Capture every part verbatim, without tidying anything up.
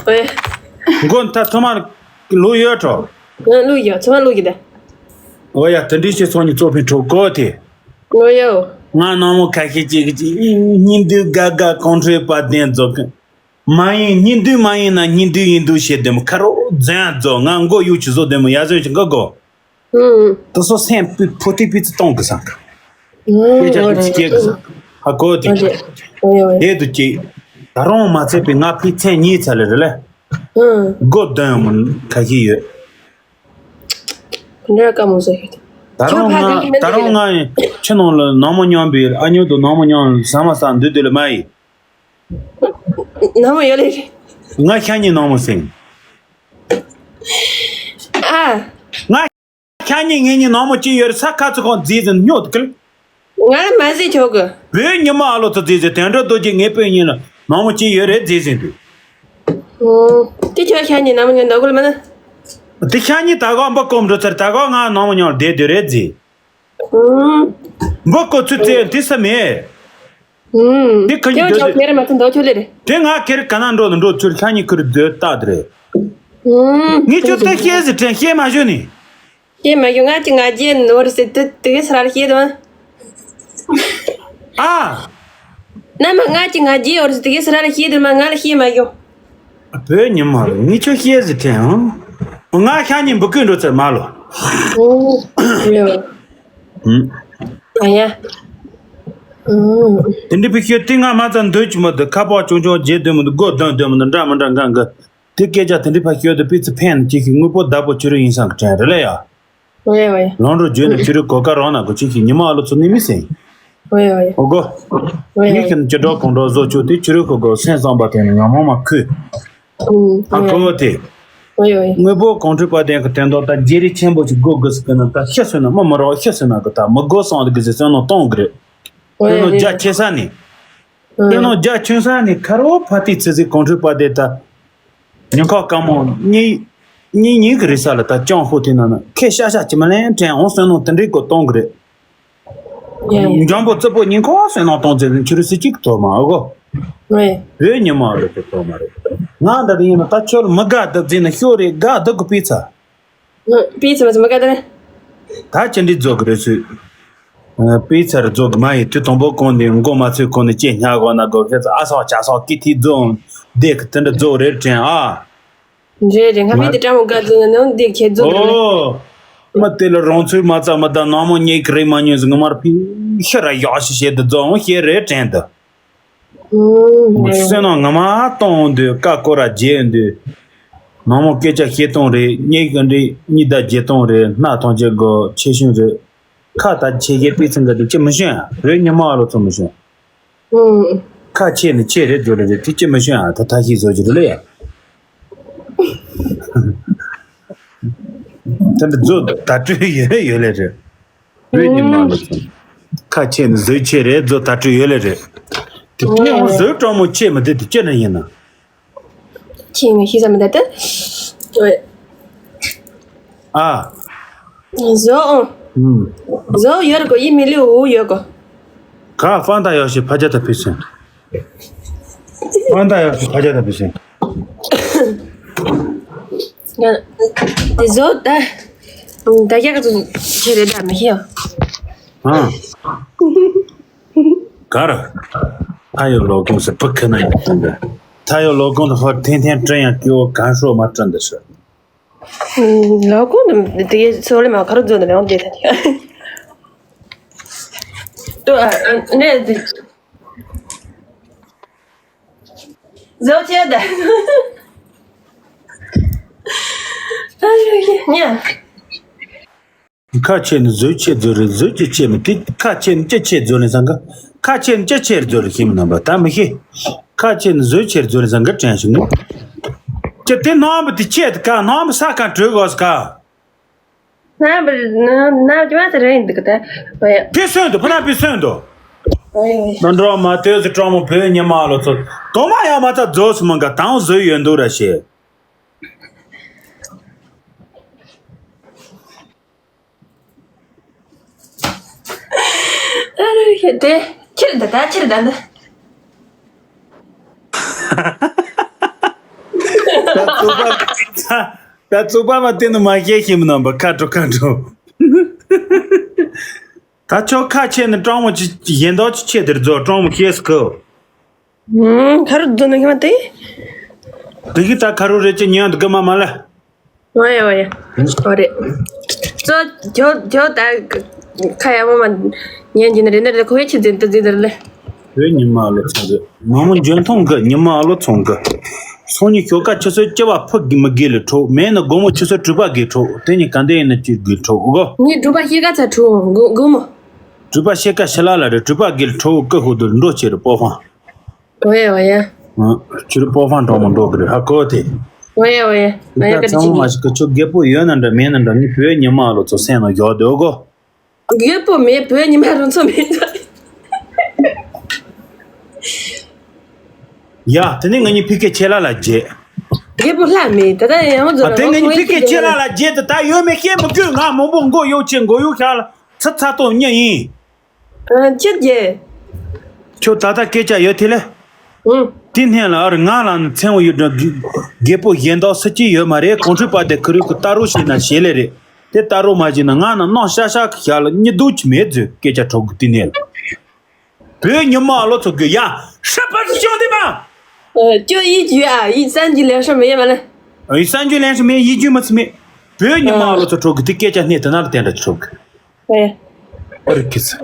ཨོ་ཡ། མགོ་མཐའ་ཐོག་མར་ལོ་ཡོད་འགྲོ། ང་ལོ་ཡོད་ཚང་མ་ལོ་གི་ད། ཨོ་ཡ། དེ་འདྲའི་ཆེ་ཚོགས་ཉིད་གཙོ་ཕན་གྲོགས་གོ་དེ། ཨོ་ཡ། ང་ནང་མོ་ཁ་ཤས་ཅིག་ཅིག་སྙིང་སྡུག་དགའ་དགའ་ཁོང་ཁྲོའི་བ་དན་རྫོགས་གི། མ་ཡིན་སྙིང་སྡུག་མ་ཡིན་ན་སྙིང་སྡུག་ཡིན་འདུག་བཤད་དེ་མོ་ཁ་རོག་རྫན་རྫོགས། ང་མགོ་གཡུག་ཅི་བཟོ་དེ་མོ་ཡ་ཟོན་ཅི་འགའ་གོ། ཨུམ། དེ་ཚོ་སེམས་པའི་ཕོ་ཐིག་པི་ཙི་གཏོང་གི་ས་ག་ཨུམ། དཔེ་ཆ་ཨོ་ཏི་ཙི་རེད། སྐྱེལ་གི་ས་ག་ཧ་གོ་དེ། ཨོ་རེད། ཨོ་ཡ་ཨོ་ཡ། དེ་དུ་ཅི། ད་རུང་མ་ཚད་པའི་ང་ཕི་མཚན་ཉིད་ཚ་ལེ་རེད་ལེ། ཨུམ། སྒོ་བསྡམ་མོ་ཁ་ཤས་ཡོད། འདྲ་དཀའ་མོ་བཟོ་ཡོད། ད་རུང་ཁྱོད་ཕ་གི་ང་ད་རུང་ང་ཁྱི་ནང་ལ་ནང་མོ་མཉམ་པའི་ཨ་ཉོ་དུ་ནང་མོ་མཉམ་ཟ་མ་ཟ་འདུག་དེ་ལ་མ་ཡི། ནང་མོ་ཡོད་ལེ་རེད། ང་ཤ་ཉེ་ནང་མོ་ཟིན། ཨ། ང་ཤ་ཉེ་ངེད་གཉིས་ནང་མོ་ཅི་ཡོད་རེད་ས་ཁ་ཚུ་ཁོང་རྫིས་ཟིན་སྨྱོ་དུ་ཁིལ། ང་ལ་མ་ཟེར་ཆོག་གི། བོད་ཉི་མ་ཨ་ལོ་ཚོ་རྫིས་ཟིན་དོན་འགྲོ་རྡོ་རྗེ་ངེད་བོད་གཉིས་ལ་ནང་མོ་ཅི་ཡོད་རེད་རྫིས་ཟིན་དུས། ཨོ། དེ་ཁྱོད་ཤ་ཉེ་ནང་མོ་ཉོན་འདོག་གོ་ལ་མ་ན། དེ་ཤ་ཉེ་ད་གོ་འབུ་སྐོམ་འགྲོ་ཚར་ད་གོ་ང་ནང་མོ་ཉོན་བསྡད་དུས་རེད་རྫིས། ཨུམ། འབུ་ཀོ་ཚུ་རྩེ་འདི་ས་མེད། ཨུམ། འདི་ཁ་ཉིན་ཁྱོད་སྡོད་ཅག་དེ། ཁེར་མ་ཚོ་འདོད་ཆོག་ལེ་རེད། དེ་ང་ཁེར་ག་ན་འགྲོ་ནི་འགྲོ་ཚུར་ཤ་ཉེ་ཁུར་སྡོད་ལྟ་དེ་རེད། ཨུམ། ངས་ཁྱོད་ལྟ་ཤེས་ཟི་དྲན་ཤེས་མ་ཞུ་ནི། ཤེས་མ་ཞུ་ང་ཅི་ང་རྗེས་ནོར་སི་དུ་དུ་གི་སི་ར་ལ་ཤེས་དུ་མ། ཨ། ན་མ་ང་ཅི་ང་རྗེས་ཡོར་སི་དུ་གི་སི་ར་ལ་ཤེས་དུ་མ་ང་ལ་ཤེས་མ་ཞུ། བོད་ཉི་མ་རུ་ངས་ཁྱོད་ཤེས་ཟི་དྲན་ཨང་། ང་ཤ་ཉེ་འབུ་ཀུན་འགྲོ་ཚར་མ་ལོ། ཨུམ། ཡོ། ཨུམ། ཨ་ཡ། ཨུམ། དེ་འདྲའི་བུ་ཤོད་དེ་ང་མ་ཚ་འདོད་ཀྱི་མ་འདུག་ཁ་པར་ཆུང་ཆུང་རྗེས་འདོད་མི་འདུག་སྒོ་བསྡམས་འདོད་མི་འདུག་འདྲ་མི་འདྲ་འགའ་འགའ། དེ་སྐད་ཆ་དེ་འདྲའི་བུ་ཤོད་དུ་པི་ཚི་ཕན་ཅིག་གི་དངོས་པོ་བདག་པོ་བྱུ་རུ་ཡིན་སང་གི་དྲན་རེ་ལ་ཡ། ཝེ་ཝེ། ལོང་རུ་བརྗོད་ནས་བྱུ་རུ་གོ་ཀ་རོག་ན་གོ་ཅིག་གི་ཉི་མ་ཨ་ལོ་ཚོ་ནི་མི་སེང་། ཝེ་ཝེ། ཨོ་གོ། ཝེ་ངས་ཝེ། ཁྱེད་ཅི་འགྲོ་གང་འགྲོ་བཟོ་ཆོག་དེ་བྱུ་རུ་གོ་གོ་སེང་བསམ་པ་དེ་ནི་ང་མོ་མ་ཁུ། ཨུམ། ཨ་ཝེ་གོ་ཝེ། དེ། ཝེ་ཝེ། དངོས་པོ་གང་འཁྲུལ་པ་ལྡན་གྱི་དོན་དག་ད་བརྗེ་རེས་ཆེན་པོ་ཞིག་དགོས་དགོས་སུ་ཀི་ན་ད་ཤི་སོན་ན་མི་མི་རོགས་ཤི་སོན་ན་གི་ད་མི་དགོས་སང་དེ་གི་ཟེར་སོན་ན་གཏོང་གི་རེད། ཝེ་སོན་ན་ཝེ། རྒྱ་ཆེ་ས་ནས། ཨུམ། སོན་ན་རྒྱ་ཆུང་ས་ནས་ཁ་རོ་ཕ་ཏི་ཚི་ཚི་གང་འཁྲུལ་པ་ལྡན་ད། ཉིན་ཁ་སྐར་མ་གཉིས་གཉིས་གཉིས་ཀྱི་རེས་གཟའ་ལ་ད་ཅང་ཧོ་དེ་ན་ན་ཁེ་ཤ་ཤ་ཅི་མ་ལན་དྲན་འོང་སོན་ན་དེ་འདྲའི་གོ་གཏོང་གི་རེད། ཡ་ཡ། འཇམ་པོ་རྩུབ་པོ་ཉིན་ཁ་སོན་ན་གཏོང་ཚེ་ཆུ་རུ་སི་གཅིག་ཐོག་མ་ཨོ་གོ། ངས། བོད་ཉི་མ་རེད་དེ་ཐོག་མ་རེད། ང་འདྲ་དེ་ཡིན་ན་ད་ཁྱོད་མི་དགའ་སྡུག་ཟིན་ན་ཤོར་རེད་དགའ་སྡུག་གི་སྤུས་ཚ། ང་སྤུས་ཚ་མ་ཚ་མི་དགའ་ད་རེད། ད་ཅི་འདྲི་རྫོགས་གི་རེད་སུས། སྤུས་ཚ་རུ་རྫོགས་གི་མ་ཡིན་དུས་དང་པོ་གོང་ནས་མགོ་མ་ཚོས་གོང་ནས་ཅེས་ཉག་གོ་ན་གོ་ཁྱེད་ཚོ་ཨ་སོག་ཅ་སོག་ཀི་ཐི་རྫོགས་བསྡད་གི་དེ་འདྲ་རྫོགས་རེད་དྲན་ཨ། རེད་རེད། ང་ཕི་དེ་ཀྲང་མོ་དགའ་ཙོ་ན་ནང་འདི་ཁྱེད་རྫོགས་རེད། ཨོ། མ་དེ་ལ་རང་ཚོའི་མ་རྩ་མ་ད་ནང་མོ་ཉེ་གི་རེད་མ་ཉོས་ཟིན་ང་མར་ཕི་ཤི་ར་ཡག་ཤི་བྱེད་དུ་རྫོགས་ཤེས་རེད་དྲན་དུ། ཨུམ། སེམས་ནང་ང་མ་གཏོང་འོང་དུས་ཀ་ཀོ་ར་རྗེས་འོང་དུས། ནང་མོ་སྐད་ཆ་བཤད་སྟངས་རེད་ཉེ་གི་འདྲི་གཉིས་ད་བརྗེད་སྟངས་རེད་སྣ་ཐང་ཆེ་གོ་ཆེ་ཤུན་རེད། ཁ་ད་ཆེ་གེ་པི་ཚང་གི་དུ་ཅི་མི་ཤོན་རེད་ཉི་མ་ཨ་ལོ་ཚོ་མི་ཤོན། ཨུམ། ཁ་ཆེ་ནི་ཆེ་རེད་རྫོ་རེད་རེད་དེ་ཅི་མི་ཤོན་ཨ་ད་ཐ་ཤི་བཟོ་རྒྱུ་རེད་ལེ་ཡ། ད་འདི་རྫོ་ད་སྤྲོད་ཡོད་རེད་ཡོད་ལེ་རེད། རེད་ཉི་མ་ཨུམ། ལོ་ཚོ། ཁ་ཆེ་ནི་བཟོས་ཆེ་རེད་རྫོ་ད་སྤྲོད་ཡོད་ལེ་རེད། དེ་ཨུམ། ཕན་བཟོས་གྲོགས་མོ་ཆེ་མི་དེ་དེ་ཅི་ན་ཡིན་ན། ཁྱེད་ངས་ཤེས་ས་མི་འདུག་ད། ཨ། བཟོ་ཨང་། ཨུམ། བཟོ་ཡོད་གོ་ཡིན་མི་ལུས་འུ་ཡོད་གོ། ག་ཧྥང་ཏ་ཡོ་ཤི་ཕ་ཇ་ད་ཕི་སོན། ཧྥང་ཏ་ཡོ་ཤི་ཕ་ཇ་ད་ཕི་སོན། ང་། དེ་བཟོ་ད། ད་རྒྱ་ག་ཚོ་ཁྱེད་རེད་ད་མི་ཤེས་ཨང་། ཨ། གར། ཐ་ཡོ་ལོ་ཀོང་སེ་བུ་ཁ་ན་ཡོད་དོན་དེ། ཐ་ཡོ་ལོ་ཀོང་དུ་ཧོར་ཐེན་ཐེན་སྐྲུན་ཡང་སྐྱོ་གང་ཤོག་མ་སྐྲུན་དུ་ཤོད། ལོ་ཀོང་དུ་དེ་གའི་སོ་ལེ་མ་ཁ་རུ་རྫོ་ནི་མེད་འོང་དེ་ད་དེ། ཏོ་ཨ་ནེ་དེ། བཟོ་ཆེ་ད། ཨ་ཡོ་ཡེ་ཉ། ཁ་ཆེ་ནི་བཟོས་ཆེ་བཟོ་རེད་བཟོས་ཀྱི་ཆེ་མི་དེ་ཁ་ཆེ་ནི་ཅི་ཆེ་བཟོ་ནི་བཟང་གི། ཁ་ཆེ་ནི་ཅི་ཆེ་བཟོ་རེད་ཤེས་མི་རྣམ་པ་ད་མི་ཤེས། ཁ་ཆེ་ནི་བཟོས་ཆེ་བཟོ་ནི་བཟང་གི་དྲན་ཞིག་ནི། ཅི་དེ་ནང་མི་དེ་ཆེ་དེ་ཀ་ནང་མི་ས་ཀ་གྲོས་དགོས་ཀ་ན་བར་ན་ན་ཅི་བ་ཟེར་རེད་འདུག་ད། ཕེ་སོན་དུ་ཕ་ན་ཕེ་སོན་དུ། ཨོ་ཡ། ན་འགྲོ་མ་ལྟོས་སུ་གྲོགས་མོ་བོད་ཉི་མ་ལོ་ཚོ། དོ་མ་ཡང་མ་ཚ་རྫོགས་སུ་མང་ག་དང་བཟོས་ཡོད་འདུག་ར་ཤེས། ཨ་རེ་ཧེ་དེ་ཁྱེར་ད་ད་ཁྱེར་ད་འདི། ད་རྩོད་པ། ད་རྩོད་པ་མ་བལྟས་ན་མ་ཤེས་ཤེས་མི་ནམ་པ། ཁ་དྲོ་ཁ་དྲོ། ད་ཆོ་ཁ་ཆེ་ནི་སྤྲང་མོ་ཅི་གཞན་དག་ཅི་ཆེ་དེར་རྫོགས། སྤྲང་མོ་ཤེས་སི་ཁོ། ཁ་རུ་རྫོགས་ནི་ཁ་མ་དེ། དེ་གི་ད་ཁ་རུ་རེ་ཅི་ཉན་དུ་གི་མ་མ་ལ། ཨོ་ཡ་ཨོ་ཡ། ཨོ་རེད། ཙོ་ཇོ་ཇོ་ད་ཁ་ཡ་མོ་མ་ཉན་གྱི་ནི་རེད་ནི་རེད། ཁོ་ཡ་ཆི་འཛིན་དུ་འཛིན་དུ་ལེ། བོད་ཉི་མ་ཨ་ལོ་ཚང་གི་མ་མོ་འཇོན་ཐང་གི་ཉི་མ་ཨ་ལོ་ཚང་གི། སང་ཉིན་ཞོགས་ཁ་ཆུ་ཚོད་བཅུ་པ་ཕུ་གི་མི་དགེ་ལ་འཕྲོ་མེད་ནི་དགོང་མོ་ཆུ་ཚོད་དྲུག་པ་གི་འཕྲོ། དེ་ཉིན་ག་འདྲ་ཡིན་ན་ཅི་དགེ་འཕྲོ་གོ། ངས་དྲུག་པ་ཤེལ་ཀ་ཚ་འཕྲོ་གོ་གོ་མོ། དྲུག་པ་ཤེལ་ཀ་ཤི་ལ་ལ་རེད། དྲུག་པ་དགེ་ལ་འཕྲོ་ཀི་ཧུ་དུ་འགྲོ་ཆེ་རུ་པོ་ཧང་། ཨོ་ཡ་ཨོ་ཡ། ཨ། ཁྱོད་པོ་ཧང་གྲོགས་མོ་འགྲོ་གི་རེད་ཧ་གོ་དེ། ཨོ་ཡ་ཨོ་ཡ། ཨོ་ཡ། ད་ག་རེ་ཚང་མ་ཅིག་མ་ཞིག་གི་ཁྱོད་རྒད་པོ་ཡོད་ན་འདྲ་མེད་ན་འདྲ། ངས་བོད་ཉི་མ་ཨ་ལོ་ཚོ་སེམས་ནང་ཡོད་དེ་ཨོ་གོ། རྒད་པོ་མེད། བོད་ཉི་མ་རུ་ཚོ་མེད། ཡ་དེ་ནས་ང་གཉིས་ཕི་ཀེ་ཆེ་ལ་ལ་རྗེས། རྒད་པོ་ལྷ་མེད། ད་ལྟ་ཡང་མ་ཨ་རྫོགས་དེ་ང་གཉིས་ཕི་ཀེ་ཆེ་ལ་ལ་རྗེས་དེ་ད་ཡོད་མེད་ཤེས་མི་དགོས། ང་མང་པོ་མགོ་གཡོག་ཆེ་མགོ་གཡོག་ཤ་ལ་ཚ་ཚ་ཏོ་ཉེ་ཡིན། ཨ་ཁྱེད་ཀྱིས། ཁྱོད་ད་ལྟ་སྐད་ཆ་ཡོད་དེ་ལས། ཨང་། དེ་སྔོན་ལ་ཨ་རི་ང་ལ་ནི་མཚན་བོ་ཡོད་འགྲོ། རྒད་པོ་གཞན་དག་སུ་གཅིག་ཡོད་མ་རེད། གོང་ཁྲོས་པ་དེ་ཁུ་རུ་ཁུ་ལྟ་རོགས་བྱས་ན་ཞེ་ལེ་རེད། དེ་ལྟ་རོགས་མ་བྱས་ན་ང་ན་གནམ་ཤ་ཤ་གི་ཞག་ལ་གཉིད་དུ་ཅི་མེད་ཟེར་སྐད་ཆ་གྲོགས་གི་དེ་སྔོན་ལ། བོད་ཉི་མ་ཨ་ལོ་ཚོ་གི་ཡ་ཧྲ་པ་ཞིག་བྱུང་དེ་མ། ཨ་ཁྱོད་ཡིད་ཀྱི་ཡ་ཡིད་བསམ་གྱི་ལས་ཧྲ་མེད་མ་ལ། ཡིད་བསམ་གྱི་ལས་ཧྲ་མེད། ཡིད་རྒྱུ་མ་ཚི་མེད། བོད་ཉི་མ་ཨ་ལོ་ཚོ་གྲོགས་གི་དེ་སྐད་ཆ་སྣེ་དེ་ན་ལ་དེ་འདྲ་གྲོགས་གི། ཨེ། ཨ་རི་ཁི་ཚ།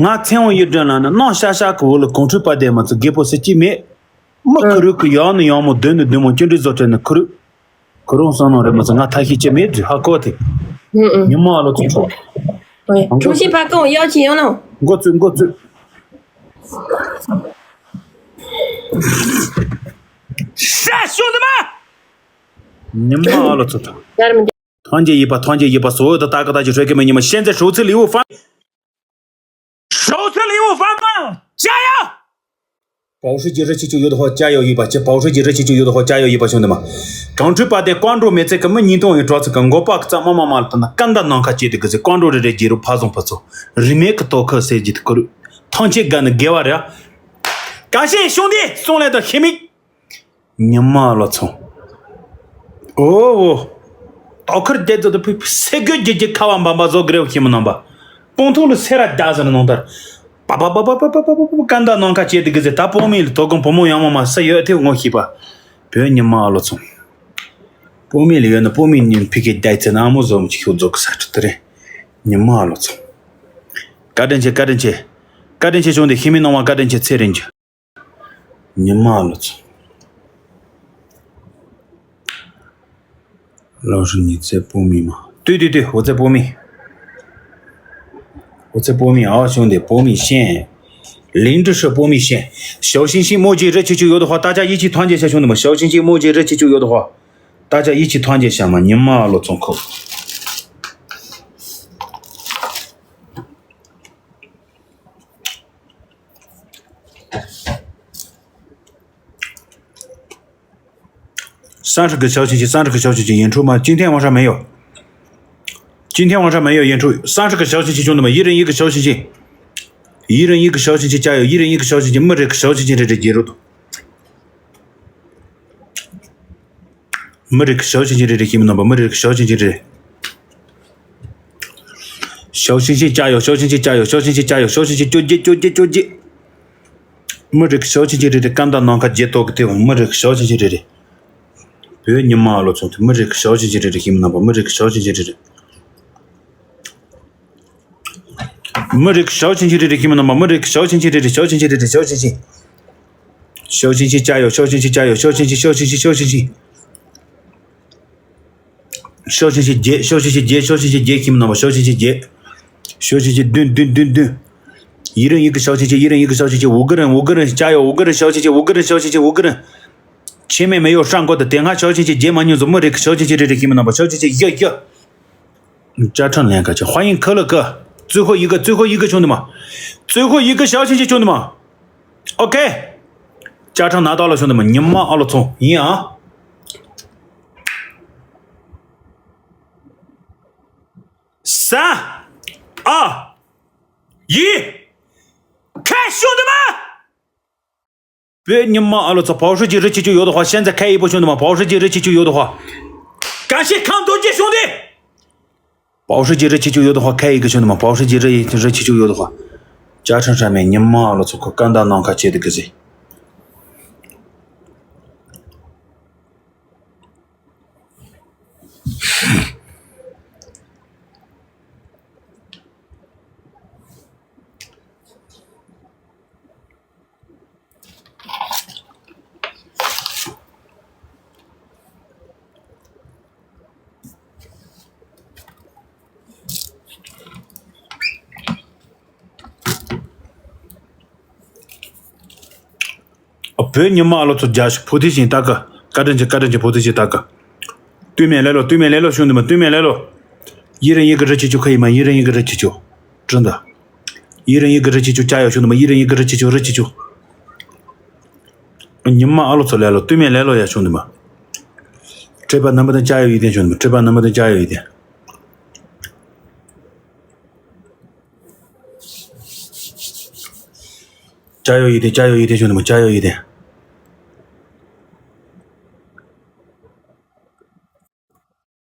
ང་མཚན་བོ་ཡོད་འགྲོ་ལ་ན་གནམ་ཤ་ཤ་གི་འོག་ལ་གོང་ཁྲོས་པ་དེ་མ་ཚོ་རྒད་པོ་སུ་གཅིག་མེད། མི་ཁུ་རུ་ཁུ་ཡག་ནི་ཡག་མོ་བདུན་ནི་བདུན་མོ་ཅི་འདྲ་བཟོ་བྲལ་ནི་ཁུ་རུ། ཁུ་རུ་སང་ནང་རེད་མ་ཚོ་ང་ཐ་ཤི་ཅི་མེད་ཟེར་ཧ་གོ་དེ། ཨང་ཨང་། ཉི་མ་ཨ་ལོ་ཚོ་ཚོ། ཨེ། ཨང་། 重新发给我邀请 ཡོང་ནོ། འགོ་ཚུགས་འགོ་ཚུགས། ཤ་ཤུ་ནི་མ། ཉི་མ་ཨ་ལོ་ཚོ་ཚོ། ཡར་མི་འདི། 团结一把，团结一把，所有的大哥大姐、帅哥们，你们现在手持礼物发，手持礼物发吗？加油！保时捷热气球有的话加油一把，这保时捷热气球有的话加油一把，兄弟们。གོང་ཁྲོས་པ་དེ་ཀོང་ཀྲོ་མེ་ཚེ་གི་མི་ཉིས་སྟོང་ཡི་གྲོགས་ཚོ་གི་མགོ་པ་གི་རྩ་མ་མ་མ་ལ་ད་ན་ཀ་འདའ་ནང་ཁ་བྱེད་དེ་གི་ཚེ་ཀོང་ཀྲོ་རེ་རེ་རྒྱལ་རུ་ཕ་བཟང་ཕ་ཚོ་རིན་མེད་གི་ཏོ་ཁ་ཟེར་གྱི་དེ་ཁུ་རུ་ཐང་ཆེ་དགའ་ནི་དགེ་བ་རེད། 感谢兄弟送来的黑米。 ཉི་མ་ལོ་ཚོ། ཨོ་ཨོ། ཏོ་ཁར་རྒྱལ་ཚོ་དུ་ཕི་ཕི་སེ་གོས་རྒྱལ་རྒྱལ་ཁ་བ་འབམ་པ་བཟོ་གི་རེ་བ་ཤེས་མི་ནང་པ། སྤང་ཐང་ལ་སེ་ར་རྒྱ་ཟེར་ནང་ལྟར། པ་པ་པ་པ་པ་པ་པ་པ་པ་ཀ་འདའ་ནང་ཁ་བྱེད་དེ་གི་ཟེར། ད་སྤོ་མི་ལ་དོ་དགོང་བུ་མོ་ཡང་མོ་མ་ས་ཡོད་དེ་ངོ་ཤེས་པ། བོད་ཉི་མ་ལོ་ཚོ། སྤོ་མི་ལ་ཡོད་ན་སྤོ་མི་ཉིན་ཕི་ཁེ་རྒྱལ་ཚེ་ན་མོ་བཟོ་མི་ཅིག་ཤོག་རྫོགས་གི་ས་ཁྲི་དེ་རེད། ཉི་མ་ལོ་ཚོ། བཀའ་དྲིན་ཆེ་བཀའ་དྲིན་ཆེ། བཀའ་དྲིན་ཆེ་བྱུང་དེ་ཤི་མི་ནང་བ་བཀའ་དྲིན་ཆེ་ཚེ་རིང་ཅི། ཉི་མ་ལོ་ཚོ། ལོ་རུ་ཉི་ཚེ་སྤོ་མི་མ། ཏུས་ཏུས་ཏུས་འོ་ཚེ་སྤོ་མི། འོ་ཚེ་སྤོ་མི་ཨ་བ་བྱུང་དེ་སྤོ་མི་ཤེས། 林志胜 སྤོ་མི་ཤེས། 小星星 墨迹热气球有的话，大家一起团结一下，兄弟们。 小星星 墨迹热气球有的话，大家一起团结一下嘛。 ཉི་མ་ལོ་ཚོ་ཁོ། 三十个小星星，三十个小星星，演出吗？今天晚上没有。今天晚上没有演出。三十个小星星，兄弟们，一人一个小星星。一人一个小星星，加油！一人一个小星星，没这个小星星，这这介入的。没这个小星星，这这什么那么，没这个小星星，这。 小星星加油，小星星加油，小星星加油，小星星纠结，纠结，纠结。 མི་རིགས་ཤོག་ཆེན་ཆེན་རེ་རེ་ཀམ་དང་ནང་ཁ་རྗེ་ཏོག་གི་ཐེ་བོ་མི་རིགས་ཤོག་ཆེན་ཆེན་རེ་རེ། བོད་ཉི་མ་ཨ་ལོ་ཚོ་དེ་མི་རིགས་ཤོག་ཆེན་ཆེན་རེ་རེ་ཤིམ་ནང་པ་མི་རིགས་ཤོག་ཆེན་ཆེན་རེ་རེ། མི་རིགས་ཤོག་ཆེན་ཆེན་རེ་རེ་ཤིམ་ནང་པ་མི་རིགས་ཤོག་ཆེན་ཆེན་རེ་རེ་ཤོག་ཆེན་ཆེན་རེ་རེ་ཤོག་ཆེན་ཆེན། ཤོག་ཆེན་ཆེན་ཅ་ཡོ་ཤོག་ཆེན་ཆེན་ཅ་ཡོ་ཤོག་ཆེན་ཆེན་ཤོག་ཆེན་ཆེན་ཤོག་ཆེན་ཆེན། ཤོག་ཆེན་ཆེན་རྒྱལ་ཤོག་ཆེན་ཆེན་རྒྱལ་ཤོག་ཆེན་ཆེན་རྒྱལ་ཁྱིམ་ནང་པ་ཤོག་ཆེན་ཆེན་རྒྱལ། ཤོག་ཆེན་ཆེན་བདུན་བདུན་བདུན་བདུན། ཡི་རང་ཡི་གི་ཤོག་ཆེན་ཆེན་ཡི་རང་ཡི་གི་ཤོག་ཆེན་ཆེན་ཝུ་གུ་རན་ཝུ་གུ་རན་ཅ་ཡོ་ཝུ་གུ་རན་ཤོག་ཆེན་ཆེན་ཝུ་གུ་རན་ཤོག་ཆེན་ཆེན་ཝུ་གུ་རན། ཆེན་མེ་མེ་ཡོ་ཧྲང་གོ་ད་དེ་སྔ་ཤོག་ཆེན་ཆེན་རྒྱལ་མ་ཉུང་ཟོ་མི་རེ་གི་ཤོག་ཆེན་ཆེན་རེ་རེ་ཁྱིམ་ནང་པ་ཤོག་ཆེན་ཆེན་ཡ་ཡ། ཅ་ཁྲང་ལན་ཁ་ཆེ་ཧ་ཡིན་ཁ་ལ་ཀ། ཙུ་ཧོ་ཡི་གི་ཙུ་ཧོ་ཡི་གི་ཆུང་དུ་མ། ཙུ་ཧོ་ཡི་གི་ཤོག་ཆེན་ཆེན་ཆུང་དུ་མ། ཨོ་ཀེ། ཅ་ཁྲང་ན་ཏོ་ལ་ཆུང་དུ་མ་ཉི་མ་ཨ་ལོ་ཚོང་ཡིན་ཨ། ས། ཨ། ཡི། ཁ་ཤོ་དུ་མ། བོད་ཉི་མ་ཨ་ལོ་ཚོ་པའོ་ཧྲི་ཅི་རི་ཆི་ཆུ་ཡོད་དོ་ཧ། ཤན་ཛ་ཁ་ཡི་པོ་ཤོན་དུ་མ་པའོ་ཧྲི་ཅི་རི་ཆི་ཆུ་ཡོད་དོ་ཧ། ག་ཤེ་ཁང་རྡོ་རྗེ་ཤོན་དེ། པའོ་ཧྲི་ཅི་རི་ཆི་ཆུ་ཡོད་དོ་ཧ། ཁ་ཡི་གི་ཤོན་དུ་མ་པའོ་ཧྲི་ཅི་རི་རི་ཆི་ཆུ་ཡོད་དོ་ཧ། ཅ་ཁྲ་ཧྲ་མེ་ཉི་མ་ཨ་ལོ་ཚོ་ཁོ་ཀ་འདའ་ནང་ཁ་ཆེ་དི་གི་ཟི། བོད་ཉི་མ་ཨ་ལོ་ཚོ་རྒྱ་ཕོ་ཐི་ཤིང་ལྟ་གི། བཀའ་དྲིན་ཆེ། བཀའ་དྲིན་ཆེ། ཕོ་ཐི་ཤིང་ལྟ་གི། ཏུས་མེ་ལེ་ལོ། ཏུས་མེ་ལེ་ལོ་ཤུང་དུ་མ། ཏུས་མེ་ལེ་ལོ། ཡི་ར་ཡི་གི་རི་ཆི་ཆུ་ཁ་ཡི་མ། ཡི་ར་ཡི་གི་རི་ཆི་ཆུ། དྲིན་ད། ཡི་ར་ཡི་གི་རི་ཆི་ཆུ་ཅ་ཡོ་ཤུང་དུ་མ། ཡི་ར་ཡི་གི་རི་ཆི་ཆུ་རི་ཆི་ཆུ། ཉི་མ་ཨ་ལོ་ཚོ་ལེ་ལོ། ཏུས་མེ་ལེ་ལོ་ཡ་ཤུང་དུ་མ། ཁྲེ་པ་ནམ་པ་དང་ཅ་ཡོ་ཡི་དེ་ཤུང་དུ་མ། ཁྲེ་པ་ནམ་པ་དང་ཅ་ཡོ་ཡི་དེ། ཅ་ཡོ་ཡི་དེ། ཅ་ཡོ་ཡི་དེ་ཤོན་དུ་མ། ཅ་ཡོ་ཡི་དེ།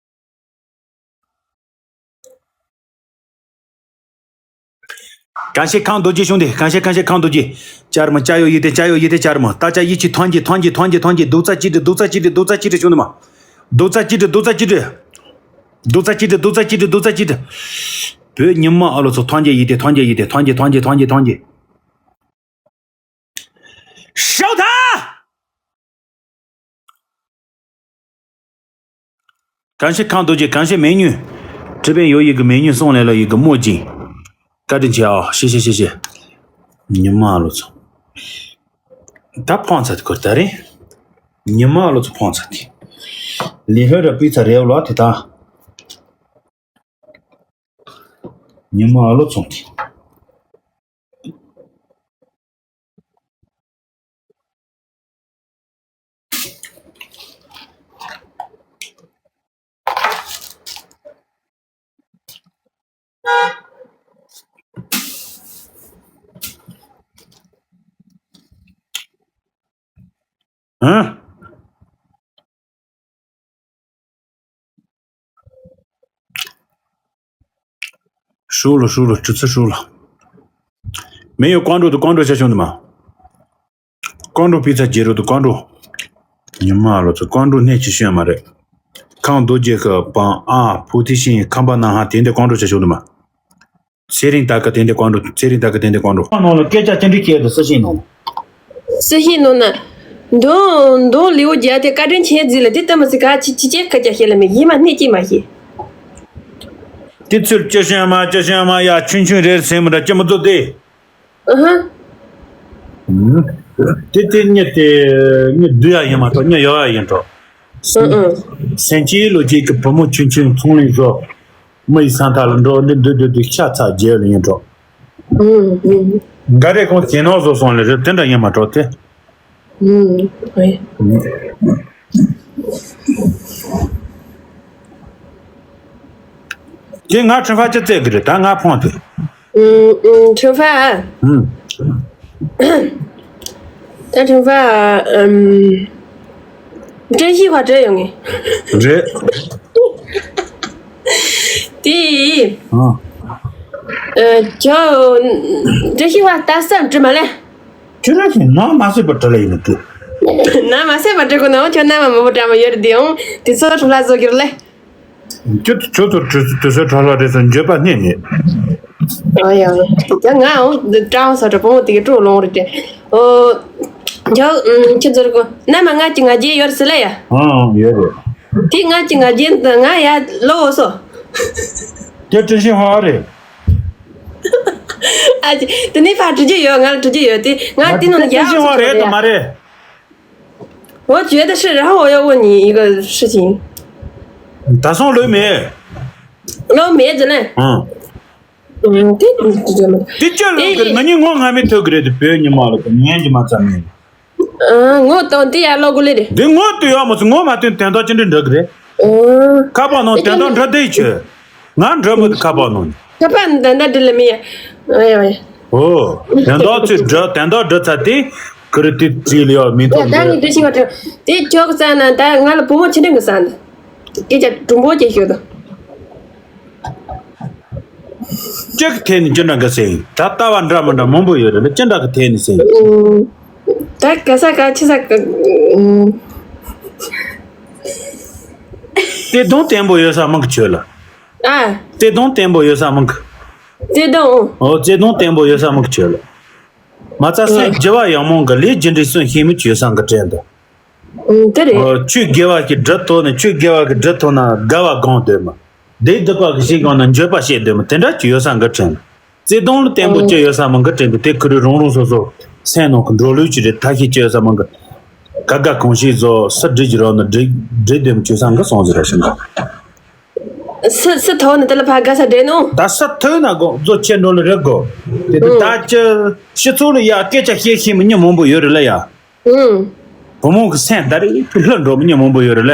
གང་ཤེ་ཁང་རྡོ་རྗེ་ཤོན་དེ། གང་ཤེ་གང་ཤེ་ཁང་རྡོ་རྗེ། ཅར་མ། ཅ་ཡོ་ཡི་དེ། ཅ་ཡོ་ཡི་དེ་ཅར་མ། ད་ཅ་ཡི་ཆི་ཐོན་གྱི་ཐོན་གྱི་ཐོན་གྱི་ཐོན་གྱི། རྡོ་རྩ་ཅི་དྲི། རྡོ་རྩ་ཅི་དྲི། རྡོ་རྩ་ཅི་དྲི། རྡོ་རྩ་ཅི་དྲི་ཤོན་དུ་མ། རྡོ་རྩ་ཅི་དྲི། རྡོ་རྩ་ཅི་དྲི། རྡོ་རྩ་ཅི་དྲི། རྡོ་རྩ་ཅི་དྲི། རྡོ་རྩ་ཅི་དྲི། བོད་ཉི་མ་ཨ་ལོ་ཚོ་ཐོན་གྱི་ཡི་དེ། ཐོན་གྱི་ཡི་དེ། ཐོན་གྱི་ཐོན་གྱི་ཐོན་གྱི་ཐོན་གྱི། ཤོག་ཐ། གང་ཤེ་ཁང་རྡོ་རྗེ། གང་ཤེ་མེ་ཉུ། ཁྲི་པན་ཡོ་ཡི་གི་མེ་ཉུ་སོང་ལེ་ལོ་ཡི་གི་མོ་ཅིང་། བཀའ་དྲིན་ཆེ་ཨ། ཤེ་ཤེ་ཤེ་ཤེ། ཉི་མ་ཨ་ལོ་ཚོ། ད་ཕོང་ཚ་དེ་ཁོར་ད་རེད། ཉི་མ་ཨ་ལོ་ཚོ་ཕོང་ཚ་དེ། ལི་ཧོ་ར་པི་ཚ་རེ་ལོ་དེ་ད། ཉི་མ་ཨ་ལོ་ཚོང་དེ། ཧ། ཧྲུལ་ལོ་ཧྲུལ་ལོ་གྲི་ཚི་ཧྲུལ་ལོ། མེ་ཡོ་ཀོང་ཀྲོ་དུ་ཀོང་ཀྲོ་ཆ་ཆུང་དུ་མ། ཀོང་ཀྲོ་པི་ཚ་རྗེ་རུ་དུ་ཀོང་ཀྲོ། ཉི་མ་ལོ་ཚོ་ཀོང་ཀྲོ་སྣེ་ཆི་ཤོད་མ་རེད། ཁང་རྡོ་རྗེ་ཁ་པང་ཨ་ཕུ་ཐི་ཤིང་ཁམས་པ་ནང་ཧ་དེ་འདྲ་ཀོང་ཀྲོ་ཆ་ཆུང་དུ་མ། ཚེ་རིང་ད་ག་དེ་འདྲ་ཀོང་ཀྲོ། ཚེ་རིང་ད་ག་དེ་འདྲ་ཀོང་ཀྲོ། ཁང་ནང་ལ་སྐད་ཆ་ཅི་འདྲ་བཤད་དུ་སུ་ཤེས་ནོ། སུ་ཤེས་ནོ་ན། མདུང་མདུང་ལེའུ་བརྒྱ་དེ་བཀའ་དྲིན་ཆེན་རྫི་ལ་དེ་ལྟ་མ་ཟིག་ག་ཅི་ཅི་ཅི་ཁ་ཅག་ཤེས་ལ་མི་ཡིན་མ་སྣེ་ཅི་མ་ཤེས། དེ་ཚུལ་ཅི་ཤེས་མ་ཅི་ཤེས་མ་ཡ་ཆུང་ཆུང་རེད་སེམས་མི་འདྲ་ཅི་མི་འདུག་དེ། ཨ་ཧ། དེ་དེ་གཉིད་དེ་གཉིད་བསྡུ་ཡ་ཡིན་མ་གཏོགས་གཉིད་ཡོ་ཡ་ཡིན་འགྲོ། ཨ་ཨ། སེམས་ཅན་ལོ་རྒྱུས་ཀྱི་བུ་མོ་ཆུང་ཆུང་ཚོང་ལས་བཟོ། མི་ཡི་ས་མཐའ་ལ་འགྲོ་འདི་འདི་འདི་འདི་ཤ་ཚ་རྒྱལ་ལ་ཡིན་འགྲོ། ཨ་ཨ། འགའ་རེ་ཁོང་ཇེ་ནོ་བཟོ་སོང་ལ་རེད་དེ་འདྲ་ཡིན་མ་འགྲོ་དེ། ཨ་ཨ། དེ་ང་ཁྲིམས་ཕ་ཅི་བཙལ་གི་རེད་ད་ང་ཕོང་དེ། ཨུམ་ཨུམ་ཁྲིམས་ཕ། ཨུམ། ད་ཁྲིམས་ཕ་ཨུམ། བཀྲ་ཤིས་ཕ་བྲེལ་ཡོང་ངེ། རེད། དེ། ཨ། ཨ་ཁྱོད། བཀྲ་ཤིས་ཕ་ལྟ་བསམ་དྲི་མ་ལེ། ཁྱོད་རང་གིས་ནང་མ་བཟོས་པར་བྲེལ་ཡིན་ནི་འདུག་ནང་མ་བཟོས་པར་བྲེལ་དགོས་ན་འོ་ཁྱོད་རྣམ་པ་མང་པོ་འདྲ་མ་ཡོད་རེད་དེ་འོང་དེ་ཚོ་ཁྲོམ་ལ་བཟོ་རྒྱུར་ལེ། ཁྱོད་ཁྱོད་ཚོ་དུས་དུས་ཚོད་ཁྲོམ་ལ་རེད་ཟེར་འགྱོད་པ་སྣེ་མེད། ཨ་ཡ། ཡ་ང་འོང་འདི་ཀྲང་ས་དྲ་བོང་དེ་གི་སྤྲོ་ལོང་རེད་དེ། ཨོ། ཁྱོད་ཁྱོད་ཚོར་གོ་རྣམ་པ་ང་གི་ང་རྒྱལ་ཡོད་སི་ལེ་ཡ། ཨང་ཡོད་རེད། དེ་ང་གི་ང་རྒྱལ་འདི་ང་ཡ་ལོ་སོ། དེ་ཀྲི་ཤིང་ཧོ་རེད། ཨ་ཅེ། དེ་ནས་ཕར་འགྲོ་རྒྱུ་ཡོད། ང་ལ་འགྲོ་རྒྱུ་ཡོད་དེ་ང་དེ་ནང་ལ་ཡར་སོང་རེད་དམ་མ་རེད། 我觉得是，然后我又问你一个事情。 ད་སོང་ལོས་མེད། ལོས་མེད་ཟེར་ན། ཨང་། ཨང་། དེ་དེ་ཅི་ལོས་གི་རེད། ང་གཉིས་ངོ་ང་མི་ཐུག་གི་རེད་དེ་བོད་ཉི་མ་ལ་དེ་ངན་གྱི་མ་ཙམ་ཡིན། ཨ། ངོ་དང་དེ་ཡར་ལོག་དགོས་ལེ་རེད། འདི་ངོ་དུ་ཡོད་མ་སོང་ངོ་མ་དུ་དོན་དག་ཅི་འདྲ་འགྲིག་གི་རེད། ཨ། ཁ་པར་ནང་དོན་དག་འགྲོ་བསྡད་ཆོས། ང་འགྲོ་མི་འདུག་ཁ་པར་ནང་། ཁ་པར་དོན་དག་འགྲིག་ལེ་མི་ཡ། ཨ་ཡ་ཡ། ཨོ། དོན་དག་ཚོས་འགྲོ་དོན་དག་འགྲོ་ཚར་དེ། ཁུ་རི་དེ་བྲིས་ལ་ཡོད་མིན་ཐོག་ཡ་ད་ནི་འདི་ཤིང་བ་དྲན་དེ་ཁྱོད་ཀྱི་ས་ན་ད་ང་ལ་བུ་མོ་ཆེ་འདྲེན་གི་ས་འདི་སྐད་ཆ་གྲུང་པོ་ཅིག་ཤོད་དང་། ཅིག་ཐད་ནས་ཅི་འདྲ་གི་ཟེར་ཡིན། ད་ལྟ་བ་འདྲ་མི་འདྲ་མང་པོ་ཡོད་རེད་ལ་ཅི་འདྲ་གི་ཐད་ནས་ཟེར་ཡིན། ད་ག་ས་ག་ཆི་ས་ག་བརྩེ་དུང་བརྟན་པོ་ཡོད་ས་མང་གི་ཆོད་ལ། ཨ། བརྩེ་དུང་བརྟན་པོ་ཡོད་ས་མང་གི། བརྩེ་དུང་། ཨོ་བརྩེ་དུང་བརྟན་པོ་ཡོད་ས་མང་གི་ཆོད་ལ། མ་རྩ་སེམས་ཨ། རྒྱུ་བ་ཡག་མོ་གི་ལས་རྒྱུ་འབྲས་གསུམ་ཤེས་མི་ཆོད་ས་གི་དྲན་དུ། ཨུམ་དེ་རེད། ཨོ་ཆོས་དགེ་བ་གི་སྒྲུབ་ཐོག་ནས་ཆོས་དགེ་བ་གི་སྒྲུབ་ཐོག་ན་དགའ་བ་སྒོམ་འདོད་མ། སྡིག་སྒྲིབ་པ་གི་ཞིག་སྒང་ན་འགྱོད་པ་བྱེད་འདོད་མ་དེ་འདྲ་ཅིག་ཡོད་ས་འགའ་དྲན། བརྩེ་དུང་ལ་བརྟན་པོ་ཅིག་ཡོད་ས་མང་གི་དྲན་པའི་དེ་ཁུ་རུ་རང་རང་སོ་སོ་སེམས་ནང་གི་འགྲོ་ལུགས་ཅིག་རེད་ཐ་ཤི་ཅིག་ཡོད་ས་མང་གི། ག་ག་གང་ཞིག་བཟོ་སུ་འདྲི་ཅི་རོགས་ན་འདྲི་འདྲི་འདོད་མ་ཅིག་ཡོད་ས་འགའ་སོང་ཟེར་ར་ཞིང་ག་སི་སི་ཐོག་ནས་དེ་ལ་ཕ་དགའ་ས་འདྲེན་ནོ། ད་ས་ཐོས་ན་གོ་མཛོ་ཆེ་འགྲོ་ལ་རེད་གོ་དེ་དུས་ད་ཅི་སྤྱི་ཚོགས་ལ་ཡ་སྐད་ཆ་བཤད་ཤེས་མི་མི་མང་པོ་ཡོད་རེད་ལ་ཡ། ཨུམ། བུ་མོ་གི་སེམས་ད་རེས་ལྷོད་འགྲོ་མི་མི་མང་པོ་ཡོད་རེད་ལ།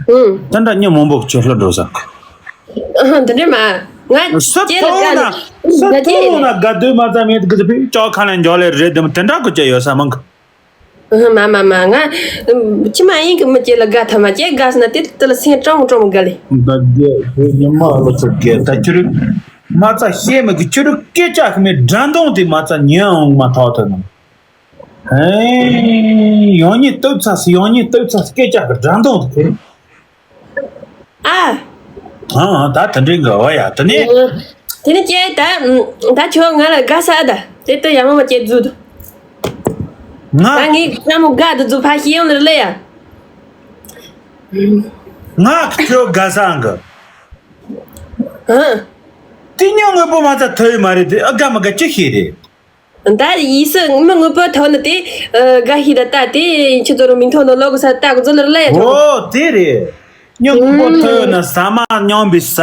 ཨུམ། ད་འདྲ་མི་མང་པོ་ཁྱོད་ལྷོད་འགྲོ་ས། ཨ་འདི་འདྲ་མ། ང་སུ་སྐྱེ་ལ་ཐོས་དགའ་ན་ན་སུ་ང་སྐྱེ་ཐོས་ལ་ན་དགའ་སྡོད་མ་ཙམ་མེད་གི་ཅི་ཕི་ཅོག་ཁ་ལ་འཇོག་ལེ་རེད་དེ་མ་དེ་འདྲ་གོ་ཅི་ཡོད་ས་མང་གི། ཨ་མ་མ་མ་ང་ཅི་མ་ཡིན་གི་མི་སྐྱེ་ལ་དགའ་ཐ་མ་སྐྱེ་དགའ་ས་ན་དེ་དེ་ལ་སེམས་སྤྲང་མོ་སྤྲང་མོ་དགའ་ལེ། ད་རྒྱལ་བོ་ཉི་མ་ལོ་ཚོ་རྒྱལ་ད་ཁྱོད་མ་ཚ་ཤེས་མི་གི་ཁྱོད་སྐད་ཆ་ཁ་མི་དགྲ་འདོང་དེ་མ་ཚ་ཉན་འོང་མ་ཐག་ཐོན་ནམ། ཧེ། ཡང་ཉིད་སྟོབས་ཚ་སི་ཡང་ཉིད་སྟོབས་ཚ་སི་སྐད་ཆ་གི་དགྲ་འདོང་དེ། ཨ། ཨ་ཨ་ད་དེ་འདྲའི་འགའ་བ་ཡ་དེ་ནས། དེ་ནས་ཀྱེ་ད་ད་ཁྱོད་ང་ལ་དགའ་ས་ཨ་ད་དེ་ལྟ་ཡ་མ་མ་ཀྱེ་རྫུ་དུ། ང་ད་ངའི་ཀྲ་མོ་དགའ་དུ་རྫུ་ཕ་ཤི་ཡོང་ལེ་ལེ་ཡ། ང་ཁྱོད་དགའ་ས་འགའ། ཨ། དེ་ཉོ་དངོས་པོ་མ་ཚ་ཐོས་མ་རེད་དེ་ཨ་དགའ་མ་དགའ་ཅི་ཤེས་རེད། ད་ཡིས་སུ་མི་དངོས་པོ་ཐོག་ནི་དེ་དགའ་ཤི་ད་ལྟ་དེ་ཁྱི་ཚོ་རུ་མིང་ཐོག་ནི་ལོག་གི་ས་ལྟ་གི་ཚོ་ལར་ལ་ཡ་ཐོག་ཨོ་དེ་རེད། མྱང་པོ་ཐོས་ན་ཟ་མ་མྱང་བི་ཟ།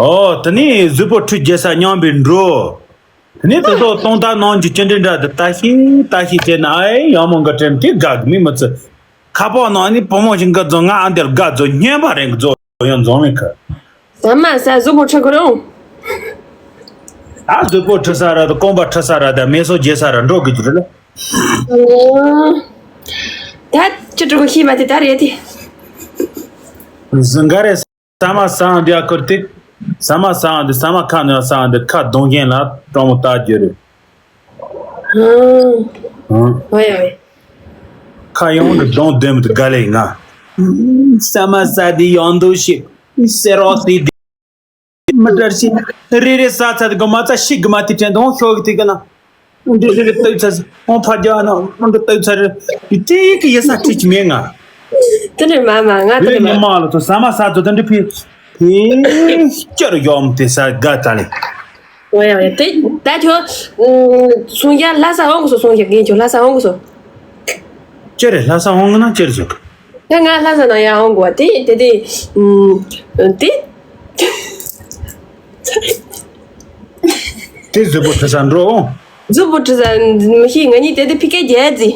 ཨོ་དེ་ནི་གཟུགས་པོ་ཁྲུས་རྒྱལ་ས་མྱང་བི་འགྲོ། དེ་ནི་དེ་ཚོ་སྟོང་ཐ་ནང་གི་ཅི་འདྲི་འདྲ་དེ་ལྟ་ཤི་ལྟ་ཤི་བྱས་ན་ཨེ་ཡང་མོ་འགའ་དྲན་དེ་དགའ་གི་མི་མི་ཚེ། ཁ་པོ་ནང་ནི་བུ་མོ་ཞིག་འགའ་ཚོ་ང་ཨ་འདིར་དགའ་ཚོ་སྙན་པ་རེད་གི་ཚོ། ཡང་འཛོམས་མེད་ཁ། ཟ་མ་ཟ་གཟུགས་པོ་ཁྲི་ཁོ་རང་། ད་གཟུགས་པོ་ཁྲི་ས་ར་དང་རྐང་པ་ཁྲི་ས་ར་དང་མེ་སོ་རྒྱས་ས་ར་འགྲོ་གི་འགྱུར་ལ། ད་ཅི་ཀྲུ་གུ་ཤི་མ་དེ་ད་རེད་དེ། ཟིང་ག་རེ་ཟ་མ་ཟ་འདི་ཨ་ཁུར་ཏིག་ཟ་མ་ཟ་འདི་ཟ་མ་ཁ་ནས་ཟ་འདི་ཁ་གདོང་རྒྱན་ལ་སྤྲང་མོ་ལྟ་རྒྱུ་རེད། ཨང་། ཨང་། ཨོ་ཡ་ཨོ་ཡ། ཁ་ཡོང་འདི་གདོང་ལྡེམ་དུ་དགའ་ལེ་ང་། ཟ་མ་ཟ་འདི་ཡོང་འདུག་ཤིག་ཟེར་རོགས་དེ་འདི། མི་འདྲ་ཞིག་རེ་རེ་ཟ་ཚ་དེ་ག་མ་ཚ་ཤིག་གི་མ་དེ་དྲན་དང་ཤོག་གི་དེ་ག་ན། འདི་རེ་རེ་ལྟོས་ཚ་ཨོ་ཕ་རྒྱ་ན་འདི་ལྟོས་ཚ་རེ་དེ་གི་ཡེ་ས་ཁྲིད་ཀྱི་མེད་ང་། དེ་ནས་མ་མ་ང་དེ་ལས་ནས་མ། ཉི་མ་ལ་ཚོ་ཟ་མ་ཟ་ཚོ་དེ་འདྲི་ཕི་ཕི་སྐྱར་ཡོམ་དེ་ས་དགའ་ད་ལེ། ཨོ་ཡ་ཨོ་ཡ་དེ་ད་ཁྱོད་སུང་ཡ་ལྷ་ས་འོང་གི་སོ་སུང་ཡ་གིན་ཁྱོད་ལྷ་ས་འོང་གི་སོ། ཅི་རེད་ལྷ་ས་འོང་གི་ན་ཅི་རེད་ཟེར་གི། ང་ང་ལྷ་ས་ནང་ཡང་འོང་གི་བ་དེ་དེ་དེ་དེ། དེ་གཟུགས་པོ་ཁྲི་ས་འགྲོ་འོང་། གཟུགས་པོ་ཁྲི་ས་མི་ཤེས་ང་གཉིས་དེ་དེ་ཕི་ཀའི་རྒྱལ་རྩི།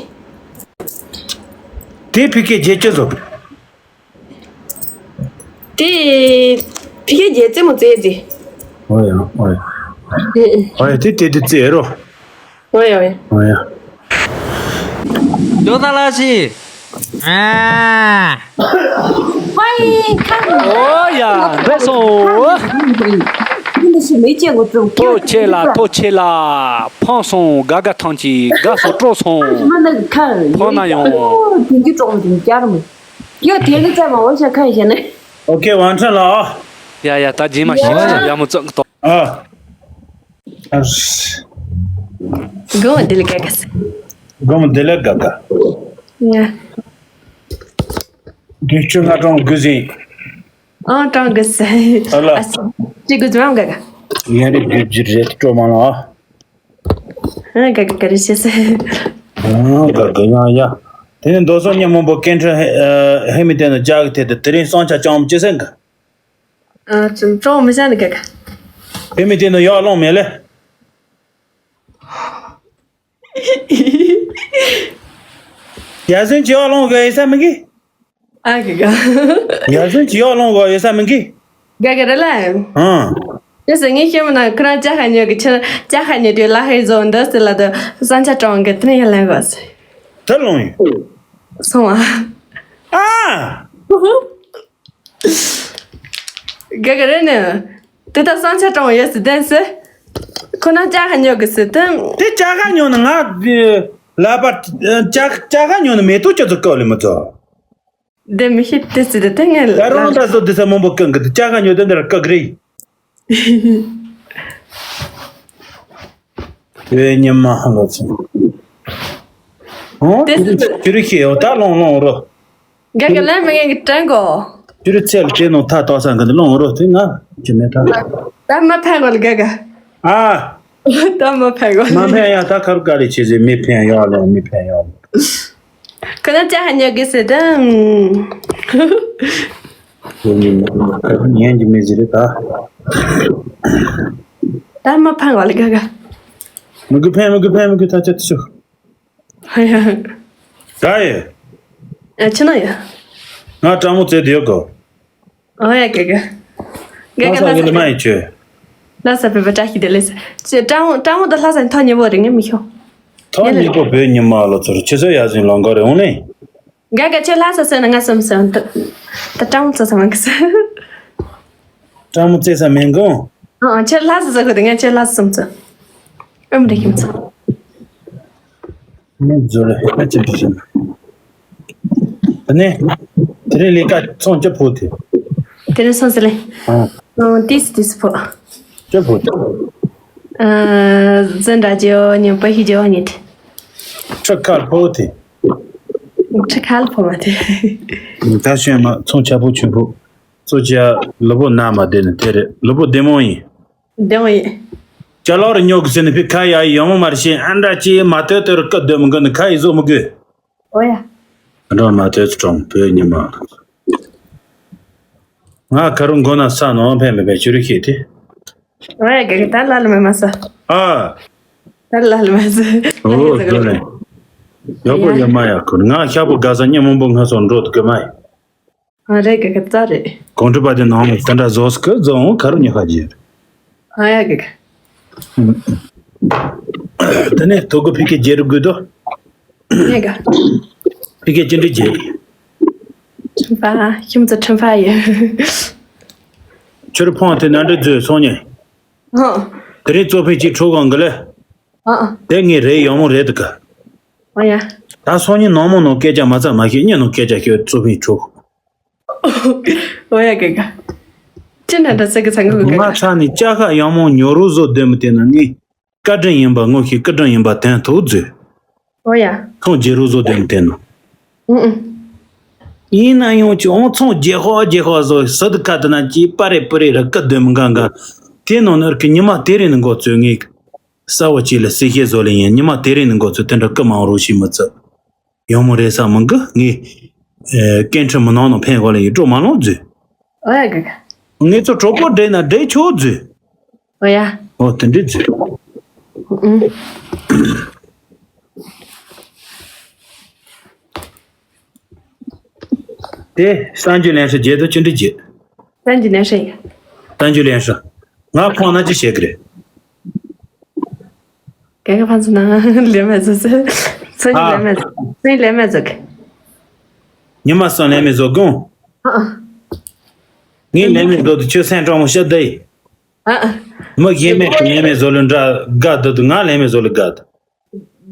དེ་ཕི་ཀའི་རྒྱལ་ཅི་བཟོ། དེ་ཕི་ཀའི་རྒྱལ་རྩེ་མོ་རྩེ་རྩི། ཨོ་ཡ་ཨོ་ཡ། ཨོ་ཡ་དེ་དེ་དེ་རྩེ་རོ། ཨོ་ཡ་ཨོ་ཡ། ཨོ་ཡ། ཇོ་ད་ལ་ཤི། ཨ། ཧོའི་ཁ། ཨོ་ཡ་འདྲེ་སོང་། འདི་ཞིག་མེད་ཅེས་འགོ་བཙུགས། ཐོ་ཆེ་ལ་ཐོ་ཆེ་ལ། ཕང་སོང་དགའ་དགའ་ཐང་ཅིག་དགའ་སོ་སྤྲོ་སོང་། མ་ན་ཁ། ཕོ་ན་ཡོང་། དེང་གི་གྲོང་དེང་རྒྱལ་མོ། ཡོད་དེ་ནི་ཙམ་མ་འོ་ཤ་ཁ་ཤ་ནི། ཨོ་ཁེ་ཝང་ཁྲན་ལགས། ཡ་ཡ་ད་རྗེས་མ་ཞིག་ཡ་ཡ་མོ་བཙོག་གི་ཏོ། ཨ། ཨ། དགོང་མོ་བདེ་ལེགས་དགའ་དགའ། དགོང་མོ་བདེ་ལེགས་དགའ་དགའ། ཡ། དགུན་ཆུ་ང་གྲོང་དགུ་ཟིན། ཨང་གྲོང་དགུ་ཟིན། ཨ་ལ། ཨ་སི། ཅི་དགུ་ཟིན་དགའ་དགའ། ཡ་རེ་དགུ་ཟིན་རེད་སྤྲོ་མ་ལ། ཨ་དགའ་དགའ་རེ་ཤེས་སེ། ཨ་དགའ་དགའ་ཡ་ཡ། དེ་ནས་མདོ་སོ་ཉ་མོན་པོ་སྐད་འཕྲིན་ཧེ་མི་དེ་ནི་ལྕགས་ཀྱི་ཐད་དུ་དེ་རིང་སྲུང་བྱ་ཅང་མི་ཅི་སེང་གི། ཨ་ཅུང་ཅང་མི་ཤ་ནི་ག་ག་ཧེ་མི་དེ་ནི་ཡག་ལོང་མེད་ལེ། ཡ་ཟིན་གྱི་ཡག་ལོང་གི་ཡེ་ས་མི་གི། ཨ་གི་ག་ཡ་ཟིན་གྱི་ཡག་ལོང་གི་ཡེ་ས་མི་གི། ག་ག་ར་ལ། ཨང་། དེ་ཟེར་ངས་ཤེས་མི་ན་ཁོ་རང་ཅ་ཁ་ཉོ་གི་ཁྱེད་ཅ་ཁ་ཉོ་དུས་ལ་ཧེ་བཟོ་འདི་ཟེར་ལ་དུ་བསམ་འཆར་དྲང་གི་དེ་ནས་ཡར་ལེན་དགོས་ཟེར། ད་ལོང་ཡིན། སོང་བ། ཨ། དགའ་གི་རེད་ནི། དེ་ལྟར་བསམ་འཆར་དྲང་ཡོད་ཟེར་བསྟན་ཟེར། ཁོ་ན་ཅ་ཁ་ཉོ་གི་ཟེར་དུ། དེ་ཅ་ཁ་ཉོ་ན་ང་ལ་པ་ཅ་ཅ་ཁ་ཉོ་ན་མེ་ཏོག་ཅོ་ཚོ་ཀོ་ལི་མི་ཚོ། དེ་མི་ཤེས་དེ་ཟེར་དེ་ངས་ད་རུང་ད་ལ་སོ་དེ་ས་མང་པོ་ཀང་གི་དེ་ཅ་ཁ་ཉོ་དེ་འདྲ་ཀ་གི་རེད། ཡོད་ཉི་མ་ཧ་ལོ་ཚོ། ཨོ། དེ་ཚོ་ཅི་རིགས་ཤེས་ཡོད་ད་ལོང་ལོང་རོ། རྒྱ་གི་ལན་མི་ངན་གི་དྲན་གོ། ཅི་རིགས་ཚེ་ལ་ཅི་ནོ་ཐ་ཏོ་ས་གི་འདི་ལོང་རོ་དེ་ང་ཅི་མེད་ད། ད་མ་ཕན་གོ་ལ་རྒྱ་ག་ཨ། ད་མ་ཕན་གོ་མ་ཕན་ཡ་ད་ཁ་རུ་ཀ་ལི་ཆེ་ཟེ་མི་ཕན་ཡོ་ལེ་མི་ཕན་ཡོ་ལེ། ཁོ་ན་ཅ་ཧ་ཉོ་གི་ཟེར་ད། ཉན་གྱི་མི་ཟེར་ད། ད་མ་ཕན་གོ་ལ་རྒྱ་ག་མི་གུ་ཕན་མི་གུ་ཕན་མི་གུ་ད་ཅི་ཚུ། ཧ་ཡ། ད་ཡེ། ཨ་ཆི་ན་ཡ། ང་ཀྲང་མོ་བཙལ་དུ་ཡོད་གོ། ཨོ་ཡ་གེ་གེ། གེ་གེ་ལྷ་ས་ལྷ་ས་ཡིན་ལ་མ་ཡི་ཆོས། ལྷ་ས་བོད་པ་བཀྲ་ཤིས་བདེ་ལེགས་ཟེར། ཀྲང་མོ་ཀྲང་མོ་དང་ལྷ་ས་ཐོག་ཉེ་བོ་རེད་ངས་མི་ཤོང་། ཐོག་ཉེ་པོ་བོད་ཉི་མ་ལོ་ཚོར་ཆེ་ཚོ་ཡ་ཟིན་ལོང་གོ་རེ་འོང་ནི། གེ་གེ་ཁྱོད་ལྷ་ས་སོན་ན་ང་སོམ་སོན་ད་ཀྲང་མོ་བཙལ་ས་མ་གི་ཟེར། ཀྲང་མོ་བཙལ་ས་མེད་གོ། ཨ་ཁྱོད་ལྷ་ས་ཟེར་གོ་དེ་ངས་ཁྱོད་ལྷ་ས་སོམ་སོན། ཨམ་རེ་ཁྱིམ་ཚང་། ནི་འཛོལ་ལ་ཧེ་ཅི་ཞིག་ནི། དེ་རིང་ལས་ཀ་ཚོང་ཅི་ཕོ་དེ། དེ་རིང་སོང་ཟེར་ལེ། ཨ། ཨང་ཏིས་ཏིས་ཕོ། ཅི་ཕོ་དེ། ཨ། ཛན་ར་ཇོ་ཉི་པ་ཧི་ཇོ་ཉི་དེ། ཁྲི་ཁལ་ཕོ་དེ། ཁྲི་ཁལ་ཕོ་མ་དེ། ད་ཤོད་མ་ཚོང་ཆ་ཕོ་ཆུ་ཕོ། གཙོ་ཆེ་ལུ་བོ་ན་མ་དེ་ནི་དེ་རེད་ལུ་བོ་བདེ་མོ་ཡིན། བདེ་མོ་ཡིན། ཅ་ལག་རུ་ཉོ་གི་ཟེར་ནི་ཕི་ཁ་ཡ་ཡི་ཡོང་མོ་མ་རེད་ཤེས་ཨ་འདྲ་ཅི་མ་ལྟོས་ལྟོས་རུ་སྐད་སྡོད་མི་དགོས་ནི་ཁ་ཡི་བཟོ་མི་དགོས། ཨོ་ཡ། ཨ་འདྲ་མ་ལྟོས་ཚུ་གྲོང་བོད་ཉི་མ། ང་ཁ་རུ་མགོ་ན་ས་ནོ་ཕན་མི་ཕན་ཆུ་རུ་ཤེས་ཏེ། ཨོ་ཡ་གེ་གེ་ད་ལ་ལ་མེ་མ་ས། ཨ། ད་ལ་ལ་མེ་ས། ཨོ་དེ་ནི། ཡག་པོ་ཡོད་མ་ཡ་ཁུར་ང་ཤ་པོ་དགའ་ས་ཉིན་མང་པོ་ང་སོང་འགྲོ་དུ་གི་མ་ཡ། ཨ་རེད་གེ་གེ་རྩ་རེད། གོང་ཁྲི་པ་དེ་ནང་མི་ད་འདྲ་བཟོ་སྐུ་བཟོ་འོང་ཁ་རུ་ཉི་ཁ་རྗེ། ཨ་ཡ་གེ་གེ། དེ་ནས་ཐོ་གུ་ཕི་ཀེ་རྗེ་རུ་དགོས་དོ། ངས་ག་ཕི་ཀེ་ཅི་འདྲི་རྗེ། ཁྲིམས་པ་ཁྱིམ་ཚ་ཁྲིམས་པ་ཡོད། ཆུ་རུ་ཕོང་དེ་ནང་འདྲི་བཟོས་སོང་ཉེ། ཧོ། དེ་རིང་གཙོ་ཕི་ཅི་ཁྲོ་གང་གི་ལེ། ཨ་ཨ། དེ་ངས་རེད་ཡོང་མོ་རེད་དུ་ག་ཨོ་ཡ། ད་སང་ཉིན་ནང་མོ་ནང་སྐད་ཆ་མ་ཚ་མ་ཤེས་ཉིན་ནང་སྐད་ཆ་ཤོད་གཙོ་ཕི་ཁྲོ། ཨོ་ཡ་གེ་ག་ཅི་ན་འདྲ་ཟེར་གི་ཚང་གི་གེ་ང་ག་ཆ་ནི་ཅ་ཁ་ཡང་མོ་ཉོ་རུ་བཟོ་དོན་མི་དེ་ན་ངས་བཀའ་དྲིན་ཡིན་པ་ངོ་ཤེས་བཀའ་དྲིན་ཡིན་པ་དོན་ཐུག་མཛོད། ཨོ་ཡ། ཁོང་རྗེ་རུ་བཟོ་དོན་མི་དེ་ན། ཨུ་ཨུ། ཡིན་ན་ཡང་ཅི་འོང་ཚོང་རྗེ་ཧོ་རྗེ་ཧོ་བཟོ་སུ་དུ་ཁ་དུ་ན་ཅི་པ་རེ་པུ་རེ་ར་བཀའ་དོན་མི་འགའ་འགའ། དེ་ནང་ནར་གི་ཉི་མ་དེ་རིང་ནི་འགོ་ཚོས་ངས། གསར་བ་ཅིག་ལ་སེ་ཤེ་བཟོ་ལེ་ཡིན་ཉི་མ་དེ་རིང་ནི་འགོ་ཚོས་དེ་འདྲ་སྐུ་མང་རུ་ཞིག་མི་བརྩི། ཡང་མོ་རེ་ས་མང་གི་ངས། སྐད་འཕྲིན་མི་ནང་ནང་ཕན་གོ་ལ་ཡི་འགྲོ་མ་ལོང་རྫུས། ཨོ་ཡ་གི་གི། ངས་ཚོ་གྲོགས་པོ་འདྲེ་ན་འདྲེ་ཆོག་རྫུས། ཨོ་ཡ། ཨོ་དེ་འདྲེ་རྫུས། ཨུ། དེ་གསར་འགྱུར་ལེན་ས་རྒྱལ་དུ་ཅི་འདྲི་རྒྱལ། གསར་འགྱུར་ལེན་ས་ཡིན། གསར་འགྱུར་ལེན་ས། ང་ཕོང་ན་ཅི་བྱེད་གི་རེད། རྒྱལ་ཁབ་ཕན་ཚུན་ནང་ལེན་མེད་བཟོ་ཟེར། སང་ཉིན་ལེན་མེད་བཟོ། སང་ཉིན་ལེན་མེད་བཟོ་གི། ཉི་མ་སང་ལེན་མེད་བཟོ་གོང་། ཨ་ཨ། ངས་ལེན་མེད་བཟོ་དུ་ཁྱོད་སེམས་དྲང་མོ་བཤད་ད་ཡིན། ཨ་ཨ། མི་གཞན་མེད་ཀྱི་ལེན་མེད་བཟོ་ལུ་འདྲ་དགའ་འདུག་འདུག་ང་ལེན་མེད་བཟོ་ལུ་དགའ་འདུག་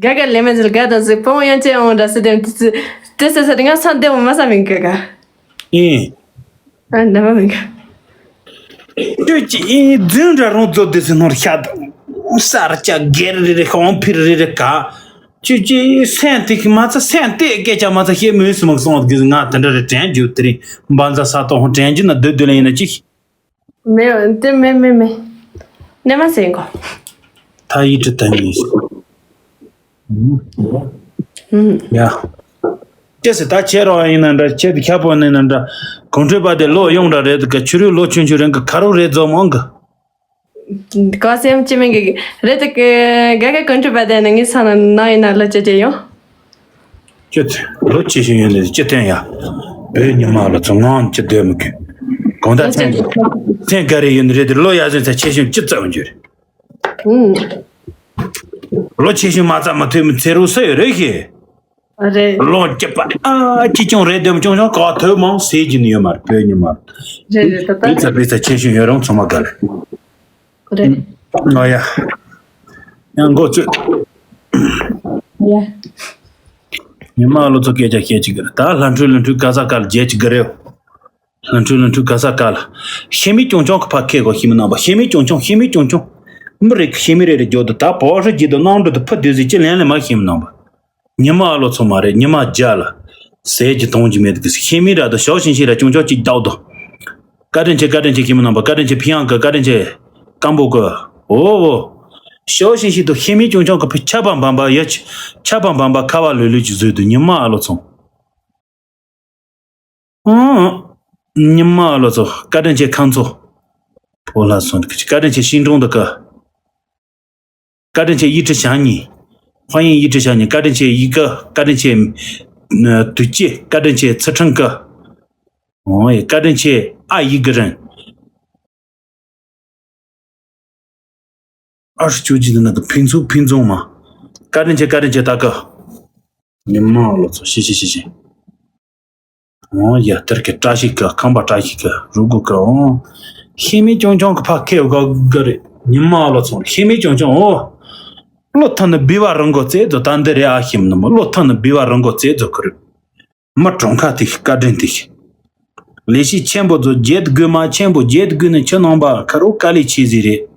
དགའ་དགའ་ལེན་མེད་བཟོ་ལུ་དགའ་འདུག་ཟེར་བོང་ཡང་ཅན་འོང་འདྲ་སེ་དེ་དེ་སེ་སེ་དེ་ང་སང་དེ་འོང་མ་ས་མིན་དགའ་དགའ། ཨིན། ཨ་འདྲ་མ་མིན་དགའ། ཁྱོད་ཀྱིས་ཨིན་རྫུན་འདྲ་རུང་བཟོ་དེ་སེ་ནོར་ཤ་དང་། ས་ར་ཅག་སྒེར་རེ་རེ་ཤོང་ཕིར་རེ་རེ་ག་ཁྱོད་ཀྱིས་སེམས་དེ་གི་མ་ཚ་སེམས་དེ་སྐད་ཆ་མ་ཚ་ཤེས་མོས་སུ་མ་སོང་གི་ང་དེ་འདྲ་རེ་དྲན་རྒྱུ་དེ་རིང་འབའ་འཛའ་ས་ཏོ་ཧོང་དྲན་རྒྱུ་ན་སྡོད་སྡོད་ལ་ཡིན་ན་ཅིག་མེད་དེ་མེད་མེད་མེད། གནས་མ་ཟེར་གོ་ད་ཡིད་དུ་དམ་ཡིན། ཨུམ། ཡ། ཅེས་ད་ཁྱེད་རང་ཡིན་ན་འདྲ་ཁྱེད་ཁྱབ་པོ་ནི་ན་འདྲ་གོང་འཕྲོས་པ་དེ་ལོ་ཡོང་འདྲ་རེད་གི་ཆུ་རུད་ལོ་ཆུང་ཆུང་རིང་གི་ཁ་རུ་རེད་རྫོགས་མང་གི་ག་སེམས་ཅི་མིན་གི་རེད་དེ་གི་ག་ག་གོང་འཕྲོས་པ་དེ་ནི་ངའི་ས་ན་ན་ཡིན་ན་ལོ་ཅི་ཅི་ཡོང་། ཅི་ཐེ་ལོ་ཅི་ཞིག་ཡོང་ནས་ཅི་ཐེན་ཡ། བོད་ཉི་མ་ལ་ཚོ་ངང་ཅི་སྡོད་མི་དགོས། གང་ལྟར་མཚན་མཚན་ག་རེ་ཡིན་རེད་དེ་ལོ་ཡ་ཟོན་ཚ་ཆེ་ཤོས་ཅི་ཙམ་རྒྱུ་རེད། ལོ་ཆེ་ཤོས་མ་ཙམ་མ་ཐོས་མི་ཚེ་རོ་ས་ཡོད་རེད་ཤེས། རེད། ལོ་སྐྱིད་པ་ཨ་ཅི་ཅུང་རེད་དེ་ཅུང་ཅུང་ག་ཐོས་མང་ཟེར་གྱི་ནི་ཡོད་མ་རེད། བོད་ཉི་མ་རེད། རེད་རེད། ད་ད་ད་ཚ་བི་ཚ་ཆེ་ཤོས་ཡོད་རུང་ཚང་མ་དགའ་རེད། རེད། ཨ་ཡ། ཡང་འགོ་བཙུགས། ཡ། ཉི་མ་ལོ་ཚོ་སྐད་ཆ་བཤད་ཅིག་གི་རེད། ད་ལྷ་འཕྲུལ་ལྷ་འཕྲུལ་ག་ས་ག་ལ་རྒྱལ་ཅིག་གི་རེད། ལྷ་འཕྲུལ་ལྷ་འཕྲུལ་ག་ས་ག་ལ། ཤེས་མེད་ཀྱང་ཀྱང་གི་ཕ་ཁེ་གོ་ཤེས་མི་རྣམ་པ། ཤེས་མེད་ཀྱང་ཀྱང་ཤེས་མེད་ཀྱང་ཀྱང་། མི་རེ་ཤེས་མི་རེ་རེ་འཇོག་ཏུ་ད་བོ་ཧྲི་རྒྱུ་དུ་གནང་འགྲོ་དུ་ཕུ་དུས་ཟིག་ཅི་ལན་ལེ་མ་ཤེས་མི་རྣམ་པ། ཉི་མ་ཨ་ལོ་ཚོ་མ་རེད། ཉི་མ་རྒྱ་ལ། ཟས་ཀྱི་གཏོང་གྱི་མེད་གི་ཤེས་མི་ར་དུ་ཤོག་ཤིང་ཤིང་ར་ཅུང་ཅོག་ཅིག་བདག་དོ། བཀའ་དྲིན་ཆེ་བཀའ་དྲིན་ཆེ་ཤེས་མི་རྣམ་པ། བཀའ་དྲིན་ཆེ་ཕི་ཡང་གི་བཀའ་དྲིན་ཆེ། སྐམ་པོ་གི། འོ་འོ། ཤོག་ཤིང་ཤིང་དུ་ཤེས་མི་ཅུང་ཅོག་གི་ཕི་ཆ་པ་འབམ་པ་ཡ་ཆ་པ་འབམ་པ་ཁ་བ་ལུས་ལུས་ཀྱི་བཟོས་དུ་ཉི་མ་ཨ་ལོ་ཚོ། ཨང་། ཉི་མ་ཨ་ལོ་ཚོ་བཀའ་དྲིན་ཆེ་ཁང་ཚོ། ཕོ་ལྷ་སོན་གི་བཀའ་དྲིན་ཆེ་ཤིང་སྒྲུང་དུ་ཀ། བཀའ་དྲིན་ཆེ་ཡིད་ཁྲི་བྱང་ཉིན། ཧོ་ཡིན་ཡིད་ཁྲི་བྱང་ཉིན། བཀའ་དྲིན་ཆེ་ཡི་ཀ། བཀའ་དྲིན་ཆེ་དུས་ཅེ། བཀའ་དྲིན་ཆེ་ཚུལ་ཁྲིམས་ཀ། ཨོ་ཡི་བཀའ་དྲིན་ཆེ་ཨ་ཡི་གི་རིན། ཨ་ཧྲི་ཅུ་ཅི་དི་ན་གི་ཕིན་ཚུགས་ཕིན་ཚུགས་མ། བཀའ་དྲིན་ཆེ་བཀའ་དྲིན་ཆེ་ད་ཀ། ཉི་མ་ལོ་ཚོ་ཤི་ཤི་ཤི་ཤི། ཨོ་ཡ་དེར་གི་བཀྲ་ཤིས་ཀ་ཁང་པ་བཀྲ་ཤིས་ཀ་རུ་གུ་ཀ་ཨོ། ཤི་མི་ཅུང་ཅུང་གི་ཕ་ཁེ་ག་ག་རེ་ཉི་མ་ལོ་ཚོ་ཤི་མི་ཅུང་ཅུང་ཨོ། བློ་ཐང་ནི་བི་བ་རང་གོ་ཙེ་ཛོ་ད་འདི་རེ་ཨ་ཤི་མི་ནི་མ་བློ་ཐང་ནི་བི་བ་རང་གོ་ཙེ་ཛོ་ཁུ་རུ། མི་གྲོང་ཁ་ཐིག་བཀའ་དྲིན་ཐིག་ལས་ཤིག་ཆེན་པོ་ཚོ་བརྒྱད་དགུ་མ་ཆེན་པོ་བརྒྱད་དགུ་ནི་ཆུ་ནང་པ་ཁ་རོ་དཀའ་ལས་ཆེ་ཟིག་རེད།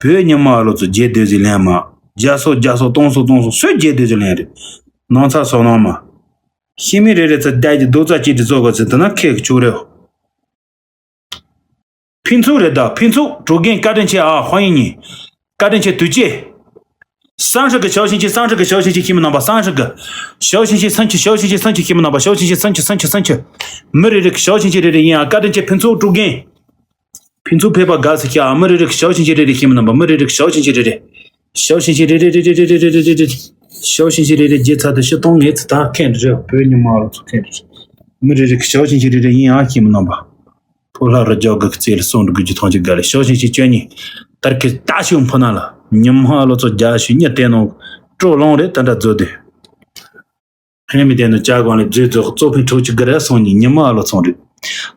བོད་ཉི་མ་ལོ་ཚོ་བརྒྱད་སྡོད་ཟིག་ལན་མ། རྒྱ་སོ་རྒྱ་སོ་སྟོང་སོ་སྟོང་སོ་སུས་བརྒྱད་སྡོད་ཟིག་ལན་རེད། ནང་ཚ་སོ་ནང་མ། ཤི་མི་རེ་རེ་ཚོ་བརྡ་གྱི་རྡོག་རྩ་གཅིག་ཏུ་བཟོ་དགོས་ཚེ་འདི་ན་ཁེག་ཆོག་རེད། ཕིན་ཚུགས་རེད་ད་ཕིན་ཚུགས་གྲོ་རྒན་བཀའ་དྲིན་ཆེ་ཨ་ཧོ་ཡིན་ཉིན། བཀའ་དྲིན་ཆེ་དུས་ཅེ། སང་ཧྲི་གི་ཞའོ་ཤིན་ཅི་སང་ཧྲི་གི་ཞའོ་ཤིན་ཅི་ཤི་མི་ནང་པ་སང་ཧྲི་གི། ཞའོ་ཤིན་ཅི་སང་ཆི་ཞའོ་ཤིན་ཅི་སང་ཆི་ཤི་མི་ནང་པ་ཞའོ་ཤིན་ཅི་སང་ཆི་སང་ཆི་སང་ཆི། མི་རེ་རེ་གི་ཞའོ་ཤིན་ཅི་རེ་རེ་ཡིན་ཨ་བཀའ་དྲིན་ཆེ་ཕུན་ཚོགས་དཀྲུག་རྒན། ཕུན་ཚོགས་ཕེབས་པ་དགའ་སི་ཁྱི་ཨ་མི་རེ་རེ་གི་ཞའོ་ཤིན་ཅི་རེ་རེ་ཤི་མི་ནང་པ་མི་རེ་རེ་གི་ཞའོ་ཤིན་ཅི་རེ་རེ། ཞའོ་ཤིན་ཅི་རེ་རེ་རེ་རེ་རེ་རེ་རེ་རེ། ཞའོ་ཤིན་ཅི་རེ་རེ་རྗེས་ཚ་དུ་ཤི་སྟོང་ངེས་ཚི་ད་ཁེན་རེ་བོད་ཉི་མ་རུ་ཚུ་ཁེན་རེ། མི་རེ་རེ་གི་ཞའོ་ཤིན་ཅི་རེ་རེ་ཡིན་ཨ་ཤི་མི་ནང་པ། ཕོ་ལྷ་རུ་རྒྱག་གི་རྩེ་ལ་སོང་འགྲོ་དགོས་ཀྱི་ཐང་ཅིག་དགའ་ལེ་ཞོ་ཞིང་ཞིག་བཅོས་ཉིན། དར་གི་རྟ་ཞུ་འཕོ་ན་ལ་ཉི་མ་ལོ་ཚོ་རྒྱ་ཞུ་ཉི་དེ་ནང་སྤྲོ་ལོང་རེད་ད་འདྲ་མཛོད་དེ། ཧེ་མི་དེ་ནང་ཅག་གང་ལས་མཛོད་རྫོགས་གཙོ་ཕན་འཕྲོག་ཅིག་གི་རེད་སོང་ཉིན་ཉི་མ་ལོ་ཚོང་རེད།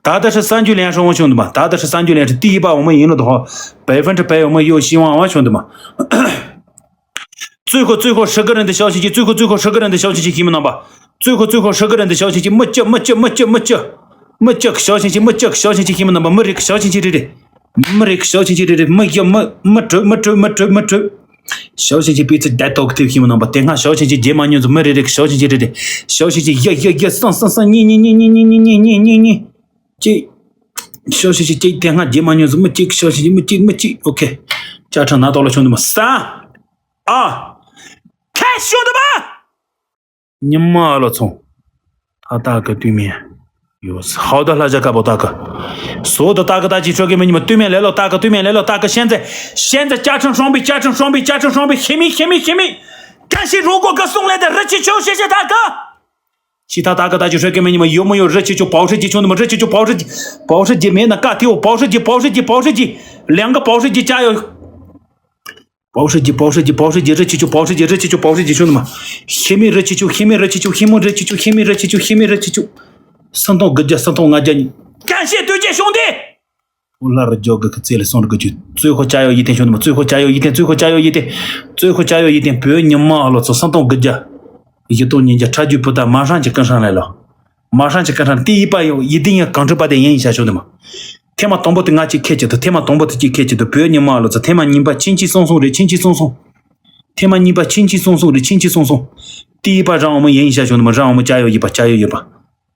ད་ལྟ་ཧྲི་གསར་འགྱུར་ལེན་ཧྲི་འོང་བྱུང་འདུག་མ་ད་ལྟ་ཧྲི་གསར་འགྱུར་ལེན་ཧྲི་ཏི་ཡི་པ་འོ་མ་ཡིན་ལོ་དོ་ཧོ། བའི་ཕན་ཁྲི་བའི་འོ་མ་ཡོ་ཤི་ཝང་འོང་བྱུང་འདུག་མ། ཙུའི་ཁོ་ཙུའི་ཁོ་ཧྲི་གི་རན་དུ་ཞའོ་ཞིང་ཅི་ཙུའི་ཁོ་ཙུའི་ཁོ་ཧྲི་གི་རན་དུ་ཞའོ་ཞིང་ཅི་ཤི་མི་ནང་པ། ཙུའི་ཁོ་ཙུའི་ཁོ་ཧྲི་གི་རན་དུ་ཞའོ་ཞིང་ཅི་མི་ཅི་མི་ཅི་མི་ཅི་མི་ཅི། མི་ཅི་ཞའོ་ཞིང་ཅི་མི་ཅི་ཞའོ་ཞིང་ཅི་ཤི་མི་ནང་པ་མི་རིགས་ཞའོ་ཞིང་ཅི་རེ་རེ། མི་རིགས་ཞའོ་ཞིང་ཅི་རེ་རེ་མི་ཡི་མི་མི་གྲོས་མི་གྲོས་མི་གྲོས་མི་གྲོས། ཞའོ་ཞིང་ཅི་པི་ཚི་ཌེ་ཏོག་ཐེབས་ཤི་མི་ནང་པ་དེ་སྔ་ཞའོ་ཞིང་ཅི་རྗེས་མ་ཉོན་ཚོ་མི་རེ་རེ་ཞའོ་ཞིང་ཅི་རེ་རེ། ཞའོ་ཞིང་ཅི་ཡ་ཡ་ཡ་སང་སང་སང་གཉིས་གཉིས་གཉིས། གཅིག་ཞའོ་ཞིང་ཅི་གཅིག་དེ་སྔ་རྗེས་མ་ཉོན་ཚོ་མི་གཅིག་ཞའོ་ཞིང་ཅི་མི་གཅིག་མི་གཅིག་ཨོ་ཁེ། ཅ་ཁྲ་ན་ཏོག་ལ་ཆུང་དུ་མ་ས། ཨ། ཁ་ཤོ་དུ་མ། ཉི་མ་ཨ་ལོ་ཚོང་། ད་ལྟ་གི་དུས་མིན། ཡོ་ཧའོ་ད་ལྷ་བྱ་དཀར་པོ་ད་གི། སོ་ད་ད་གི་ད་ཅི་ཆོ་གི་མི་ཉི་མ་དུས་མིན་ལེ་ལོ་ད་གི་དུས་མིན་ལེ་ལོ་ད་གི་ཤན་ཛེ། ཤན་ཛེ་ཅ་ཁྲིམས་སྲོང་པི་ཅ་ཁྲིམས་སྲོང་པི་ཅ་ཁྲིམས་སྲོང་པི་ཤི་མི་ཤི་མི་ཤི་མི། ཀན་ཤི་རུ་གོ་གི་སོང་ལེ་ད་རི་ཆི་ཆོ་ཤེ་ཤེ་ད་གི། ཤི་ད་ད་གི་ད་ཅི་ཆོ་གི་མི་ཉི་མ་ཡོ་མོ་ཡོ་རི་ཆི་ཆོ་པའོ་ཧྲི་ཅི་ཆུང་དུ་མ་རི་ཆི་ཆོ་པའོ་ཧྲི་ཅི། པའོ་ཧྲི་ཅི་མེད་ན་ཀ་ཐི་འོ་པའོ་ཧྲི་ཅི་པའོ་ཧྲི་ཅི་པའོ་ཧྲི་ཅི། ལེང་གི་པའོ་ཧྲི་ཅི་ཅ་ཡོ། པའོ་ཧྲི་ཅི་པའོ་ཧྲི་ཅི་པའོ་ཧྲི་ཅི་རི་ཆི་ཆུ་པའོ་ཧྲི་ཅི་རི་ཆི་ཆུ་པའོ་ཧྲི་ཅི་ཆུ་ནི་མ། ཤི་མི་རི་ཆི་ཆུ་ཤི་མི་རི་ཆི་ཆུ་ཤི་མོ་རི་ཆི་ཆུ་ཤི་མི་རི་ཆི་ཆུ། སུམ་སྟོང་དགུ་བརྒྱ་སུམ་སྟོང་ལྔ་བརྒྱ་ཉིས། ཀན་ཤི་དུས་ཀྱི་གཞུང་འདི། ཨོ་ལྷ་རུ་རྒྱོ་གི་ཁི་ཙེ་ལི་སོང་རི་གི་ཆུ་ཙུའི་ཁོ་ཅ་ཡོ་ཡི་ཐེན་ཆུ་ནི་མ་ཙུའི་ཁོ་ཅ་ཡོ་ཡི་ཐེན་ཙུའི་ཁོ་ཅ་ཡོ་ཡི་ཐེན་ཙུའི་ཁོ་ཅ་ཡོ་ཡི་ཐེན་བོད་ཉི་མ་ཨ་ལོ་ཚོ་སུམ་སྟོང་དགུ་བརྒྱ། ཡི་སྟོང་ཉིས་བརྒྱ་ཁྲ་རྒྱུས་བུ་ད་མ་ཧྲང་གི་ཀུན་ཧྲང་ལས་ལོ། མ་ཧྲང་ཅི་ཀ་ཧྲང་ཏི་ཡི་པ་ཡོ་ཡི་ཏི་ཡ་གང་ཁྲི་པ་དེ་ཡིན་ཡིན་ཤ་ཤོ་དེ་མ། ཐེ་མ་དང་པོ་དེ་ང་ཅིག་ཁེ་ཅི་དུ་ཐེ་མ་དང་པོ་དེ་ཅིག་ཁེ་ཅི་དུ་བོད་ཉི་མ་ལོ་ཚ་ཐེ་མ་གཉིས་པ་ཆིན་ཆི་སོང་སོང་རེད་ཆིན་ཆི་སོང་སོང་། ཐེ་མ་གཉིས་པ་ཆིན་ཆི་སོང་སོང་རེད་ཆིན་ཆི་སོང་སོང་། ཏི་ཡི་པ་རང་འོ་མ་ཡིན་ཡིན་ཤ་ཤོ་དེ་མ་རང་འོ་མ་ཅ་ཡོ་ཡི་པ་ཅ་ཡོ་ཡི་པ།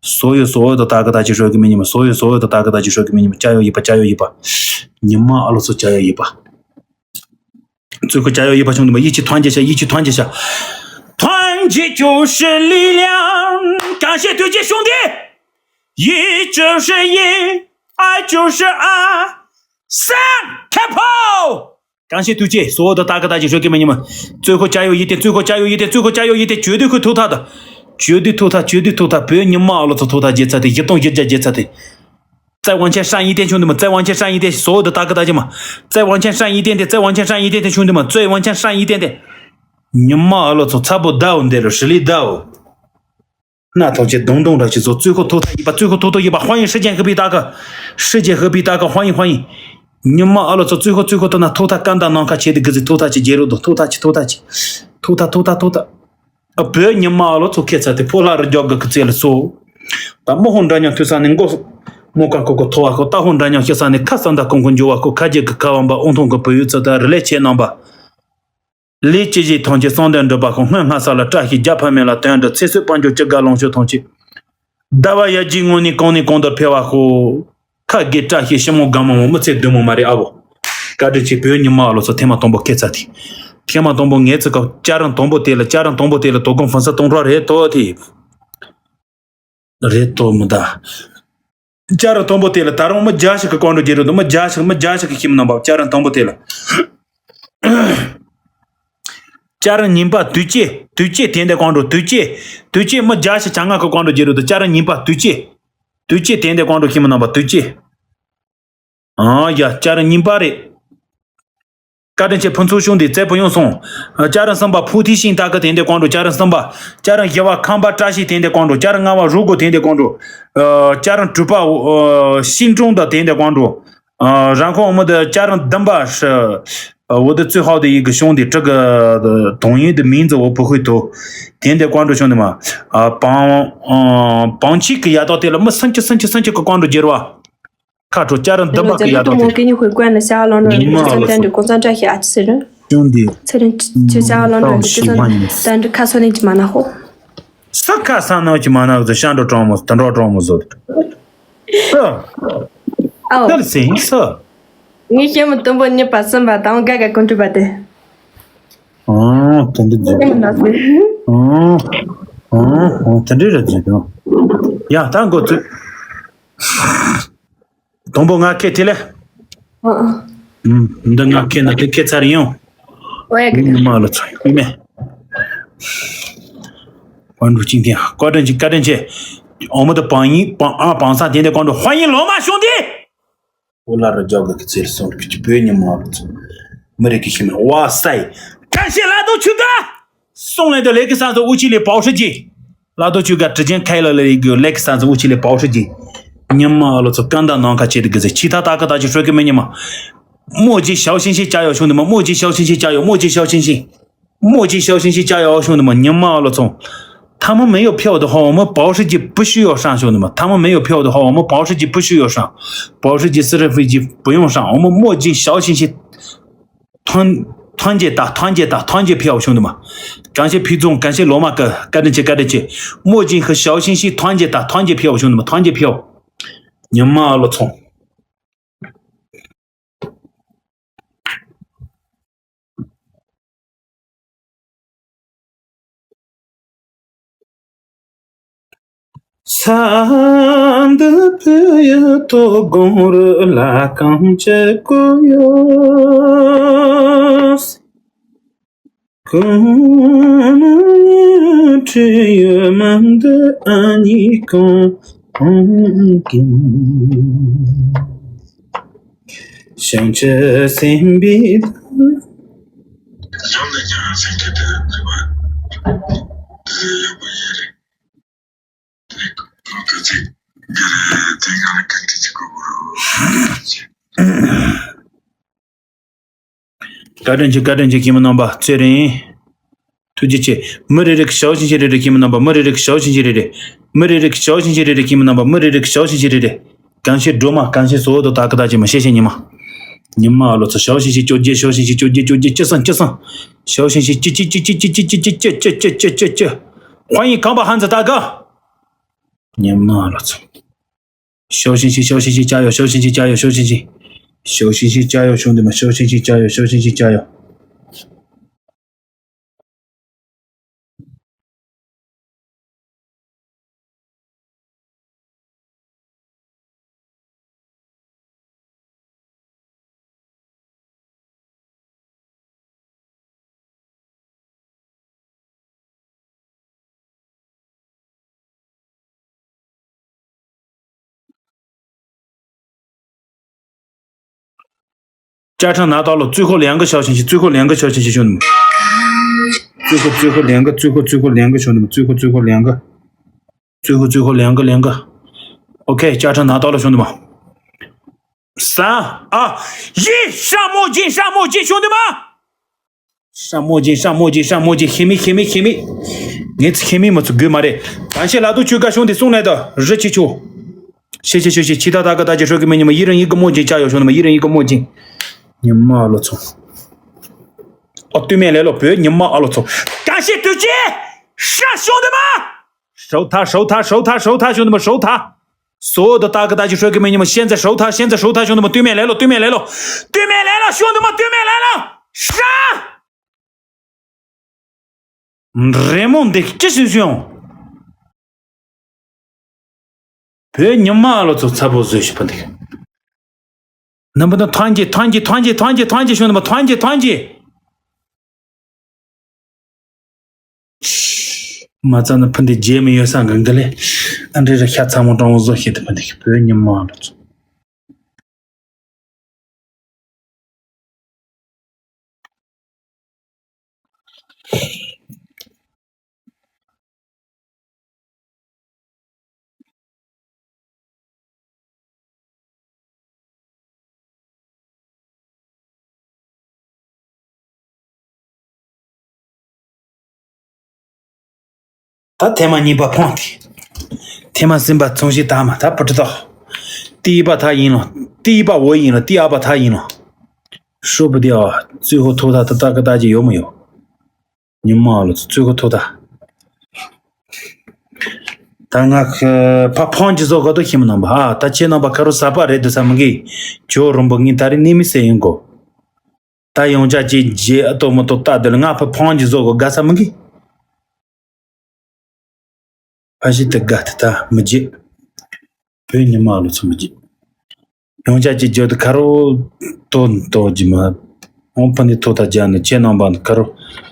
སོ་ཡོ་སོ་ཡོ་དུ་ད་ག་ད་ཅི་ཤོ་གི་མི་ཉི་མ་སོ་ཡོ་སོ་ཡོ་དུ་ད་ག་ད་ཅི་ཤོ་གི་མི་ཉི་མ་ཅ་ཡོ་ཡི་པ་ཅ་ཡོ་ཡི་པ། ཉི་མ་ཨ་ལོ་ཚོ་ཅ་ཡོ་ཡི་པ། 最后加油一把，兄弟们，一起团结一下，一起团结一下。团结就是力量。感谢对接兄弟，一就是一，二就是二，三，开炮！感谢对接，所有的大哥大姐说给你们，最后加油一点，最后加油一点，最后加油一点，绝对会投他的，绝对投他，绝对投他，不要你骂了，他投他节操的，一动一家节操的。在往前上一点，兄弟们，再往前上一点，所有的大哥大姐们，再往前上一点点，再往前上一点点，兄弟们，再往前上一点点。你妈了操，差不多到你了，实力到。那头去咚咚的去做，最后投他一把，最后投他一把，欢迎世界和平大哥，世界和平大哥，欢迎欢迎。你妈了操，最后最后的那投他干的能看切的个子，投他去介入的，投他去，投他去，投他投他投他。ཨ་བོད་ཉི་མ་ཨ་ལོ་ཚོ་ཁྱེད་ཚ་དེ་ཕོ་ལྷ་རུ་རྒྱོག་གི་ཁི་ཚེ་ལ་སོ། ད་མི་ཧོང་འདྲ་མཉམ་ཐོས་ས་ནས་མགོ་མོ་ཀ་ཀོ་ཀོ་ཐོ་བ་ཁོ་ཏ་ཧོང་འདྲ་མཉམ་ཤི་ས་ནས་ཁ་ས་འདའ་ཀོང་ཀོ་འགྱུར་བ་ཁོ་ཁ་རྗེ་གི་ཁ་བམ་པ་ཨོང་ཐོང་གི་བུ་ཡུ་ཚོ་ད་རི་ལས་ཆེ་རྣམ་པ། ལས་ཅི་ཞིག་ཐོང་ཆེ་གསང་དོན་འགྲུབ་པ་ཁོ་སྔོན་སྔ་ས་ལ་བཀྲ་ཤིས་རྒྱ་ཕ་མེ་ལ་དོན་འགྲུབ་ཚེ་བསོད་དཔལ་འབྱོར་ཅི་དགའ་ལོངས་སྤྱོད་ཐོང་ཆེ། ཟླ་བ་ཡ་གྱི་ངོ་ནས་གང་ནས་གང་དུ་འཕེལ་བ་ཤོག་ཁ་དགེ་བཀྲ་ཤིས་ཞིམ་མོ་དགའ་མོ་མོ་མི་ཚེ་བདེ་མོ་མ་རེད་ཨ་བོ། བཀའ་དྲིན་ཆེ་བོད་ཉི་མ་ཨ་ལོ་ཚོ་ཐེངས་མ་དང་པོ་ཁྱེད་ཚ་དེ། ཐེངས་མ་དང་པོ་ངས་ཚིག་ག་ཅ་རང་དང་པོ་དེ་ལ་ཅ་རང་དང་པོ་དེ་ལ་དོ་དགོང་ཧྥུན་ས་གཏོང་རོགས་རེད་དོ་དེ། རེད་དོ་མི་ད། ཅ་རང་དང་པོ་དེ་ལ་ད་རུང་མི་བརྒྱ་ཞིག་གི་བཀོད་འགྲོ་རྒྱུ་རེད་དོ་མི་བརྒྱ་ཞིག་མི་བརྒྱ་ཞིག་གི་ཤི་མི་ནང་པ་ཅ་རང་དང་པོ་དེ་ལ། ཅ་རང་ཉིན་པ་དུས་ཅི་དུས་ཅི་དེ་འདྲ་བཀོད་འགྲོ་དུས་ཅི་དུས་ཅི་མི་བརྒྱ་ཞིག་ཅ་ང་གི་བཀོད་འགྲོ་རྒྱུ་རེད་དོ་ཅ་རང་ཉིན་པ་དུས་ཅི་དུས་ཅི་དེ་འདྲ་བཀོད་འགྲོ་ཤི་མི་ནང་པ་དུས་ཅི། ཨང་ཡ་ཅ་རང་ཉིན་པ་རེད། བཀའ་དྲིན་ཆེ་ཕུན་ཚོགས་ཤོང་འདི་རྩེ་བུ་ཡོང་སོང་། ཅ་རང་གསུམ་པ་ཕུ་ཐི་ཤིང་རྟ་ཁ་དེ་འདྲ་བཀོད་འགྲོ་ཅ་རང་གསུམ་པ། ཅ་རང་བཞི་བ་ཁམས་པ་བཀྲ་ཤིས་དེ་འདྲ་བཀོད་འགྲོ་ཅ་རང་ལྔ་བ་རུ་གོ་དེ་འདྲ་བཀོད་འགྲོ། ཅ་རང་དྲུག་པ་ཤིང་གྲོང་དང་དེ་འདྲ་བཀོད་འགྲོ། རང་ཁོང་འོ་མ་དེ་ཅ་རང་བདུན་པ་ཧྲི། འོ་དེ་ཚོད་ཧའོ་དེ་ཡི་གི་ཤོང་དེ་ཀྲི་གི་དོང་ཡིན་དེ་མིང་ཙི་འོ་བུ་ཧུའི་དོ། དེ་འདྲ་བཀོད་འགྲོ་ཤོང་དེ་མ། བང་བང་ཆིག་གི་ཡ་ཏོག་དེ་ལ་མི་སུམ་ཅུ་སུམ་ཅུ་སུམ་ཅུ་གི་བཀོད་འགྲོ་རྒྱུ་རེད་བ། ཁ་དྲོ་ཅ་རང་བདུན་པ་གི་ཡ་དོག་དེ། 给你回关了，下二轮了，你就算这样子，工作站也还是人，兄弟，这人就下二轮了，你就算，但是看错你就蛮难过。是看上那去嘛那个山着装么，等着装么做的。是。哦。这个真是。你先不等我，你把身吧，当我改改工作吧的。哦，真的假的？嗯，那是。哦，哦，哦，真的是假的。呀，咱过去。 དང་པོ་ང་ཁེ་དེ་ལས། ཨ་ཨ། ཨུམ། འདི་ང་ཁེ་ན་དེ་ཁེ་ཚར་ཡོང་། ཨོ་ཡ་གི། ངའི་མ་ལ་ཚོ་ཡོང་མེད། ཝན་རུ་ཅིང་ཐེན་བཀའ་དྲིན་ཆེ་བཀའ་དྲིན་ཆེ། ཨོ་མོ་དུ་བང་ཡིན་བང་ཨ་བང་ས་དེ་འདྲ་གོང་དུ་ཧ་ཡིན་ལོ་མ་བྱུང་དེ། ཨོ་ལ་རུ་རྒྱག་གི་ཚེར་སོང་གི་བོད་ཉི་མ་ལ་ཚོ། མི་རིགས་ཀྱི་ཤི་མེད་ཝ་སའི། ཁ་ཤས་ལ་དུ་ཆུ་ད། སོང་ལེ་དུ་ལེ་ཀི་ས་ཚོ་ཨུ་ཆི་ལེ་པའོ་ཧྲི་ཅི། ལ་དོ་ཆུ་ག་ཀྲི་ཅན་ཁའི་ལ་ལེ་གི་ལེག་སན་ཙི་ཨུ་ཆི་ལེ་པའོ་ཧྲི་ཅི། ཉི་མ་ཨ་ལོ་ཚོ་ཀན་ད་ནང་ཁ་ཆེ་དི་གི་ཟེ་ཆི་ཐ་ཏ་ཀ་ཏ་ཅི་ཧྲོ་ཀི་མེ་ཉི་མ། མོ་ཇི་ཞའོ་ཤིན་ཤི་ཅ་ཡོ་ཤུང་དི་མ་མོ་ཇི་ཞའོ་ཤིན་ཤི་ཅ་ཡོ་མོ་ཇི་ཞའོ་ཤིན་ཤི། མོ་ཇི་ཞའོ་ཤིན་ཤི་ཅ་ཡོ་ཤུང་དི་མ་ཉི་མ་ཨ་ལོ་ཚོ།他们没有票的话，我们保时捷不需要上，兄弟们。他们没有票的话，我们保时捷不需要上。保时捷四十飞机不用上，我们墨迹小心些。 ཐོན་ཐོན་རྗེས་ད་ཐོན་རྗེས་ད་ཐོན་རྗེས་ཕེའོ་བྱུང་དུ་མ། གང་ཤེས་ཕི་རྫོང་གང་ཤེས་ལོ་མ་ཀི་བཀའ་དྲིན་ཆེ་བཀའ་དྲིན་ཆེ། མོ་ཇིན་ཧི་ཞའོ་ཤིན་ཤི་ཐོན་རྗེས་ད་ཐོན་རྗེས་ཕེའོ་བྱུང་དུ་མ་ཐོན་རྗེས་ཕེའོ། ཉི་མ་ཨ་ལོ་ཚོང་། ས་འདི་བོད་ཡུལ་དོ་དགོང་རུ་ལ་གང་བྱེད་དགོས་ཡོད། གང་ཁྲི་ཡོད་མ་འདི་ཨ་ནི་གང་གང་གང་། བྱང་ཆུབ་སེམས་དཔའི་ཡང་ན་ཉང་སེང་གེ་དེ་ནི་བ། དེ་ཡག་པོ་ཡིན་རེད། དེ་ཁོ་ཚིག་གི་རེད་དེ་ང་ལ་ག་འདྲ་ཅིག་གོ་གོ་རོ། བཀའ་དྲིན་ཆེ་བཀའ་དྲིན་ཆེ་ཁྱིམ་རྣམ་པ་ཚེ་རིང་། ཐུགས་རྗེ་ཆེ། མི་རེ་རེ་གི་ཞའོ་ཤིན་ཤི་རེ་རེ་ཁྱིམ་རྣམ་པ་མི་རེ་རེ་གི་ཞའོ་ཤིན་ཤི་རེ་རེ། མི་རེ་རེ་གི་ཞའོ་ཤིན་ཤི་རེ་རེ་ཁྱིམ་རྣམ་པ་མི་རེ་རེ་གི་ཞའོ་ཤིན་ཤི་རེ་རེ། གང་ཤེས་སྒྲོལ་མ་གང་ཤེས་སོ་དོ་ད་ཀི་ད་ཅི་མ་ཤེས་ཤེས་ཉི་མ། ཉི་མ་ཨ་ལོ་ཚོ་ཞའོ་ཤིན་ཤི་བཅོ་བརྒྱད་ཞའོ་ཤིན་ཤི་བཅོ་བརྒྱད་བཅོ་བརྒྱད་ཅི་སང་ཅི་སང་། ཞའོ་ཤིན་ཤི་ཅི་ཅི་ཅི་ཅི་ཅི་ཅི་ཅི་ཅི་ཅི་ཅི་ཅི་ཅི་ཅི། ཧོ་ཡིན་གང་པ་ཧན་ཛི་ད་ག་ཉི་མ་ཨ་ལོ་ཚོ། ཞའོ་ཤིན་ཤི་ཞའོ་ཤིན་ཤི་ཅ་ཡོ་ཞའོ་ཤིན་ཤི་ཅ་ཡོ་ཞའོ་ཤིན་ཤི། ཞའོ་ཤིན་ཤི་ཅ་ཡོ་ཤོང་དུ་མ་ཞའོ་ཤིན་ཤི་ཅ་ཡོ་ཞའོ་ཤིན་ཤི་ཅ་ཡོ། ཅ་ཁྲ་ན་ཏོག་ལོ་ཙུའུ་ཁོ་ལེང་གི་ཤོག་ཆེན་ཞིག་ཙུའུ་ཁོ་ལེང་གི་ཤོག་ཆེན་ཞིག་ཤོག་ནི་མ། ཙུའུ་ཁོ་ཙུའུ་ཁོ་ལེང་གི་ཙུའུ་ཁོ་ཙུའུ་ཁོ་ལེང་གི་ཤོག་ནི་མ་ཙུའུ་ཁོ་ཙུའུ་ཁོ་ལེང་གི། ཙུའུ་ཁོ་ཙུའུ་ཁོ་ལེང་གི་ལེང་གི། ཨོ་ཁེ་ཅ་ཁྲ་ན་ཏོག་ལོ་ཤོག་ནི་མ། ས། ཨ། ཡི་ཤ་མོ་ཇི་ཤ་མོ་ཇི་ཤོག་ནི་མ། ཤ་མོ་ཇི་ཤ་མོ་ཇི་ཤ་མོ་ཇི་ཤི་མི་ཤི་མི་ཤི་མི། ངས་ཚི་ཤི་མི་མ་ཚུ་དགོས་མ་རེད། གང་ཤེས་ལ་དུ་ཆུ་ག་ཤོང་དེ་སོང་ནས་ད་རི་ཆི་ཆུ། ཤེ་ཤེ་ཤེ་ཤེ་ཆི་ད་ད་ག་ད་ཅི་ཧྲོ་གི་མི་ཉི་མ་ཡི་རང་ཡི་གི་མོ་ཇི་ཅ་ཡོ་ཤོང་ནི་མ་ཡི་རང་ཡི་གི་མོ་ཇི། ཉི་མ་ཨ་ལོ་ཚོ། ཨོ་སྟོད་སྨད་ལེ་ལོ་བོད་ཉི་མ་ཨ་ལོ་ཚོ། གང་ཤེས་དུ་ཅི། ཤ་ཤོང་དེ་མ། ཧྲོ་ཐ་ཧྲོ་ཐ་ཧྲོ་ཐ་ཧྲོ་ཐ་ཤོང་དེ་མ་ཧྲོ་ཐ། སོ་ད་ད་ག་ད་ཅི་ཧྲོ་གི་མི་ཉི་མ་ཤན་ཛ་ཧྲོ་ཐ་ཤན་ཛ་ཧྲོ་ཐ་ཤོང་དེ་མ་སྟོད་སྨད་ལེ་ལོ་སྟོད་སྨད་ལེ་ལོ། སྟོད་སྨད་ལེ་ལོ་ཤོང་དེ་མ་སྟོད་སྨད་ལེ་ལོ། ཤ། རེ་མོ་འདི་ཅི་ཞིག་བྱུང་། བོད་ཉི་མ་ཨ་ལོ་ཚོ་ཚ་པོ་བཟོས་ཤི་པ་འདི། ནམ་པ་ན་ཐང་གི་ཐང་གི་ཐང་གི་ཐང་གི་ཐང་གི་ཤོང་དེ་མ་ཐང་གི་ཐང་གི། མ་རྩ་ན་ཕུ་འདི་རྗེས་མི་ཡོད་ས་འགང་གི་ལེ། ཨ་འདྲེ་ར་ཤ་ཚ་མོ་དྲང་བོ་བཟོ་ཤེས་དེ་མི་འདུག་བོད་ཉི་མ་ལ་ཚོ། ད་ཐེངས་མ་གཉིས་པ་ཕོང་དེ། ཐེངས་མ་གསུམ་པ་ཚོང་ཞིག་དག་མ་ད་པུ་ཏི་ཏོ། ཏི་པ་ད་ཡིན་ལོ། ཏི་པ་འོ་ཡིན་ལོ་ཏི་ཨ་པ་ད་ཡིན་ལོ། ཧྲོ་པུ་ཏི་ཨ་ཙུ་ཧོ་ཐོ་ད་ད་ད་ག་ད་ཅི་ཡོད་མ་ཡོད། ཉི་མ་ལོ་ཚོ་ཚོད་གོ་ཐོ་ད། ད་ང་ཁ་ཕ་ཕང་ཅི་བཟོ་ག་དོ་ཤི་མི་ནང་པ་ཨ་ད་ཁྱེད་ནང་པ་ཁ་རུ་ས་པ་རེད་དུ་ས་མི་གི། ཇོ་རོམ་པོ་ངི་ད་རི་ནི་མི་སེ་ཡིན་གོ། ད་ཡོང་ཅག་ཅི་རྗེ་ཨ་ཏོ་མོ་ཏོ་ད་དུ་ལ་ང་ཕ་ཕང་ཅི་བཟོ་གོ་ག་ས་མི་གི། ཕ་ཤི་ཏི་ག་ཏི་ད་མི་རྗེ། བོད་ཉི་མ་ལོ་ཚོ་མི་རྗེ། ཡོང་ཅག་ཅི་བརྗོད་དུ་ཁ་རོ་ཏོ་ཏོ་ཇི་མ། འོང་ཕ་ནི་ཐོ་ད་རྒྱ་ནི་ཁྱེད་ནང་པ་ཁ་རོ་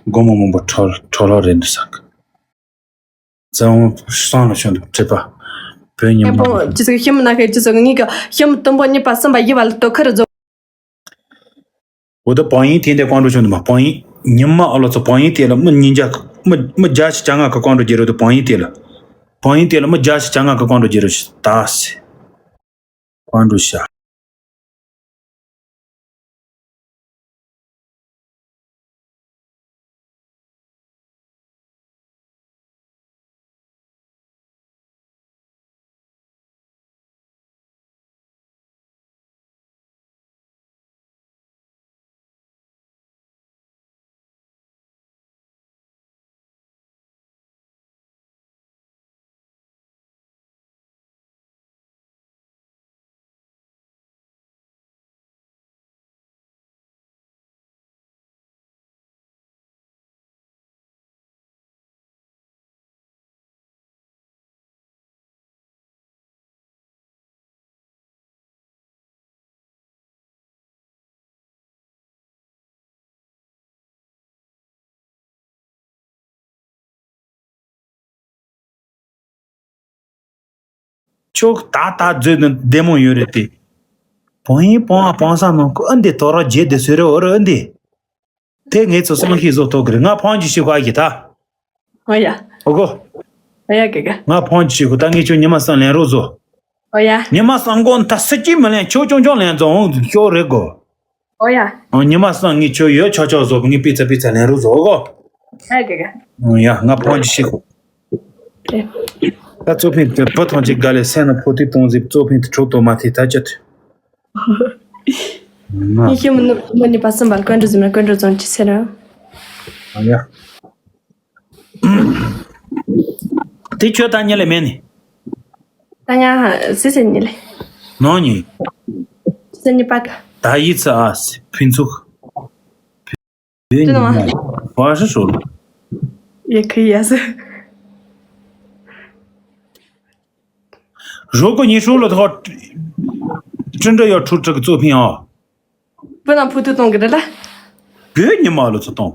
སྒོ་མོ་མོ་པོ་ཁྲོ་ཁྲོ་ལོ་རེད་འདུག་ས་གི། ཙང་སང་ལ་ཤོན་དུ་ཁྲི་པ། བོད་ཉི་མ་ལོ་ཅི་ཟིག་ཤི་མི་ན་ཁའི་ཅི་ཟིག་ངི་ག་ཤི་མི་དུམ་པོ་གཉིས་པ་གསུམ་པ་ཡི་བ་ལ་ཏོ་ཁ་རུ་རྫོགས། འོ་ད་བང་ཡིན་དེ་འདྲ་ཀོང་འགྲོ་བྱུང་འདུག་མ། བང་ཡིན་ཉི་མ་ཨ་ལོ་ཚོ་བང་ཡིན་དེ་ལ་མི་ཉིན་བརྒྱ་མི་མི་བརྒྱ་ཞིག་བྱ་ང་གི་ཀོང་འགྲོ་རྒྱལ་རོ་དུ་བང་ཡིན་དེ་ལ། བང་ཡིན་དེ་ལ་མི་བརྒྱ་ཞིག་བྱ་ང་གི་ཀོང་འགྲོ་རྒྱལ་རོ་ཞིག་ད་སེ། ཀོང་འགྲོ་ཤ། ཆོག་ད་ད་བརྗོད་ནི་བདེ་མོ་ཡོད་རེད་དེ། བོང་ཡིན་བོང་ཨ་བོང་ས་ནང་ཁུ་ཨ་འདི་དོ་ར་རྗེས་དེ་སུ་རེ་འོ་རེ་ཨ་འདི། དེ་ངས་ཚོ་སེམས་ཤེས་བཟོ་ཐོག་གི་རེད། ང་ཕང་ཅི་ཤི་ཁ་གི་ད། ཨོ་ཡ། ཨོ་གོ། ཨོ་ཡ་གི་གི། ང་ཕང་ཅི་ཤི་ཁུ་ད་ངས་ཁྱོད་ཉི་མ་སང་ལེན་རོགས་བཟོ། ཨོ་ཡ། ཉི་མ་སང་གོ་ད་སི་ཅི་མི་ལེན་ཁྱོད་ཅོང་ཅོང་ལེན་བཟོ་འོང་ཁྱོད་རེད་གོ། ཨོ་ཡ། ཨོ་ཉི་མ་སང་ངས་ཁྱོད་ཡོད་ཆོག་ཆོག་བཟོ་ངས་པི་ཚ་པི་ཚ་ལེན་རོགས་བཟོ་ཨོ་གོ། ཨོ་ཡ་གི་གི། ཨོ་ཡ་ང་ཕང་ཅི་ཤི་ཁུ། ཨེ། ད་གཙོ་ཕིན་དེ་བུ་ཐང་ཅིག་དགའ་ལས་སེམས་ན་ཕོ་ཐིག་གཏོང་ཟིག་གཙོ་ཕིན་དེ་འཕྲོག་ཏོ་མ་ཐེ་ད་ཅི་ཐུ། ང་ཡིན་ཤེས་མི་ནུབ་མ་ནི་པ་སེམས་པ་ཀོན་འགྲོ་ཟིན་ན་ཀོན་འགྲོ་ཙང་ཅི་ཟེར་ར། ཨ་ཡ། དེ་ཁྱོད་ད་ཉལ་ལེ་མེད་ནི། ད་ཉ་ཧ་སི་སི་ཉལ་ལེ། ནོ་ཉི། སི་ཉི་པ་ཀ། ད་ཡི་ཚ་ཨ་སི་ཕིན་ཚུགས། དེ་ནི་བ་ཧྲི་ཧྲོ་ལོ། ཡེ་ཁི་ཡ་སི། རོ་ཀོ་ཉི་ཧྲོ་ལོ་ཐོ། ཁྲིན་ཏྲ་ཡོ་ཁྲུ་ཁྲི་གི་གཙོ་ཕིན་ཨ། བུ་ན་བུ་ཏུ་གཏོང་གི་རེད་ལ། བུ་ཉི་མ་ལོ་ཚོ་གཏོང་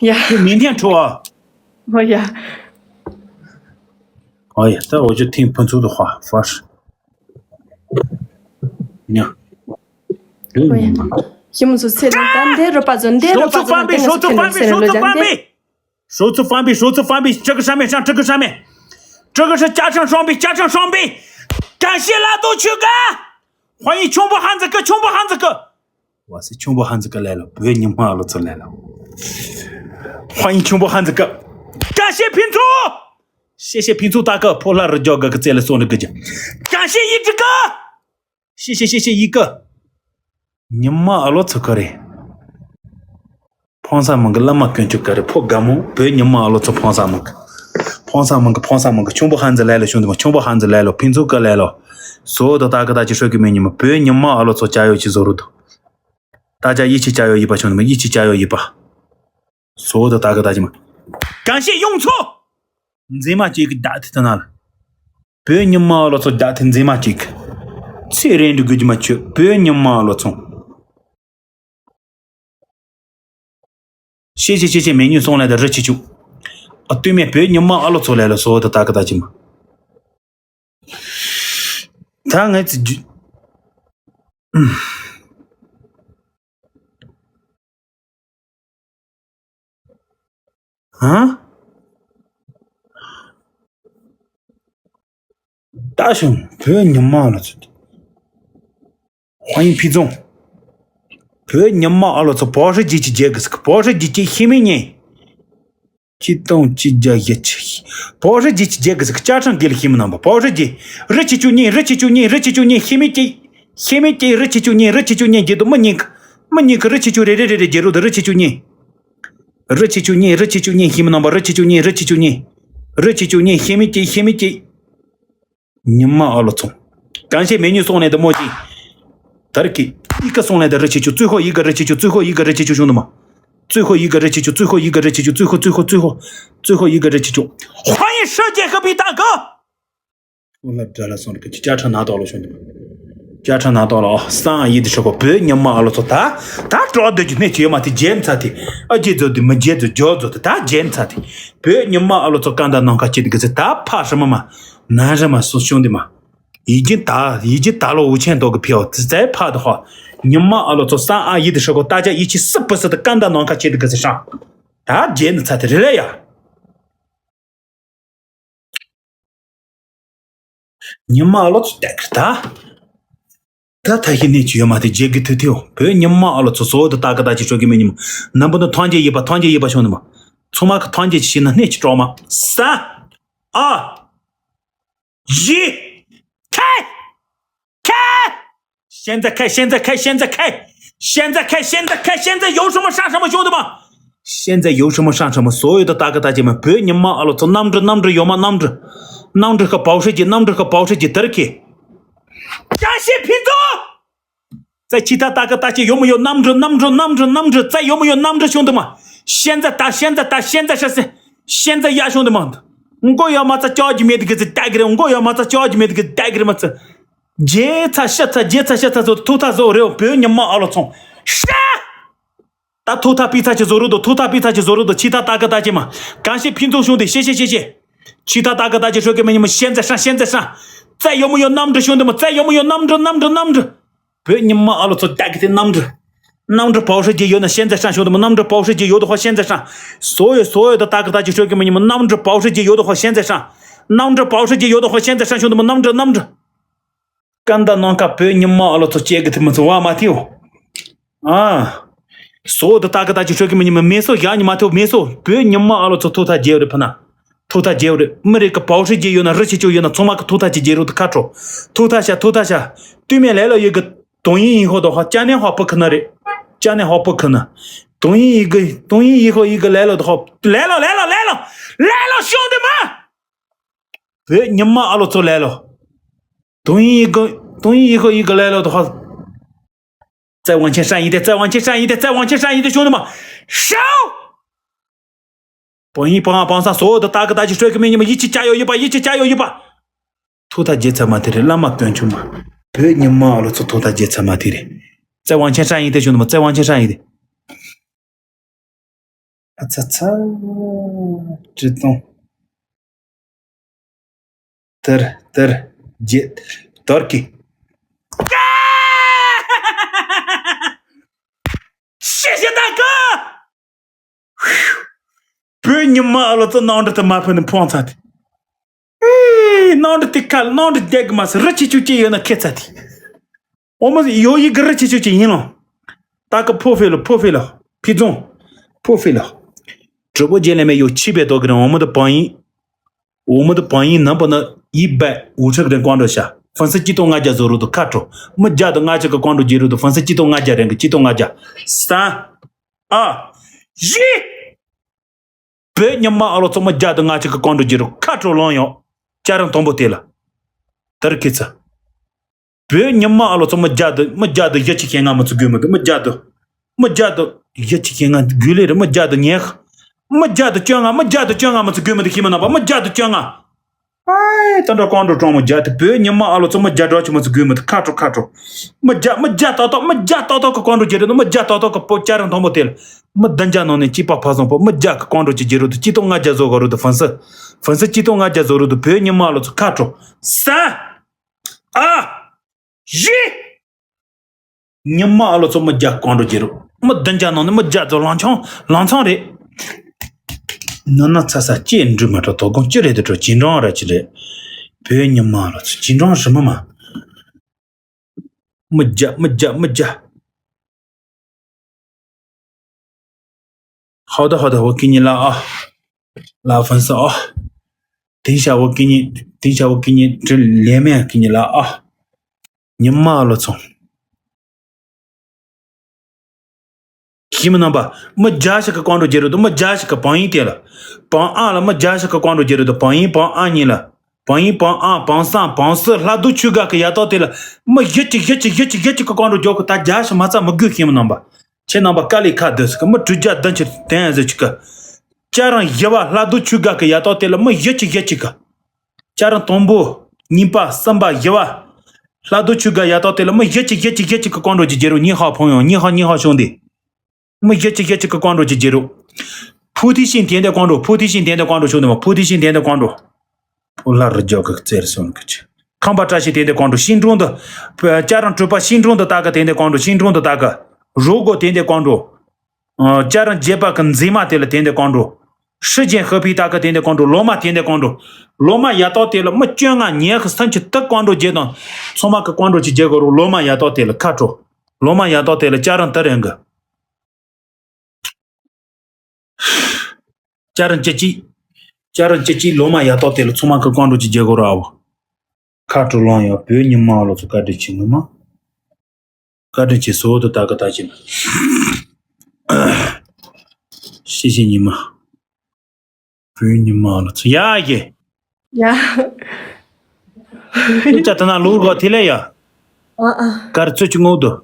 གི། ཡ། མི་འཐེན་ཁྲོ་ཨ། ཧོ་ཡ། ཨ་ཡ་ད་འོ་ཅོ་ཐིང་ཕུན་ཚོགས་དུ་ཧ་ཧྥ་ཧྲི། ཉ། ཁྱེད་མོ་ཚོ་ཚེ་རིང་དང་འདི་རོ་པ་ཚོ་འདི་རོ་པ་ཚོ་ཚོ་ཚེ་རིང་ཚེ་རིང་ཚེ་རིང་ཚེ་རིང་ཚེ་རིང་ཚེ་རིང་། 手持方面，手持方面，手持方面，这个上面上，这个上面，这个是加上双倍，加上双倍，感谢拉多曲哥，欢迎穷不汉子哥，穷不汉子哥。 哇塞，穷不汉子哥来了，不要你妈了，出来了。欢迎穷不汉子哥，感谢平初，谢谢平初大哥，破烂儿叫哥哥再来送这个奖，感谢一只哥，谢谢谢谢一哥，你妈了，出个人。 ཕོན་སང་མང་གི་བླ་མ་དཀོན་མཆོག་ག་རེ་ཕོ་དགའ་མོ་བོད་ཉི་མ་ཨ་ལོ་ཚོ། ཕོན་སང་མང་གི་ཕོན་སང་མང་གི་ཕོན་སང་མང་གི་ཁྱུང་པོ་ཧན་ཛི་ལས་ལ་ཤོང་དུ་མ། ཁྱུང་པོ་ཧན་ཛི་ལས་ལོ་ཕིན་ཚུགས་ག་ལས་ལོ། སོ་དོ་ད་གི་ད་ཅི་ཤོད་གི་མེད་ཉི་མ་བོད་ཉི་མ་ཨ་ལོ་ཚོ་ཅ་ཡོ་ཅི་བཟོ་རུ་དུ། ད་ཅ་ཡི་ཆི་ཅ་ཡོ་ཡི་པ་ཤོང་དུ་མ་ཡི་ཆི་ཅ་ཡོ་ཡི་པ། སོ་དོ་ད་གི་ད་ཅི་མ། གང་ཤེས་ཡོང་ཚོ། མཛེས་མ་ཅིག་གི་བདག་ཐེ་ཐ་ན་ལ། བོད་ཉི་མ་ཨ་ལོ་ཚོ་བདག་ཐེ་མཛེས་མ་ཅིག་ཚེ་རིང་འདྲི་དགོས་ཀྱི་མ་ཆོད་བོད་ཉི་མ་ཨ་ལོ་ཚོ། ཤེས་ཤེས་ཤེས་ཤེས་མེ་ཉུང་སོང་ལས་ད་རི་ཆི་ཆུ། ཨ་སྟོད་སྨད་བོད་ཉི་མ་ཨ་ལོ་ཚོ་ལས་ལ་སོ་ད་ད་གི་ད་ཅི་མ། ད་ངས་ཚི་རྒྱུ། ཧ། ད་ཤོང་བོད་ཉི་མ་ཨ་ལོ་ཚོ། ཧོ་ཡིན་ཕི་ཙོང་། བོད་ཉི་མ་ཨ་ལོ་ཚོ་བོ་ཧྲི་ཇི་ཅི་རྒྱལ་གི་སི་བོ་ཧྲི་ཇི་ཅི་ཤི་མི་ཉེ། ཆིག་སྟོང་གཅིག་བརྒྱ་བཞི་བཅུ། བོ་ཧྲི་ཇི་ཅི་རྒྱལ་གི་སི་ཅ་ཁྲང་དེ་ལ་ཤི་མི་ནང་པ་བོ་ཧྲི་ཇི། རི་ཆི་ཆུ་ཉེ་རི་ཆི་ཆུ་ཉེ་རི་ཆི་ཆུ་ཉེ་ཤི་མི་ཅི། ཤི་མི་ཅི་རི་ཆི་ཆུ་ཉེ་རི་ཆི་ཆུ་ཉེ་རྒྱལ་དུ་མི་ཉིག་མི་ཉིག་གི་རི་ཆི་ཆུ་རེ་རེ་རེ་རེ་རྒྱལ་རུ་དུ་རི་ཆི་ཆུ་ཉེ། རི་ཆི་ཆུ་ཉེ་རི་ཆི་ཆུ་ཉེ་ཤི་མི་ནང་པ་རི་ཆི་ཆུ་ཉེ་རི་ཆི་ཆུ་ཉེ། རི་ཆི་ཆུ་ཉེ་ཤི་མི་ཅི་ཤི་མི་ཅི། ཉི་མ་ཨ་ལོ་ཚོང་། གང་བྱས་མེ་ཉུང་སོང་ནས་དུ་མོ་ཅི། དར་གི་ཡི་ག་སོང་ནས་དུ་རི་ཆི་ཆུ་ཙུ་ཧོ་ཡི་ག་རི་ཆི་ཆུ་ཙུ་ཧོ་ཡི་ག་རི་ཆི་ཆུ་ཤུང་དུ་མ། ཙུ་ཧོ་ཡི་ག་རི་ཆི་ཆུ་ཙུ་ཧོ་ཡི་ག་རི་ཆི་ཆུ་ཙུ་ཧོ་ཙུ་ཧོ་ཙུ་ཧོ་ཙུ་ཧོ་ཡི་ག་རི་ཆི་ཆུ། ཧོ་ཡི་ཧྲི་ཇེ་ཧ་པི་ཏ་ག་ཨོ་ལ་དྲ་ལ་སོང་རེ་ཀ་ཅི་ཅ་ཁྲ་ན་ཏོག་ལ་ཤོང་དུ། ཅ་ཁྲ་ན་ཏོག་ལ་ཨོ་སང་ཡི་དི་ཧྲི་གོ་བོད་ཉི་མ་ཨ་ལོ་ཚོ་ད། ད་གྲོགས་འདོད་ཀྱི་གནས་ཆེ་མ་དེ་རྗེ་མཚར་དེ། ཨ་རྗེ་ཛོ་དེ་མི་རྗེ་ཛོ་ཇོ་ཛོ་དེ་ད་རྗེ་མཚར་དེ། བོད་ཉི་མ་ཨ་ལོ་ཚོ་ཀ་འདའ་ནང་ཁ་ཅི་དི་གི་ཚེ་ད་ཕ་ཧྲི་མ་མ། ན་ཧྲི་མ་སུ་ཤོང་དི་མ། ཡི་གྱི་ད་ཡི་གྱི་ད་ལོ་འུ་ཆེན་ཏོག་གི་ཕི་ཨོ་དི་ཙའི་ཕ་དི་ཧོ། ཉི་མ་ཨ་ལོ་ཚོ་སང་ཨ་ཡི་དི་ཧྲི་གོ་ད་ཅ་ཡི་ཆི་སི་པི་སི་དི་ཀ་འདའ་ནང་ཁ་ཅི་དི་གི་ཚེ་ཧྲང་། ད་རྗེ་ནི་ཚ་དེ་རི་ལེ་ཡ། ཉི་མ་ཨ་ལོ་ཚོ་བསྡད་གི་ད། ད་ད་ཤི་གནས་ཀྱི་ཡོད་མ་དེ་རྗེ་གི་ཐུ་ཐེའོ་བོད་ཉི་མ་ཨ་ལོ་ཚོ་སོ་དུ་ད་གི་ད་ཅི་ཤོད་གི་མེད་ཉི་མ། ནམ་བུ་ནི་ཐང་རྒྱལ་ཡིབ་པ་ཐང་རྒྱལ་ཡིབ་པ་ཤོང་ནི་མ། ཚོ་མ་གི་ཐང་རྒྱལ་ཅི་ཤི་ན་གནས་ཀྱི་གྲོག་མ། ས། ཨ། ཡི། ཁེ། ཁེ། 现在开，现在开，现在开，现在开，现在开，现在有什么上什么，兄弟们！现在有什么上什么，所有的大哥大姐们，别你妈了，从那么着那么着有吗？那么着，那么着和保时捷，那么着和保时捷，得了去。感谢品种。在其他大哥大姐有没有那么着那么着那么着那么着？再有没有那么着，兄弟们？现在打，现在打，现在是现在呀，兄弟们！我要么在家里面这个是带给人，我要么在家里面这个带给人么子。 རྒྱལ་ཚ་ཤི་ཚ་རྒྱལ་ཚ་ཤི་ཚ་ཚོ་ཐུག་ཐ་བཟོ་རེད། བོད་ཉི་མ་ཨ་ལོ་ཚོང་ཤ། ད་ཐུག་ཐ་པི་ཚ་ཅི་བཟོ་རུ་དོ། ཐུག་ཐ་པི་ཚ་ཅི་བཟོ་རུ་དོ། ཆི་ཐ་ད་ག་ད་ཅི་མ། གང་ཤེས་ཕིན་ཚོང་ཤུང་དེ་ཤེ་ཤེ་ཤེ་ཤེ། ཆི་ཐ་ད་ག་ད་ཅི་ཧྲོ་གི་མི་ཉི་མ་ཤན་ཛ་ཧྲང་ཤན་ཛ་ཧྲང་། 再有没有那么着兄弟们，再有没有那么着那么着那么着。 བོད་ཉི་མ་ཨ་ལོ་ཚོ་ད་གི་དེ་གནམ་གྲུ། གནམ་གྲུ་པའོ་ཧྲི་རྗེ་ཡོད་ན་ཤན་ཛ་ཧྲང་ཤོང་དུ་མ། གནམ་གྲུ་པའོ་ཧྲི་རྗེ་ཡོད་དོ་ཧོ་ཤན་ཛ་ཧྲང་། 所有所有的大哥大姐说给你们，གནམ་གྲུ་པའོ་ཧྲི་རྗེ་ཡོད་དོ་ཧོ་ཤན་ཛ་ཧྲང་། གནམ་གྲུ་པའོ་ཧྲི་རྗེ་ཡོད་དོ་ཧོ་ཤན་ཛ་ཧྲང་ཤོང་དུ་མ། གནམ་གྲུ་གནམ་གྲུ། ཀན་ད་ནང་ཁ་བོད་ཉི་མ་ཨ་ལོ་ཚོ་སྐྱེ་གི་དེ་མི་ཚོ་བ་མ་ཐེའོ། ཨ། སོ་དུ་ད་གི་ད་ཅི་ཧྲོ་གི་མི་ཉི་མ་མེ་སོ་ཡ་ཉི་མ་ཐེའོ་མེ་སོ། བོད་ཉི་མ་ཨ་ལོ་ཚོ་ཐོ་ཐ་རྒྱལ་རེ་ཕ་ན། ཐོ་ཐ་རྒྱལ་རེ་མི་རེ་གི་པའོ་ཧྲི་རྗེ་ཡོད་ན་རི་ཆི་ཅོ་ཡོད་ན་ཚང་མ་གི་ཐོ་ཐ་ཅི་རྒྱལ་རུ་དུ་ཁ་ཁྲོ། ཐོ་ཐ་ཤ་ཐོ་ཐ་ཤ། ཏུས་མེ་ལེ་ལོ་ཡི་གི་དོང་ཡིན་ཡིན་ཧོ་དོ་ཧོ་ཅ་ནེ་ཧོ་པོ་ཁི་ན་རེ། ཅ་ནེ་ཧོ་པོ་ཁི་ན། དོང་ཡིན་ཡི་གི་དོང་ཡིན་ཡི་ཧོ་ཡི་གི་ལེ་ལོ་དོ་ཧོ་ལེ་ལོ་ལེ་ལོ་ལེ་ལོ་ལེ་ལོ་ཤོང་དེ་མ། བོད་ཉི་མ་ཨ་ལོ་ཚོ་ལེ་ལོ། 同意一个，同意一个，一个来了的话，再往前上一点，再往前上一点，再往前上一点，兄弟们，上！榜一榜二榜三，所有的大哥大姐帅哥美女们，一起加油一把，一起加油一把！ཐོག་མཐའ་རྒྱལ་ཚབ་མ་དེ་རེད། བླ་མ་དཀོན་མཆོག་མ། བོད་ཉི་མ་ཨ་ལོ་ཚོ་ཐོག་མཐའ་རྒྱལ་ཚབ་མ་དེ་རེད། 再往前上一点，兄弟们，再往前上一点。 ཨ་ཚ་ཚ། ཀྲི་ཏོང་། དར་དར་རྒྱལ་དར་གི། ཡ་ད་ག་བོད་ཉི་མ་ཨ་ལོ་ཚོ་ནང་འདྲི་དུ་མ་ཕུ་ནི་ཕོང་ཚ་དེ། ཨེ། ནང་འདྲི་དེ་ཁ་ལ་ནང་འདྲི་བསྡད་གི་མ་སི་རི་ཆི་ཆུ་ཅི་ཡོད་ན་ཁེ་ཚ་དེ། འོ་མ་ཡོ་ཡི་གི་རི་ཆི་ཆུ་ཅི་ཡིན་ལོ། ད་གི་ཕོ་ཕེ་ལོ་ཕོ་ཕེ་ལོ་ཕི་རྫོང་། ཕོ་ཕེ་ལོ། གྲོ་པོ་རྗེ་ལེ་མེ་ཡོ་ཆི་བེ་དོ་གི་རང་འོ་མ་དུ་བང་ཡིན། འོ་མ་དུ་བང་ཡིན་ནམ་པ་ན་ཡི་བེ་འུ་ཁྲག་རེ་ཀོང་འགྲོ་ཤ། ཧྥན་སི་ཅི་ཏོ་ང་རྒྱ་བཟོ་རུ་དུ་ཁ་ཁྲོ། མི་རྒྱ་དུ་ང་ཅི་གི་ཀོང་འགྲོ་རྒྱེ་རུ་དུ་ཧྥན་སི་ཅི་ཏོ་ང་རྒྱ་རེང་གི་ཅི་ཏོ་ང་རྒྱ། ས། ཨ། ཡི། བོད་ཉི་མ་ཨ་ལོ་ཚོ་མི་རྒྱ་དུ་ང་ཅི་གི་ཀོང་འགྲོ་རྒྱེ་རུ་ཁ་ཁྲོ་ལོང་ཡོང་། ཅ་རང་དོང་པོ་དེ་ལ། དར་ཁི་ཚ། བོད་ཉི་མ་ཨ་ལོ་ཚོ་མི་རྒྱ་དུ་མི་རྒྱ་དུ་ཡི་ཆི་ཁེ་ང་མི་ཚུ་དགོས་མི་འདུག་མི་རྒྱ་དུ། མི་རྒྱ་དུ། ཡི་ཆི་ཁེ་ང་དགོས་ལེ་རེད་མི་རྒྱ་དུ་ཉེ། མི་རྒྱ་དུ་བཅོ་ལྔ་མི་རྒྱ་དུ་བཅོ་ལྔ་མི་ཚུ་དགོས་མི་འདུག་ཁྱི་མི་རྣམ་པ་མི་རྒྱ་དུ་བཅོ་ལྔ། ཨའི་ད་འདྲ་ཀོང་འགྲོ་གྲོང་མི་རྒྱ་དུ་བོད་ཉི་མ་ཨ་ལོ་ཚོ་མི་རྒྱ་འགྲོ་ཆི་མི་ཚུ་དགོས་མི་འདུག་ཁ་དྲོ་ཁ་དྲོ། མི་རྒྱ་མི་རྒྱ་ཏག་ཏག་མི་རྒྱ་ཏག་ཏག་གི་ཀོང་འགྲོ་རྒྱ་རེད་མི་རྒྱ་ཏག་ཏག་གི་པོ་ཅ་རང་དང་པོ་དེ་ལ། མི་བདུན་བརྒྱ་ནང་ནས་གཅིག་པ་ཕ་སོང་པོ་མི་རྒྱ་གི་ཀོང་འགྲོ་ཅི་རྒྱ་རུ་དུ་ཅི་ཏོ་ང་རྒྱ་བཟོ་ག་རུ་དུ་ཧྥན་སི། ཧྥན་སི་ཅི་ཏོ་ང་རྒྱ་བཟོ་རུ་དུ་བོད་ཉི་མ་ཨ་ལོ་ཚོ་ཁ་དྲོ། ས། ཨ། ཡི། ཉི་མ་ཨ་ལོ་ཚོ་མི་རྒྱ་ཀོང་འགྲོ་རྒྱེ་རུ། མི་བདུན་བརྒྱ་ནང་ནས་མི་རྒྱ་ཚོ་ལང་ཆང་ལང་ཚང་རེད། ནི་ན་ཚ་ས་ཅེས་འབྲུ་མ་གྲོ་དོ་དགོང་ཅི་རེད་དུ་གྲོ་ཅི་འབྲང་ར་ཅི་རེད། བོད་ཉི་མ་ཨ་ལོ་ཚོ་ཅི་འབྲང་རི་མི་མ། མི་རྒྱ་མི་རྒྱ་མི་རྒྱ།好的好的，我给你拉啊，拉粉丝啊。等一下我给你，等一下我给你这连麦给你拉啊。你妈了从。ཁྱིམ་རྣམ་པ། མི་རྒྱ་ཞིག་གི་ཀོང་འགྲོ་རྒྱེ་རུ་དུ་མི་རྒྱ་ཞིག་གི་བང་ཡིན་དེ་ལ། བང་ཨ་ལ་མི་རྒྱ་ཞིག་གི་ཀོང་འགྲོ་རྒྱེ་རུ་དུ་བང་ཡིན་བང་ཨ་གཉིས་ལ། བང་ཡིན་བང་ཨ་བང་སང་བང་སི་ལྷ་རྡོ་ཆུ་སྒང་གི་ཡ་ཏོག་དེ་ལ། མི་ཡི་གཅིག་ཡི་གཅིག་ཡི་གཅིག་ཡི་གཅིག་གི་ཀོང་འགྲོ་རྒྱོ་གི་ད་རྒྱ་ཞིག་མ་ཚ་མི་དགོས་ཁྱིམ་རྣམ་པ། ཁྱེད་རྣམ་པ་དཀའ་ལས་ཁ་སྡོད་ཟེར་གི་མི་དྲུག་བརྒྱ་བདུན་ཅུ་དོན་ཟེར་ཅིག་གི། ཅ་རང་བཞི་བ་ལྷ་རྡོ་ཆུ་སྒང་གི་ཡ་ཏོག་དེ་ལ་མི་ཡི་གཅིག་ཡི་གཅིག་གི། ཅ་རང་དང་པོ། གཉིས་པ་གསུམ་པ་བཞི་བ། ལྷ་རྡོ་ཆུ་སྒང་ཡ་ཏོག་དེ་ལ་མི་ཡི་གཅིག་ཡི་གཅིག་ཡི་གཅིག་གི་ཀོང་འགྲོ་ཅི་རྒྱེ་རུ་གཉིས་ཧ་ཕོང་ཡོང་གཉིས་ཧ་གཉིས་ཧ་ཤོང་དེ། མི་ཡི་གཅིག་ཡི་གཅིག་གི་ཀོང་འགྲོ་ཅི་རྒྱེ་རུ། ཕུ་ཐི་ཤིན་དེ་འདྲ་ཀོང་འགྲོ་ཕུ་ཐི་ཤིན་དེ་འདྲ་ཀོང་འགྲོ་ཤོང་དེ་མ་ཕུ་ཐི་ཤིན་དེ་འདྲ་ཀོང་འགྲོ། ཕུ་ལྷ་རི་རྒྱོ་གི་རྩེར་སོང་གི་ཆེ། ཁང་པ་བཀྲ་ཤིས་དེ་འདྲ་ཀོང་འགྲོ་ཤིང་དྲུང་དུ། ཅ་རང་གྲུ་པ་ཤིང་དྲུང་དུ་ལྟ་གི་དེ་འདྲ་ཀོང་འགྲོ་ཤིང་དྲུང་དུ་ལྟ་གི། རོ་སྒོ་དེ་འདྲ་ཀོང་འགྲོ། ཨ། ཅ་རང་རྒྱས་པ་གི་མཛེས་མ་དེ་ལ་དེ་འདྲ་ཀོང་འགྲོ། ཧྲི་ཅན་ཧི་ཕི་ཏ་ཀི་དེ་འདྲ་ཀོང་འགྲོ་ལོ་མ་དེ་འདྲ་ཀོང་འགྲོ། ལོ་མ་ཡ་ཏོག་དེ་ལ་མི་བཅོ་ལྔ་ཉེ་གི་སུམ་ཅུ་དུ་ཀོང་འགྲོ་རྒྱས་དང་། ཚང་མ་གི་ཀོང་འགྲོ་ཅི་རྒྱས་གོ་རུ་ལོ་མ་ཡ་ཏོག་དེ་ལ་ཁ་དྲོ། ལོ་མ་ཡ་ཏོག་དེ་ལ་ཅ་རང་དུ་རན་གི། ཅ་རང་ཅི་ཅི། ཅ་རང་ཅི་ཅི་ལོ་མ་ཡ་ཏོག་དེ་ལ་ཚང་མ་གི་ཀོང་འགྲོ་ཅི་རྒྱས་གོ་རུ་ཨ་བོ། ཁ་དྲོ་ལོང་ཡ་བོད་ཉི་མ་ལོ་ཚོ་བཀའ་དྲིན་ཆེ་ངོ་མ། བཀའ་དྲིན་ཆེ་ཟོ་དུ་ད་ག་ད་ཅི་ན། ཤེས་ཤེས་ཉི་མ། བོད་ཉི་མ་ལ་ཚུ་ཡ་ཡེ། ཡ། སྐད་ཆ་དེ་ན་ལུག་གོ་དེ་ལས་ཡ། ཨ་ཨ། གར་ཚུ་ཅི་ངོ་དུ།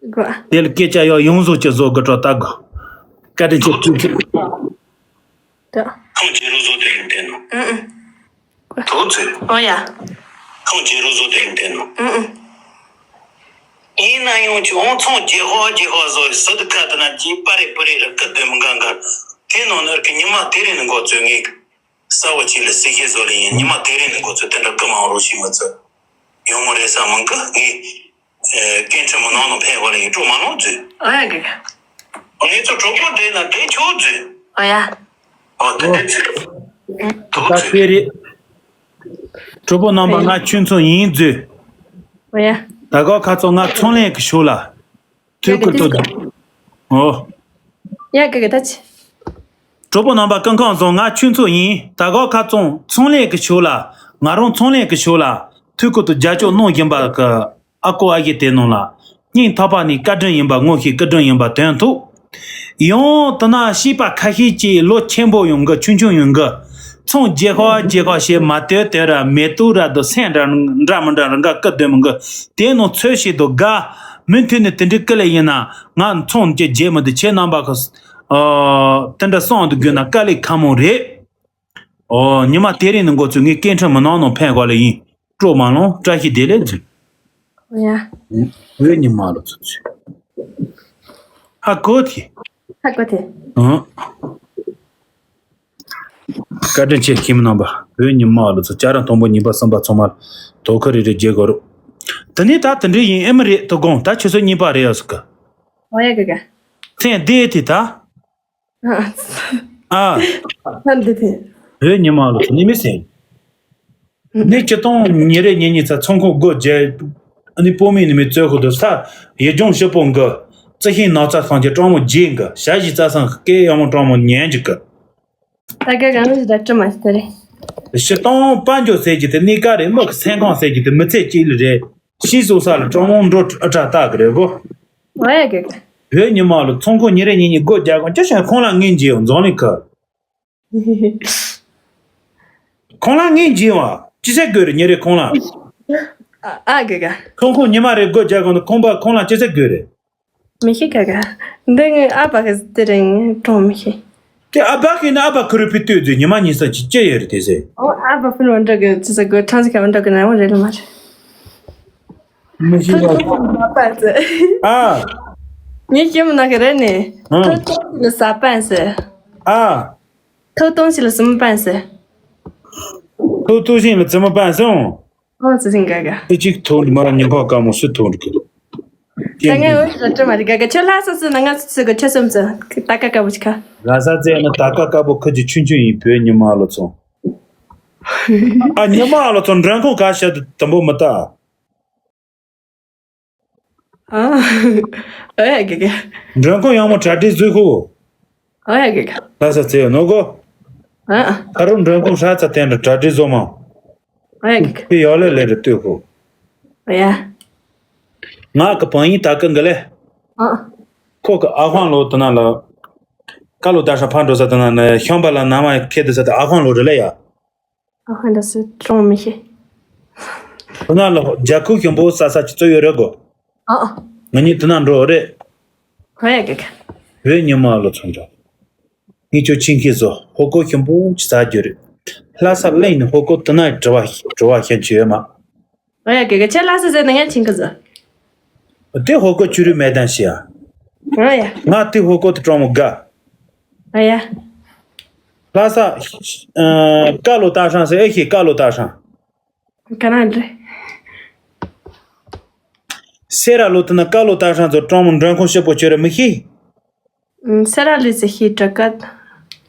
གོ། དེ་ལ་སྐད་ཆ་ཡོ་ཡོང་བཟོ་ཅི་བཟོ་གི་གྲོ་ད་གོ། བཀའ་དྲིན་ཆེ་ཚུ་ཚུ། ད། ཁོང་རྗེ་རུ་བཟོ་དེ་རིང་བསྟན་ནོ། ཨུ་ཨུ། ཐུགས་རྗེ་ཆེ། ཨོ་ཡ། ཁོང་རྗེ་རུ་བཟོ་དེ་རིང་བསྟན་ནོ། ཨུ་ཨུ། ཡིན་ན་ཡང་ཅི་འོང་ཚོང་རྒྱལ་ཧོ་རྒྱལ་ཧོ་བཟོ་རེ་སི་ཏི་ཁ་དེ་ན་ཅི་པ་རེ་པུ་རེ་རེ་ཀི་དེ་མི་འགའ་འགའ། དེ་ནང་ནར་གི་ཉི་མ་དེ་རིང་ནི་འགོ་ཚོས་ངེས་གི། ས་བ་ཅི་ལ་སི་ཤེ་བཟོ་ལེ་ཡིན་ཉི་མ་དེ་རིང་ནི་འགོ་ཚོས་དེ་འདྲ་ཀི་མང་རོ་ཤི་མི་ཚོ། ཡོང་མོ་རེ་ས་མང་གི་ངེས། སྐད་འཕྲིན་མི་ནང་ནང་ཕན་གོ་ལ་ཡིན་སྤྲོ་མ་ནང་ཚུད། ཨོ་ཡ་གི། ངེད་ཚོ་གྲོགས་པོ་འདྲེས་ན་འདྲེས་ཆོག་ཚུད། ཨོ་ཡ། ཨོ་དེ་འདྲས་ཚུད། ཐུགས་ད་ཚུད། དཔེ་རེད། གྲོགས་པོ་རྣམ་པ་ང་ཁྱོད་ཚོ་ཡིན་ཚུད། ཨོ་ཡ། ད་ག་ཁ་ཚོ་ང་ཚོང་ལས་ཀྱི་ཞོར་ལ། ཐུགས་ཁུར་ཐུགས། ཨོ། ཡ་གི་གི་ད་ཆི། གྲོགས་པོ་རྣམ་པ་སྐུ་ཁམས་བཟང་ང་ཁྱོད་ཚོ་ཡིན། ད་ག་ཁ་ཚོང་ཚོང་ལས་ཀྱི་ཞོར་ལ། ང་རང་ཚོང་ལས་ཀྱི་ཞོར་ལ། ཐུགས་ཁུར་དུ་རྒྱབ་སྐྱོར་གནང་བཞིན་པ་གི། ཨ་ཁུ་ཨ་ཞེ་དེ་རྣམས་ལ། སྙིང་ཐག་པ་ནས་བཀའ་དྲིན་ཡིན་པ་ངོ་ཤེས་བཀའ་དྲིན་ཡིན་པ་དོན་ཐུབ། ཡང་དེ་ན་སྐྱེས་པ་ཁ་ཤས་ཀྱིས་ལོ་ཆེན་པོ་ཡོང་གི་ཆུང་ཆུང་ཡོང་གི། ཚོང་རྒྱས་ཁ་རྒྱས་ཁ་ཞེས་མ་ལྟོས་ལྟོས་ར་མེ་ཏོག་ར་དུ་སེམས་འདྲ་འདྲ་མི་འདྲ་རང་ག་ཀི་སྡོད་མི་གི། དེ་རྣམས་ཚོད་བྱེད་དུ་དགའ། མུ་མཐུད་ནས་དེ་འདྲའི་ཀི་ལས་ཡིན་ན་ང་ཚོང་རྒྱས་རྒྱས་མི་འདུག་ཁྱེད་རྣམ་པ་གི། ཨ། དེ་འདྲ་སོང་དུ་དགོས་ན་དཀའ་ལས་ཁག་མོ་རེད། ཨོ། ཉི་མ་དེ་རིང་ནི་འགོ་ཚུགས་ངས་སྐད་འཕྲིན་མི་ནང་ནང་ཕན་གོ་ལེ་ཡིན། སྤྲོ་མ་ལོང་བཀྲ་ཤིས་བདེ་ལེགས་འཛུལ། ཨོ་ཡ། བོད་ཉི་མ་ལོ་ཚུགས་ཚུལ། ཧ་གོ་ཐི། ཧ་གོ་ཐི། ཨང་། བཀའ་དྲིན་ཆེ་ཁྱིམ་རྣམ་པ་བོད་ཉི་མ་ལོ་ཚུགས་ཅ་རང་དང་པོ་གཉིས་པ་གསུམ་པ་ཚང་མ་དོ་ཁུར་རེ་རེ་རྒྱལ་དགོས་རུ། དེ་ནས་ད་དེ་འདྲའི་ཡིན་ཨེ་མི་རེད་དོ་དགོངས་ད་ཆུ་ཚོད་གཉིས་པ་རེད་ཡ་ཟིག་གི། ཨོ་ཡ་གི་གི། མཚན་བདེ་དེ་ད། ཨ། ཨ། ལྷ་འདི་དེ། བོད་ཉི་མ་ལོ་ཚོ་ནི་མི་སེང་། ནི་སྤྱི་སྟོང་ཉིན་རེ་ཉིན་གཉིས་ཚ་ཚོང་ཁང་སྒོ་བརྒྱབ། ཨ་ནི་སྤོ་མི་ནི་མི་བཙོས་ཁོ་དུ་ས། ཡི་ལྗོངས་ཞི་པོ་འགི། རྩི་ཤིང་ནགས་ཚལ་སངས་རྒྱས་སྤྲང་མོ་རྗེ་འགི། ཞ་ཡི་རྩྭ་སང་སྐད་ཡང་མོ་སྤྲང་མོ་ཉན་གྱི་གི། ད་ག་རང་ལ་ར་ཀྲི་མ་སྟེ་རེད། སྤྱི་སྟོང་དཔལ་འབྱོར་ཟེར་གྱི་དེ་གནས་ཀ་རེད། མི་གི་སེམས་ཁོང་ཟེར་གྱི་དེ་མི་ཚེ་གཅིག་ལ་རེད། ཤིང་བཟོ་ས་ལ་སྤྲང་མོ་འགྲོ་ཨ་ཏྲ་ལྟ་གི་རེད་གོ། ཨོ་ཡ་གི་གི། བོད་ཉི་མ་ལོ་ཚོང་ཁང་ཉིན་རེ་ཉིན་གཉིས་སྒོ་རྒྱག་གོང་ཅི་བྱས་ཁོང་ལ་ངན་འཇིགས་འཛོང་ལི་ཁ། ཁོང་ལ་ངན་འཇིགས་བ་ཅི་བྱས་དགོས་རེད། ཉིན་རེ་ཁོང་ལ། ཨ་ཨ་གི་གི། ཚོང་ཁང་ཉི་མ་རེ་སྒོ་རྒྱག་གོང་ནི་ཁོང་པ་ཁོང་ལ་ཅི་བྱས་དགོས་རེད། མི་ཤེས་ག་ག། འདི་ངའི་ཨ་ཕ་གི་དེ་རིང་གྲོང་མི་ཤེས། དེ་ཨ་ཕ་གི་ནི་ཨ་ཕ་ཁུ་རུ་ཕི་ལྟོས་དུས་ཉི་མ་ཉིན་ས་ཅི་ཅི་ཡོད་རེད་དེ་ཟེར། ཨོ་ཨ་ཕ་ཕི་ནོ་འདྲ་གི་ཅི་ཟེར་གི་ཁྲང་ཟི་ཁ་འདྲ་གི་ན་འོ་རེད་ལ་མ་རེད། མི་ཤེས་ཐུག་ཡ། ཐུག་མ་པ་ཟེར། ཨ། ངའི་ཁྱིམ་ནང་གི་རེད་ནི། ཨ། ཐུག་ཐུག་ལ་ས་པན་ཟེར། ཨ། ཐུག་ཐུག་ཞིག་ལ་སུམ་པན་ཟེར། ཐུག་ཐུག་ཞིག་ལ་སུམ་པན་ཟེར། ཨོ་ཙི་ཙི་འགའ་ག། ཨེ་གཅིག་ཐོག་མར་ཉིན་གང་དཀའ་མོ་སུ་ཐོག་རིག་གི། ད་ངས་འོ་ར་ཏྲ་མ་རིག་ག་ག་ཁྱོད་ལྷ་ས་སུ་ན་ང་སུ་ག་ཁྱོད་སུམ་ཙི་ད་ཀ་ཀ་བོ་ཅི་ཁ། ལྷ་ས་ཙེ་ན་ད་ཀ་ཀ་བོ་ཁ་ཅིག་ཆུན་ཆུན་ཡིན། བོད་ཉི་མ་ལོ་ཚོ། ཨ་ཉི་མ་ལོ་ཚོ་མགྲོན་ཁང་ག་ཤ་དུ་དམ་པོ་མི་ལྟ། ཨ། ཨོ་ཡ་གི་གི། མགྲོན་ཁང་ཡང་མོ་གྲ་སྒྲིག་བཟོས་ཁུ། ཨོ་ཡ་གི་གི། ལྷ་ས་ཚེ་ཡོད་ནོ་གོ། ཨ། ཨ་རུ་མགྲོན་ཁང་ཧྲ་ཚ་བསྟན་དུ་གྲ་སྒྲིག་བཟོ་མ། ཨོ་ཡ་གི་གི། ཕི་ཡོ་ལེ་ལེ་རུ་ལྟོས་ཁུ། ཨོ་ཡ། ང་གི་བང་ཡིན་ད་ཀི་འགི་ལེ། ཨ། ཁོ་གི་ཨ་ཧོང་ལོ་དུ་ན་ལ། ཀ་ལོ་ད་ཧྲ་ཕ་འགྲོ་ས་དུ་ན་ནི་ཤམ་པ་ལ་ན་མ་ཁེ་དུ་ས་དུ་ཨ་ཧོང་ལོ་རེ་ལེ་ཡ། ཨ་ཧ་འདྲ་སུ་གྲོང་མི་ཤེས། དེ་ན་ལ་རྒྱ་ཁུ་ཞིམ་པོ་ས་ས་ཅི་ཚོ་ཡོད་རེད་གོ། ཨ་ཨ། ང་གཉིས་དེ་ན་འགྲོ་རེད། ཧོ་ཡ་གི་གི། བོད་ཉི་མ་ལོ་ཚོ་འདྲ། ངས་ཁྱོད་ཆིང་ཁེ་བཟོ་ཧོ་ཀོ་ཞིམ་པོ་ཅི་ཟ་རྒྱུ་རེད། ལྷ་ས་གླིང་ནས་ཧོ་ཀོ་དེ་ན་བྲི་བ་བྲི་བ་ཤན་ཆེ་ཡོད་མ། ཧོ་ཡ་གི་གི་ཁྱེད་ལྷ་ས་ཟེར་ན་ངས་ཆིང་ཁེ་བཟོ། དེ་ཧོ་ཀོ་ཆུ་རུ་མེ་དན་ཤི་ཡ། ཨ་ཡ། ང་དེ་ཧོ་ཀོ་དེ་གྲོང་མོ་དགའ། ཨ་ཡ། ལྷ་ས། ཀ་ལོ་ཏ་ཧྲང་ཟེར་ཨེ་ཤེས་ཀ་ལོ་ཏ་ཧྲང་། ག་ན་འདྲེ། སེ་ར་ལོ་དེ་ན་ཀ་ལོ་ཏ་ཧྲང་ཚོ་གྲོང་མོ་མགྲོན་ཁང་ཞིབ་པོ་བྱོས་རེ་མི་ཤེས། སེ་ར་ལུས་ཚེ་ཤེས་དྲག་ག།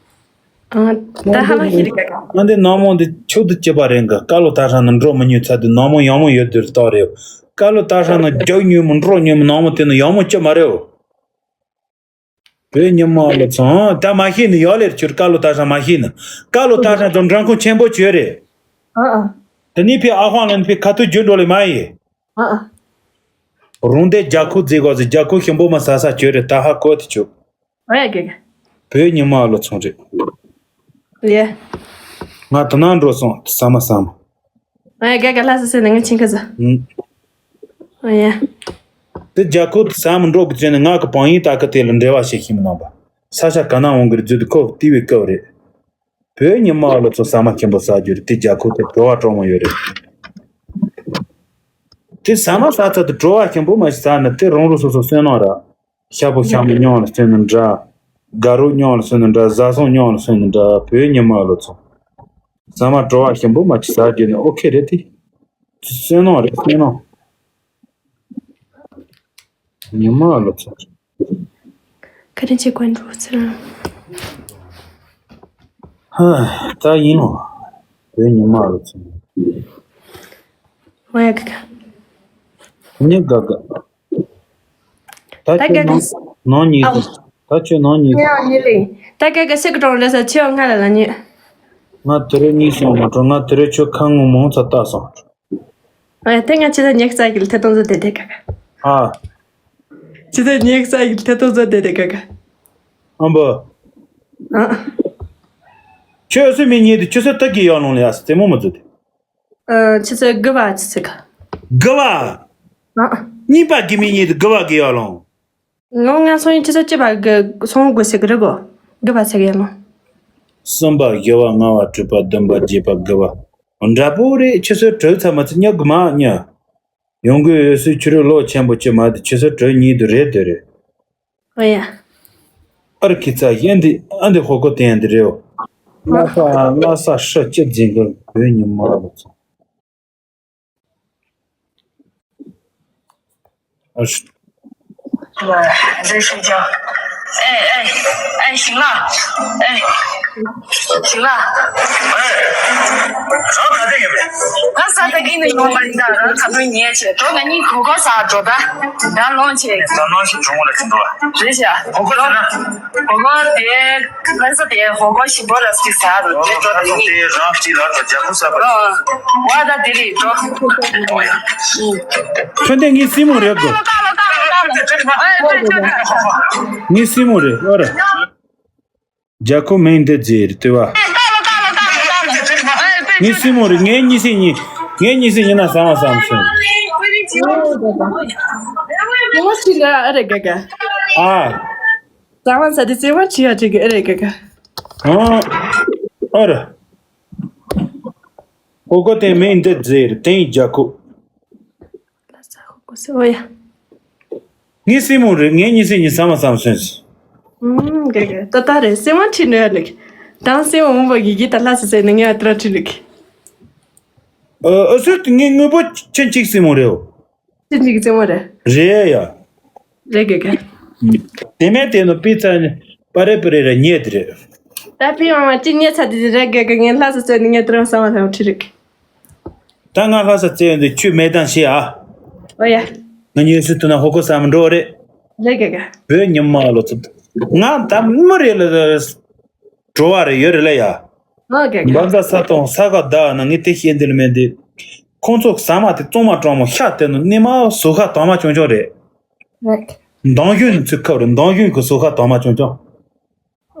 ད་ཧ་མ་ཤེས་རིག་ག། ང་འདི་ནང་མོ་འདི་ཆུ་དུ་ཅི་པ་རེད་ག། ཀ་ལོ་ཏ་ཧྲང་ནི་འགྲོ་མི་ཉུང་ཚ་དུ་ནང་མོ་ཡང་མོ་ཡོད་དུ་རྟག་རེད། ཀ་ལོ་ཏ་ཧྲང་ནི་རྒྱག་ཉུང་མོ་འགྲོ་ཉུང་མོ་ནང་མོ་དེ་ནི་ཡང་མོ་ཅི་མ་རེད། བོད་ཉི་མ་ལོ་ཚང་ད་མ་ཤེས་ནི་ཡོད་ལེར་ཁྱོད་ཀ་ལོ་ཏ་ཧྲང་མ་ཤེས་ནི། ཀ་ལོ་ཏ་ཧྲང་ཚོ་མགྲོན་ཁང་ཆེན་པོ་བྱོས་རེད། ཨ་ཨ། དེ་ནི་ཕི་ཨ་ཧོང་ལ་ནི་ཕི་ཁ་ཐུག་རྒྱུ་འགྲོ་ལེ་མ་ཡིན། ཨ་ཨ། རུང་དེ་རྒྱ་ཁུ་རྫི་གོ་ཟི་རྒྱ་ཁུ་ཞིམ་པོ་མ་ཟ་ས་བྱོས་རེད། ད་ཧ་གོ་དེ་ཆུ། ཨ་ཡ་གེ་གེ། བོད་ཉི་མ་ལོ་ཚང་རེད། ཡེ། ང་དེ་ན་འགྲོ་སོང་ས་མ་ས་མ། ཨ་ཡ་གེ་གེ་ལྷ་ས་སེ་ནི་ང་ཆིང་ཁ་ཟ། ཨ་ཡ། དེ་རྒྱ་ཁུ་ས་མ་འགྲོ་གི་ཚེ་ནི་ང་གི་བང་ཡིན་ད་གི་དེ་ལ་འབྲེལ་བ་བྱེད་ཤེས་མི་ནང་པ། ས་ཆ་ག་ན་འོང་གི་རེད་རྫུ་དུ་ཁོ་བལྟས་པའི་སྐབས་རེད། བོད་ཉི་མ་ལོ་ཚོ་ཟ་མ་ཆེན་པོ་ཟ་རྒྱུ་རེད། དེ་རྒྱ་ཁུ་དེ་བྲོ་བ་སྤྲོ་མོ་ཡོད་རེད། དེ་ཟ་མ་ཟ་ཚ་དེ་བྲོ་བ་ཆེན་པོ་མ་ཞིག་ཟ་ནི་དེ་རང་རུ་སོ་སོ་བསོད་ནམས་ར། ཤ་པོ་ཤ་མོ་ཉོང་ལ་སོན་ནི་འདྲ། དགའ་རོགས་ཉོང་ལ་སོན་ནི་འདྲ། བཟའ་ཚང་ཉོང་ལ་སོན་ནི་འདྲ། བོད་ཉི་མ་ལོ་ཚོ། ཟ་མ་བྲོ་བ་ཆེན་པོ་མ་ཞིག་ཟ་རྒྱུ་ནི་ཨོ་ཁེ་རེད་དེ། བསོད་ནམས་རེད་བསོད་ནམས། ཉི་མ་ལོ་ཚོ། ཁ་རིན་ཆེ་ཀོན་འགྲོ་ཚེ་རང་། ཧ། ད་ཡིན་ནོ། བོད་ཉི་མ་ལོ་ཚོ། ཝེ་ག་ག། ཉི་ག་ག། ད་ད་ཁྱོད་ག་ག། ནང་ནང་ཉིད། ཨའོ། ད་ཁྱོད་ནང་ཉིད། ངའང་ཉིད་ལེ། ད་ག་ག་ཤི་གི་གྲོང་རེད་ས་ཆེ་བ་ང་ལ་ལ་ཉིད། ང་དེ་རེ་གཉིས་སོང་མ་གྲོང་ང་དེ་རེ་ཁྱོད་ཁ་ངོ་མང་ཚ་ལྟ་སོང་། ཨ་ཡ་དེ་ང་ཆེ་ད་ཉེག་ཙ་གི་ལ་ཐེ་གཏོང་ཟོ་དེ་དེ་ག་ག། ཨ། ཆེ་ད་ཉེག་ཙ་གི་ལ་ཐེ་གཏོང་ཟོ་དེ་དེ་ག་ག། ཨམ་བོ། ཨ། ཁྱོད་སུ་མི་ཉེ་དུ་ཁྱོད་སུ་ད་གི་ཡོང་ལོང་ལ་ཡ་སི་ཙེ་མོ་མ་ཛུ་དེ། ཨ། ཆེ་ཙ་དགུ་བ་ཆེ་ཙ་ག། དགུ་བ། ཨ། གཉིས་པ་གི་མི་ཉེ་དུ་དགུ་བ་གི་ཡོང་ལོང་། ངོ་ང་སོང་ཡིན་ཆུ་ཚོད་གཅིག་པ་གི་སོང་དགོས་ཟེར་གི་རེད་གོ། དགུ་པ་ཟེར་གི་ཡིན་ནོ། གསུམ་པ་བཞི་པ་ལྔ་པ་དྲུག་པ་བདུན་པ་བརྒྱད་པ་དགུ་པ། འདྲ་པོ་རེད། ཆུ་ཚོད་དྲུག་ཚར་མ་ཚར་ཉག་གི་མ་ཉ། ཡོང་གི་ཡོད་སུས་ཆུ་རུ་ལོ་ཆེན་པོ་ཅི་མ་དེ་ཆུ་ཚོད་དྲུག་གཉིས་དུ་རེད་དེ་རེད། ཨོ་ཡ། ཨར་ཁི་ཚ་ཡན་དེ་ཨ་འདི་ཧོ་ཀོ་དེ་ཡན་དེ་རེད། ལ་ས་ལ་ས་ཧྲི་ཅི་འཛིན་གི་བོད་ཉི་མ་ལོ་ཚོ། ཨ་ཧྲི། ལ་ཧ་ཟེར་ཤི་ཀྱང་། ཨེ་ཨེ་ཨེ་ཞིང་ལ། ཨེ་ཞིང་ལ། ཨེ། རང་ག་དེ་ཡིན་པས། ད་ས་ད་གིན་ནས་ཡོང་པ་ཡིན་ད། རང་ད་དུང་ཉལ་བྱས་འགྲོ། ང་གཉིས་གོ་གོ་ས་འགྲོ་ད། ཡང་ལོང་བྱས། ད་ནང་ཞིག་འགྲོ་འོང་ལ་ཅི་འགྲོ་བ། རེད་ཤག་གོ་གོ་ཟེར་ན། གོ་གོ་དེ་ལྷ་ས་དེ་གོ་གོ་ཞིམ་པོ་ལ་སི་ས་རུ་དེ་འགྲོ་དེ་ཡིན། དེ་རང་གཅིག་ལ་ད་རྒྱ་ཁུ་ས་པ། ཨོ། ཨོ་ད་དེ་རེད་འགྲོ། ཨོ་ཡ། ཁྱོད་དེ་ངའི་སྲིང་མོ་རེད་གོ། ངའི་སྲིང་མོ་རེད། ཨོ་ར། རྒྱ་ཁོ་མིང་འདི་རྫས་རེད་དེ་བ། ངའི་སྲིང་མོ་རེད། ངའི་གཉིས་སྲིང་གཉིས། ངའི་གཉིས་སྲིང་གཉིས་ན་བཟང་བ་བསམ་སོང་། ཙེ་མ་ཁྲི་ལ་ཨ་རེ་ག་ག་ཨ། ཙ་བ་ས་དེ་ཙེ་མ་ཁྲི་ཡ་ཁྲི་གི་ཨ་རེ་ག་ག་ཨ། ཨ་རེ། ཧོ་གོ་དེ་མིང་འདི་རྫས་རེད། དེ་ཡིན་རྒྱ་ཁོ། ལ་ས་ཧོ་གོ་སེ་ཨོ་ཡ། ངའི་སྲིང་མོ་རེད། ངའི་གཉིས་སྲིང་གཉིས་བཟང་བ་བསམ་སོང་། ཨུམ་ག་ག་ཏ་ཏ་རེད། སྲིང་མོ་ཁྲིད་འགྲོ་ཡ་ལེགས། དང་སྲིང་མོ་མོ་བ་གི་གི་ད་ལྷ་ས་ཟེར་ནས་ངས་ཨ་ཏྲ་ཁྲིད་ལེགས། ཨ་ཨ་སུ་དེ་ངའི་དངོས་པོ་ཁྱེད་གཅིག་སྲིང་མོ་རེད། ཁྱེད་གཅིག་སྲིང་མོ་རེད། རེད་ཡ། རེད་ག་ག་དེ་མེད་དེ་ནོ་པི་ཚ་ནི་པ་རེ་པ་རེ་ར་ཉེ་དེ་རེད། ད་པི་མ་མ་ཅི་ཉེ་ཚ་དེ་རེད་ག་ག་ངས་ལྷ་ས་ཟེར་ནས་ངས་ཨ་ཏྲ་བསམ་བ་ཁྲིད་ལེགས། ད་ང་ལྷ་ས་བཙལ་ཡོང་དུས་ཁྱོད་མེད་དང་ཤེས་ཨ། ཨོ་ཡ། ང་གཉིས་སུ་ཐུག་ན་ཧོ་གོ་ས་མི་འགྲོ་རེད། ལེ་ག་ག་ཨོ་ཡ། བོད་ཉི་མ་ལོ་ཚོད། ང་ད་མི་རེད་ལ་འགྲོ་བ་རེད་ཡོད་རེད་ལ་ཡ། ཨོ་ག་ག་འབའ་ས་ས་དང་ས་ག་ད་ན་ངས་དེ་བཤད་འདི་ལ་མེད་འདི། ཁོང་ཚོ་ཟ་མ་དེ་གཙང་མ་དྲང་མོ་ཤ་དེ་ནི་ནི་མ་ཟོ་ཁ་དྭངས་མ་ཆུང་ཆུང་རེད། ལེ། འདང་ཞུན་ཚུ་ཁབ་རེད། འདང་ཞུན་གི་ཟོ་ཁ་དྭངས་མ་ཆུང་ཆུང་།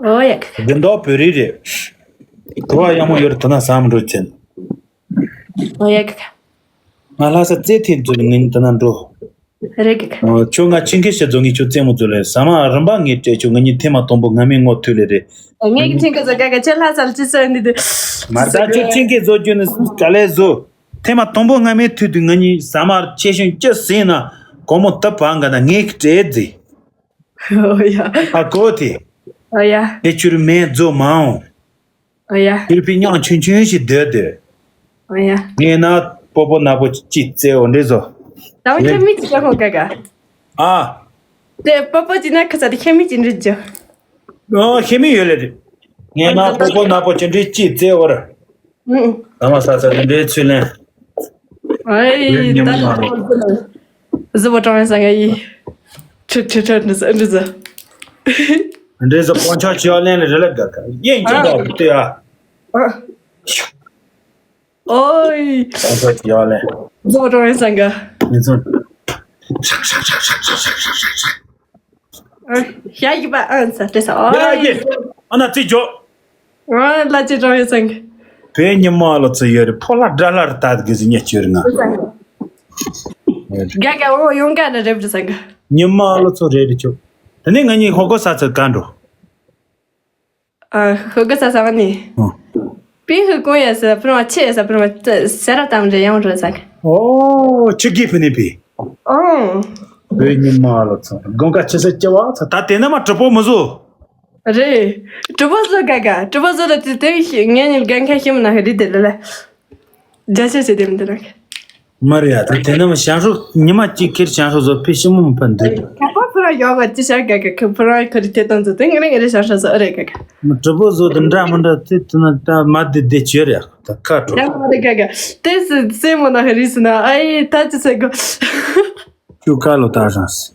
ཨོ་ཡ། དགུན་ཟླ་བོད་རིགས་རེད། གྲོ་བ་ཡག་མོ་ཡོད་རེད། དེ་ན་ཟ་མི་འགྲོ་ཅན། ཨོ་ཡ་ག་ག་ང་ལྷ་ས་རྩེ་ཐིག་འཛུལ་ནས་ངས་དེ་ན་འགྲོ། རེད་ག་ག་ཁྱོད་ང་ཆིང་ཁེ་ཤི་རྫོང་གི་ཁྱོད་རྩེད་མོ་འཛུལ་ལས་ཟ་མ་རིམ་པ་ངས་སྤྲད། ཁྱོད་ང་གཉིས་ཐེངས་མ་དང་པོ་སྔ་མའི་ངོ་ཐུག་ལས་རེད། ངས་ཀྱི་ཆིང་ཁེ་ཟོ་ག་ག་ཁྱོད་ལྷ་ས་ལ་ཅི་ཟོ་ནི་དུ། མ་ད་ཁྱོད་ཆིང་ཁེ་ཟོ་རྒྱུ་ནི་ག་ལས་ཟོ། ཐེངས་མ་དང་པོ་སྔ་མའི་ཐུག་དུས་ང་གཉིས་ཟ་མ་ཆེ་ཤོས་ཅི་ཟིན་ན་གོ་མོ་ད་བང་ག་ན་ངས་ཀྱི་སྤྲད་ཟིན། ཨོ་ཡ། ཨ་གོ་དེ། ཨོ་ཡ། དེ་ཁྱོད་མེད་རྫོ་མ་འོང་། ཨོ་ཡ། ཁྱོད་པའི་སྙིང་ཆུང་ཆུང་ཞིག་སྡོད་སྡོད། ཨོ་ཡ། ངས་ན་པོ་པོ་ན་པོ་ཅི་བཙལ་འོ་འདྲེ་བཟོ། ད་འོ་ཁྱོད་མི་ཅི་ལ་ཧོ་ག་ག་ཨ། དེ་པོ་པོ་ཅི་ན་ཁ་ས་དེ་ཁྱོད་མི་ཅི་འདྲི་རྒྱུ། ཨོ་ཁྱོད་མི་ཡོད་ལེ་རེད། ངས་ན་པོ་པོ་ན་པོ་ཅི་འདྲི་ཅི་བཙལ་འོ་ར། ཨུ། ད་མ་ས་ས་འདི་འདྲའི་ཚུལ་ལེན། ཨེ་ཉི་ད་མ་ལ། གཟི་པོ་ཀྲང་ཡང་ས་ང་ཡི། ཁྲི་ཁྲི་ཁྲི་འདི་ཟ་འདི་ཟ། འདི་ཟ་སྤོན་ཆ་ཅི་ཡ་ལེན་ལེ་རེ་ལེ་ག་ག་ཡེན་ཅི་ཨ། ད་བུ་ཏི་ཨ། ཨ། ཨོའི། སྤོན་ཆ་ཅི་ཡ་ལེན། གཟི་པོ་ཀྲང་ཡང་ས་ང་། ཉིན་ཚང་། ཡ་ཡི་པ་ཨན་ས་ཏེ་ས་ཨོ་ཡ་ཡི། ཨ་ན་ཙི་ཇོ། ཨ་ལ་ཅི་ཀྲང་ཡང་ས་ང་། བོད་ཉི་མ་ལོ་ཚོ་ཡོད་རེད། ཕོ་ལ་དགྲ་ལ་ར་ད་གི་ཟི་ཉེ་ཅོ་རེད་ང་། ག་ག་འོ་ཡོང་ག་ན་རེབ་རེ་ས་ང་། ཉི་མ་ལོ་ཚོ་རེད་རེ་ཅོ། ད་ནི་ང་གཉིས་ཧོ་གོ་ས་ཚོ་ག་འགྲོ། ཨ་ཧོ་གོ་ས་ས་ང་ནི། ཨ། པི་ཧུ་ཀོ་ཡ་ས་ཕུ་ར་ཆེ་ས་ཕུ་ར་ས་ར་ཏམ་རེ་ཡང་རོ་ས་ང་། ཨོ་ཆི་གི་ཕི་ནི་པི། ཨང་། བོད་ཉི་མ་ལོ་ཚོ་དགོན་ཁ་ཆེ་ས་སྐྱེ་བ་ཚ་ད་དེ་ན་མ་གྲི་པོ་མི་བཟོ། རེད། གྲི་པོ་བཟོ་ག་ག་གྲི་པོ་བཟོ་ད་དེ་དེ་ངས་ཉིན་དགོན་ཁ་ཤི་མི་ན་ཧ་རི་དེ་ལ་ལ། རྒྱ་ཆེ་ཆེ་དེ་མི་དེ་ན་ག་མ་རེད་ཡ། ད་དེ་ན་མ་ཞང་ཧྲུག་ཉི་མ་གཅིག་ཁེར་ཞང་ཧྲུག་བཟོ་ཕི་ཤི་མོ་མི་ཕན་དེ། ཁ་པ་ཕུ་ར་ཡོག་ག་ཅི་ཤར་ག་ག་ཁ་ཕུ་ར་ཁ་རི་དེ་དང་ཚོ་དེ་ངས་ངས་ཞང་ཧྲུག་བཟོ་ཨ་རེད་ག་ག་མ་གྲི་པོ་བཟོ་དེ་འདྲ་མི་འདྲ་དེ་དེ་ན་ད་མ་དེ་དེ་ཆོས་རེད་ཡ། ད་ཁ་དྲོ། ཡང་མ་རེད་ག་ག་དེ་སི་སེ་མོ་ན་ཧ་རི་སི་ན་ཨའི་ད་ཅི་ཟེར་གོ་ཁྱོད་ཀ་ལོ་ད་རང་སི།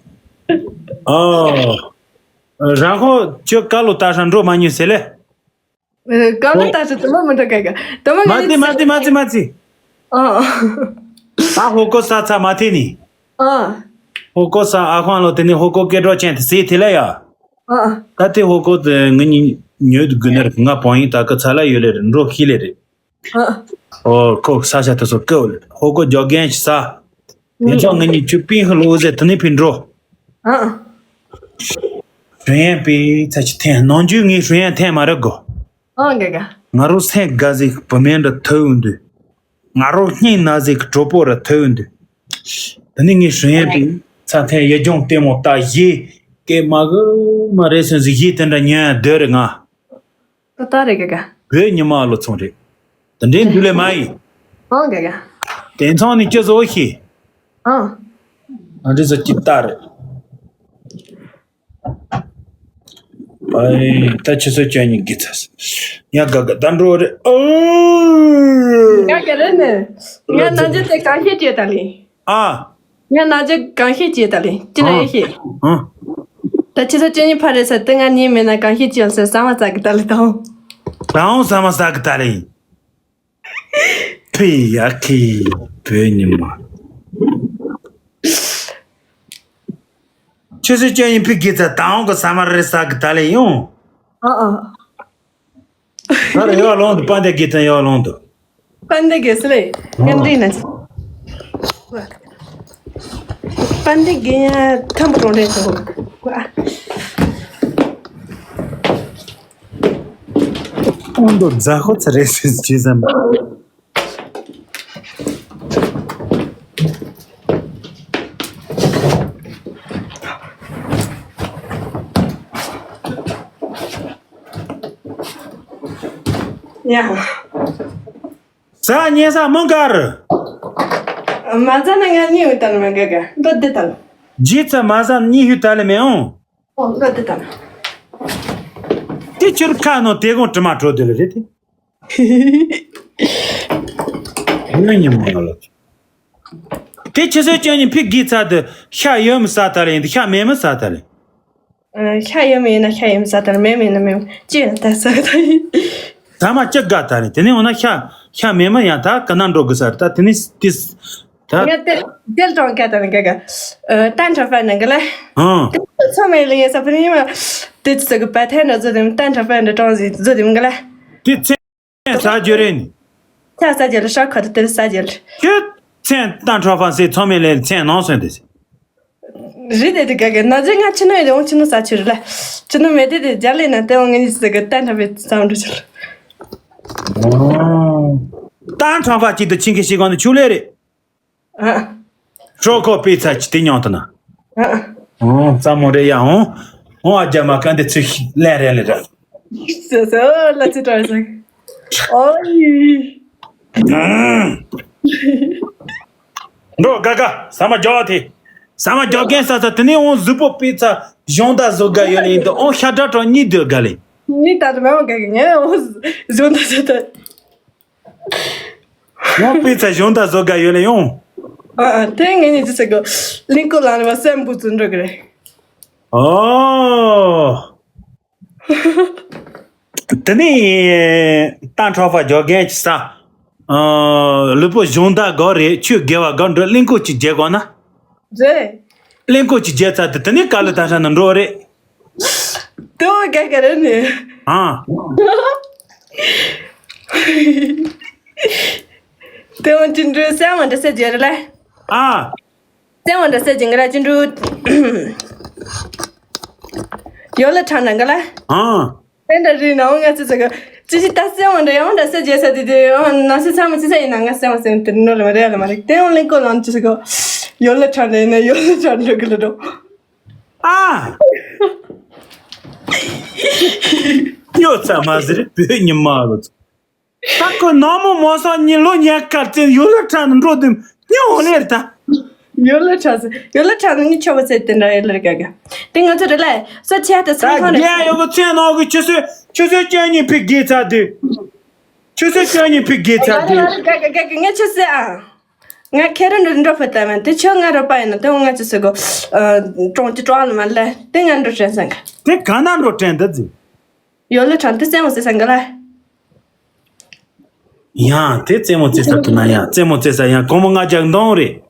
ཨོ། རང་ཁོ་ཁྱོད་ཀ་ལོ་ད་རང་འགྲོ་མ་ཉུལ་ཟེར་ལེ། ཀ་ལོ་ད་རང་དུ་མ་མི་འགྲོ་ག་ག་དུ་མ་མ་ང་ཏི་མ་ཏི་མ་ཏི་མ་ཏི། ཨོ། ད་ཧོ་ཀོ་ས་ཚ་མ་ཐེ་ནི། ཨོ། ཧོ་ཀོ་ས་ཨ་ཁོང་ལོ་དེ་ནི་ཧོ་ཀོ་སྐད་གྲོགས་ཅན་དེ་སི་ཐི་ལ་ཡ། ཨོ། ད་དེ་ཧོ་ཀོ་དེ་ང་གཉིས་ཉོས་དུ་དགོས་ནི་རེད། ང་བང་ཡིན་ད་ཀ་ཚ་ལ་ཡོད་ལེ་རེད། འགྲོ་ཤི་ལེ་རེད། ཨོ། ཨོ་ཁོ་ས་ཆ་དེ་ཚོ་ཀོ་ཧོ་ཀོ་ཇོ་རྒན་ཞིག་ས། ཡིན་ཙང་ང་གཉིས་ཆུ་པིན་ཧི་ལོ་ཟེ་དེ་ནི་ཕིན་འགྲོ། ཨོ། ཧྲུན་ཡན་པའི་ཚ་ཆི་ཐེན་ནང་རྒྱུ་ངའི་ཧྲུན་ཡན་ཐེན་མ་རེད་གོ། ཨོ་ག་ག་ང་རོ་སེང་ག་ཟིག་བུ་མེན་འདྲ་ཐུ་འདུ། ང་རོ་སྙིང་ན་ཟིག་གྲོ་པོ་ར་ཐུ་འདུ། དེ་ནི་ངའི་ཧྲུན་ཡན་པའི་ཚ་ཐེན་ཡ་ལྗོངས་ལྟད་མོ་ལྟ་ཡི། སྐད་མ་གི་མ་རེད་སོན་ཟིག་ཡི་དེ་འདྲ་ཉན་ཡ་འདོད་རེད་ང་། ཏོ་ཏ་རེ་ག་ག་བོད་ཉི་མ་ལོ་ཚོང་རེད། དེ་འདྲའི་འདུག་ལེ་མ་ཡིན། ཨང་ག་ག་དེང་སང་ནི་ཅི་བཟོ་ཤི། ཨང་། ཨ་འདྲི་ཟོ་ཅི་ཏ་རེད། ཨའི། ད་ཆུ་ཚོད་བཅུ་གཉིས་བརྒལ་ཚར། ཡ་དགའ་དགའ་ད་འགྲོ་རེད། ཨོ། དགའ་དགའ་རེད་ནི། ང་ནང་ཆུ་དེ་གང་ཤེས་བྱས་ད་ལེ། ཨ། ང་ནང་ཆུ་གང་ཤེས་བྱས་ད་ལེ། ཅི་ན་ཨ། ཡེ་ཤེས། ཨ། ད་ཆུ་ཚོད་བཅུ་གཉིས་ཕར་རེད་ས་དེ་ང་གཉིས་མེད་ན་གང་ཤེས་བྱས་ཟེར་ཟ་མ་ཟ་གི་ད་ལེ་དང་། ད་འོང་ཟ་མ་ཟ་གི་ད་ལེ། ཕི་ཡ་ཁི་བོད་ཉི་མ། ཆུ་ཚོད་བཅུ་གཉིས་ཕི་དགེ་ཚ་དང་གི་ས་མ་རེ་ས་གི་ད་ལེ་ཡོང་། ཨ་ཨ། ད་རེ་ཡོ་ལོང་དུ་པན་དེ་དགེ་ཚ་ཡོ་ལོང་དུ། པན་དེ་དགེ་སི་ལེ། ཨ། ངན་འདྲི་ན་ཅི། པན་དེ་དགེ་ཡ་ཐམ་པ་རོང་རེ་སོ། ཨོན་དོ་རྫ་ཧོ་ཚ་རེ་སི་ཅི་ཟམ། ཡ། ས་ཉེ་ས་མོང་གར། མ་ཚ་ན་ང་གཉིས་ཡོད་དང་མ་ག་ག་འགྲོ་དེ་དང་། རྗེས་ཚ་མ་ས་གཉིས་ཡོད་ད་ལེ་མེ་འོང་། ཨོ་འགྲོ་དེ་དང་། དེ་ཆུར་ཁ་ནོ་དེ་གོང་དྲི་མ་འཕྲོ་དེ་ལ་རེད་དེ། ཡོད་ཉི་མ་ལ། དེ་ཆུ་ཚོད་བཅུ་གཉིས་ཕི་དགེ་ཚ་དུ་ཤ་ཡོད་མི་ས་ད་ལེ་ཡིན་དུ་ཤ་མེད་མི་ས་ད་ལེ། ཨ། ཤ་ཡོད་མི་ཡིན་ན་ཤ་ཡོད་མི་ས་ད་ལེ་མེད་མི་ཡིན་ན་མེད་མི་ཅི་ཡོད་ད་ས་གི་ད་ཡིན། ད་མ་ཅི་དགའ་ད་ལེ་དེ་ནས་འོ་ན་ཤ་ཤ་མེད་མི་ཡང་ད་ག་ན་འགྲོ་གི་ས་རེད་ད་དེ་ནས་དེ་ད། ང་དེ་དེལ་གྲོང་ག་ད་ལེ་ག་ག་ཨ། ཏན་ཁྲ་ཧྥན་ནང་གི་ལེ། ཨང་། དེ་ཚོ་མེད་ལེ་ཡིན་ས་ཕི་ནི་མ་དེ་ཚོ་གི་པ་ཐན་འདྲ་བཟོ་དེ་མི་ཏན་ཁྲ་ཧྥན་འདྲ་གྲོང་ཟིག་བཟོ་དེ་མི་གི་ལེ། དེ་ཚེ། ཚན་ཟ་རྒྱུ་རེད་ནི། ཚན་ཟ་རྒྱུ་ལ་ཤ་ཁ་དུ་དེར་ཟ་རྒྱུ་ལ། ཁྱོད་ཚན་ཏང་ཁྲོ་ཧྥང་སེ་ཚང་མས་ལས་ཚན་ནང་སོན་ཏེ་ཟེར། རེད་དེ་དེ་ག་ག་ན་ཚན་ང་ཆི་ནོ་ཡོད་དེ་འོང་ཆི་ནོ་ཟ་ཆུ་རེད་ལ། ཆི་ནོ་མེད་དེ་དེ་རྒྱ་ལས་ན་དེ་འོང་ངེད་གཉིས་ཟ་ག་ཏང་ཁྲོ་ཧྥང་ཟ་འགྲོ་ཆུ་རེད། ཏང་ཁྲོ་ཧྥང་གཅིག་ཏུ་ཆིང་གི་ཤི་གང་དུ་ཆུ་ལས་རེད། ཨ། ཧྲོ་ཁོ་པི་ཚ་ཅི་དེ་མྱོང་ཐུབ་ན། ཨ། ཨོ་ཙམ་མོ་རེ་ཡ་ཨོ། ཨོ་ཨ་རྒྱ་མ་གན་དེ་ཚུལ་ལན་རེ་ལེ་ར། སོ་སོ་ལ་ཅི་དྲག་སོང་། ཨོ་ཡི། འགྲོ་ག་ག་ས་མ་རྒྱོག་དེ། ས་མ་རྒྱོག་གན་ས་ས་དེ་ནས་ཨོ་གཟུགས་པོ་པི་ཚ་གཞོང་ད་བཟོ་ག་ཡོད་ལེ་ཡིན་དུ་ཨོ་ཤ་དྲ་གྲོགས་གཉིས་སྡོད་ག་ལེ། གཉིས་ད་དུ་མ་འོང་ག་གི་ངས་ཨོ་གཞོང་ད་བཟོ་ད། ངོ་པི་ཚ་གཞོང་ད་བཟོ་ག་ཡོད་ལེ་ཡོང་། ཨ་ཨ་དེ་ངེད་གཉིས་ཀྱི་ཚེ་གོ་གླིང་སྐོར་ལ་ནི་བ་སེམས་བུ་ཚུ་འགྲོ་གི་རེད། ཨོ། དེ་ནི་ཏང་ཁྲོ་ཧྥང་རྒྱོག་གན་གྱི་ས། ཨ་ལུས་པོ་གཞོང་ད་གོ་རེད་ཆུ་དགེ་བ་གོ་འགྲོ་གླིང་སྐོར་གྱི་རྒྱལ་གོ་ན། རེད། གླིང་སྐོར་གྱི་རྒྱལ་ཚ་དེ་དེ་ནི་ཀ་ལུ་ད་ཧྲ་ན་འགྲོ་རེད། དེ་བ་ག་ག་རེད་ནི། ཨ། དེ་བ་ཅི་འགྲོ་སེམས་བ་འདྲ་སེ་རྒྱལ་རེད་ལ། ཨ། སེམས་བ་འདྲ་སེ་རྒྱལ་ག་ལ་ཅི་འགྲོ། ཡོ་ལ་ཁྲང་ན་ག་ལ། ཨ། དེ་འདྲ་རེད་ན་འོ་ང་ཚོ་ཚོ་ག་ཅི་ཅི་ད་སེམས་བ་འདྲ་ཡང་འདྲ་སེ་རྒྱལ་ས་དེ་དེ་ཨ་ན་སེ་ཚང་མ་ཅི་ས་ཡིན་ན་ང་སེམས་བ་སེམས་དེ་ནོ་ལ་མ་རེད་ལ་མ་རེད་དེ་འོ་གླིང་སྐོར་ལ་ཅི་ས་ག་ཡོ་ལ་ཁྲང་ན་ཡིན་ན་ཡོ་ལ་ཁྲང་འགྲོ་གི་ལ་འགྲོ། ཨ། ཡོད་ཚ་མ་ཟེར་བོད་ཉི་མ་ལོ། ད་ཁོ་ནང་མོ་མོ་སང་ཉིན་ལོ་ཉག་ཁར་ཙེ་ཡོ་ལ་ཁྲ་ནི་འགྲོ་དུས་སྙིང་འོ་ལེར་ད། ཡོ་ལ་ཁྲ་ཟེར་ཡོ་ལ་ཁྲ་ནི་ཆོ་བ་ཚེ་དེ་འདྲ་ཡོ་ལ་རེ་ག་ག་དེ་ང་ཚོ་རེ་ལ་སོ་ཆེ་དེ་ད་སང་ཁོང་རེ། རྒན་ཡོ་གི་ཚེ་ནང་གི་ཆུ་ཚོད་ཆུ་ཚོད་བཅུ་གཉིས་ཕི་དགེ་ཚ་དུས། ཆུ་ཚོད་བཅུ་གཉིས་ཕི་དགེ་ཚ་དུས། ག་ག་ག་ག་ངས་ཆུ་ཚོད་ཨ། ང་ཁེ་རེ་འགྲོ་འགྲོ་ཕུ་ཏ་མ་དེ་ཆོ་ང་རོ་པ་ཡིན་ན་དེ་འོ་ང་ཆུ་ཚོད་གོ་ཀྲོང་ཅི་ཀྲོང་ལ་མ་ལ་དེ་ང་འགྲོ་དྲན་སང་ག་དེ་ག་ན་འགྲོ་དྲན་ད་ཟི། ཡོ་ལེ་ཁྲང་དེ་རྩེད་མོ་རྩེ་ས་འགའ་ལ། ཡང་དེ་རྩེད་མོ་རྩེ་ས་དུ་ན་ཡང་རྩེད་མོ་རྩེ་ས་ཡང་སྒོར་མོ་ལྔ་བརྒྱ་འདོང་རེད།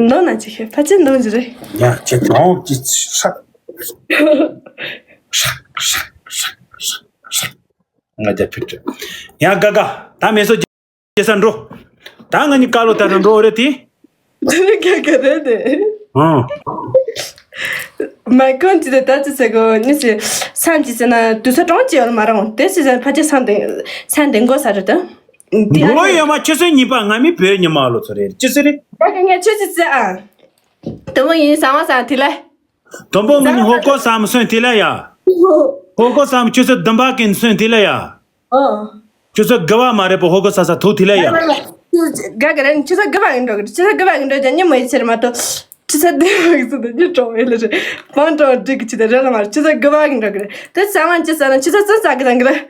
འདོང་ན་ཅི་ཤེས་ཕལ་ཆེར་འདོང་ཅི་རེད། ཡང་ཁྱེད་གྲོང་ཅི་ཧྲག་ཧྲག་ཧྲག་ཧྲག་ཧྲག་ལྔ་བརྒྱ་ཕུལ་དྲ་ཡང་ག་ག་ད་མེ་སོ། སྐྱེ་ས་འགྲོ། ད་ང་གཉིས་ཀ་ལོ་ད་ན་འགྲོ་རེད་དེ། དེ་ནི་ཁ་ཁ་རེད་དེ། ཨང་། མ་ཁོང་ཅི་དེ་ད་ཅི་ཟེར་གོ་ཉི་སི་སང་ཅི་ཟེར་ན་དུས་ཚོད་གྲོང་ཅི་ཡོད་མ་རང་དེ་སི་ཟེར་ཕ་ཅི་སང་དེ་སང་དེ་འགོ་ས་རེད་ད། འདི་ཨ་འགོ་ཡོད་མ་ཆུ་ཚོད་གཉིས་པ་ང་མི་བོད་ཉི་མ་ལོ་ཚོ་རེད་ཅི་ཟེར་རེད། ད་ག་ངས་ཆུ་ཅི་ཟེར་ཨ། དེ་མོ་ཡིན་ཟང་བ་ཟང་དེ་ལ། དང་པོ་ང་ནི་ཧོ་ཀོ་སམ་སོན་དེ་ལ་ཡ། ཧོ་ཀོ་སམ་ཆུ་ཚོད་བདུན་པ་ཀིན་སོན་དེ་ལ་ཡ། ཨོ། ཆུ་ཚོད་དགུ་པ་མ་རེད་པ་ཧོ་ཀོ་ས་ས་ཐུག་དེ་ལ་ཡ། ག་ག་རེ་ཆུ་ཚོད་དགུ་པ་ཡིན་འགྲོ་གི་ཆུ་ཚོད་དགུ་པ་ཡིན་འགྲོ་ཀྱང་ཉི་མ་ཡི་ཕྱིར་མ་གཏོགས། ཆུ་ཚོད་བདུན་པ་གི་ཚོད་དུ་རྒྱུ་གྲོགས་ཡོད་ལ་རེད། བང་གྲོགས་འགྲིག་གི་ཆུ་ཚོད་རེ་ལ་མར་ཆུ་ཚོད་དགུ་པ་གི་འགྲོ་གི་རེད། དེ་ཚང་མ་ཅི་ཟེར་ན་ཆུ་ཚོད་ཙམ་ཟ་གི་དང་གི་རེད།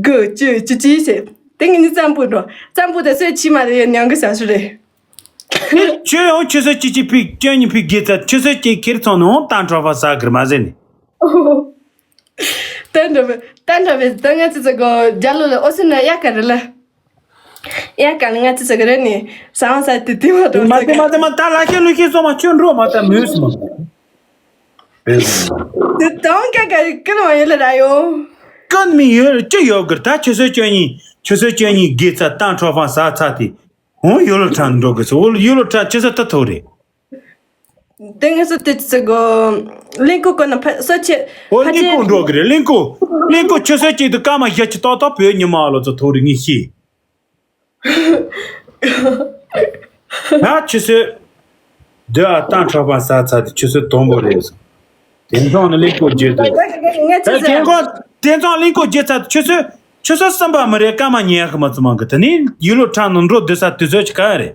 དགུ་བཅུ་བཅུ་གཅིག་བྱས། དེ་ངས་ནི་ཙམ་པོ་འགྲོ་ཙམ་པོ་དེ་ཚོས་ཕྱི་མ་དེ་ཡོད་ཉང་གི་བྱ་ཤུ་རེད། ཁྱོད་ཡང་ཆུ་ཚོད་གཅིག་གཅིག་ཕུད་སྐྱོན་གཉིས་ཕུད་དགེ་ཚད་ཆུ་ཚོད་གཅིག་ཁྱེར་ཚང་ནང་ཏང་ཁྲོ་ཕ་ཟ་གི་རེད་མ་ཟེར་ནས། ཏན་ཏན་ཏན་ཏན་ཏན་ང་ཚོ་ཚོ་གོ་རྒྱ་ལོ་ལ་ཨོ་སི་ན་ཡ་ག་རེ་ལ། ཡ་ག་ལ་ང་ཚོ་ཚོ་ག་རེ་ནི་ས་བ་ས་དེ་དེ་མ་དེ་གཏོང་མ་ཚོ་དེ་མ་ག་དེ་མ་ད་ལ་ཤེ་ལུ་ཤེ་སོ་མ་ཁྱོད་འགྲོ་མ་ད་མོས་སོ་མ། དེ་དང་ག་ག་རེ་ཀི་ལ་མ་ཡོད་ལ་ར་ཡོ། ཀི་ལ་མི་ཡོད་ལ་ཅི་ཡོད་གི་ད་ཆུ་ཚོད་བཅུ་གཉིས་ཆུ་ཚོད་བཅུ་གཉིས་དགེ་ཚད་ཏང་ཁྲོ་ཕ་ཟ་ཚ་དེ། ཧོང་ཡོ་ལོ་ཁྲ་འགྲོ་གི་ཚོ་ཡོ་ལོ་ཁྲ་ཆུ་ཚོད་ད་ཐོ་རེད། དེ་ངས་སུ་དེ་ཚོ་གོ་གླིང་ཁུག་གོ་ན་ཕ་སོ་ཆེ་ཨོ་ཕ་གླིང་ཆེ་ཁུག་འགྲོ་གི་རེད། གླིང་ཁུག་གླིང་ཁུག་ཆུ་ཚོད་གཅིག་ཏུ་སྐར་མ་བཞི་བཅུ་ཏག་ཏག་བོད་ཉི་མ་ལོ་ཚོ་ཐོ་རེ་ངས་ཤེས། ང་ཆུ་ཚོད་འདི་ཨ་ཏང་ཁྲོ་པ་ས་ཚ་དེ་ཆུ་ཚོད་དང་པོ་རེད། དེ་ཚང་ནི་གླིང་ཁུག་བརྒྱུད་དུ་ངས་དེ་ཆུ་ཚོད་དེ་ཚང་དེ་ཚང་གླིང་ཁུག་བརྒྱུད་ཚ་དེ་ཆུ་ཚོད་ཆུ་ཚོད་གསུམ་པ་མི་རེད། སྐར་མ་ཉི་ཤུ་མ་ཚོ་མང་གི་དེ་ནི་ཡུལ་ལོ་ཁྲ་ནང་འགྲོ་སྡོད་ས་དུས་ཚོད་ཅིག་ག་རེད།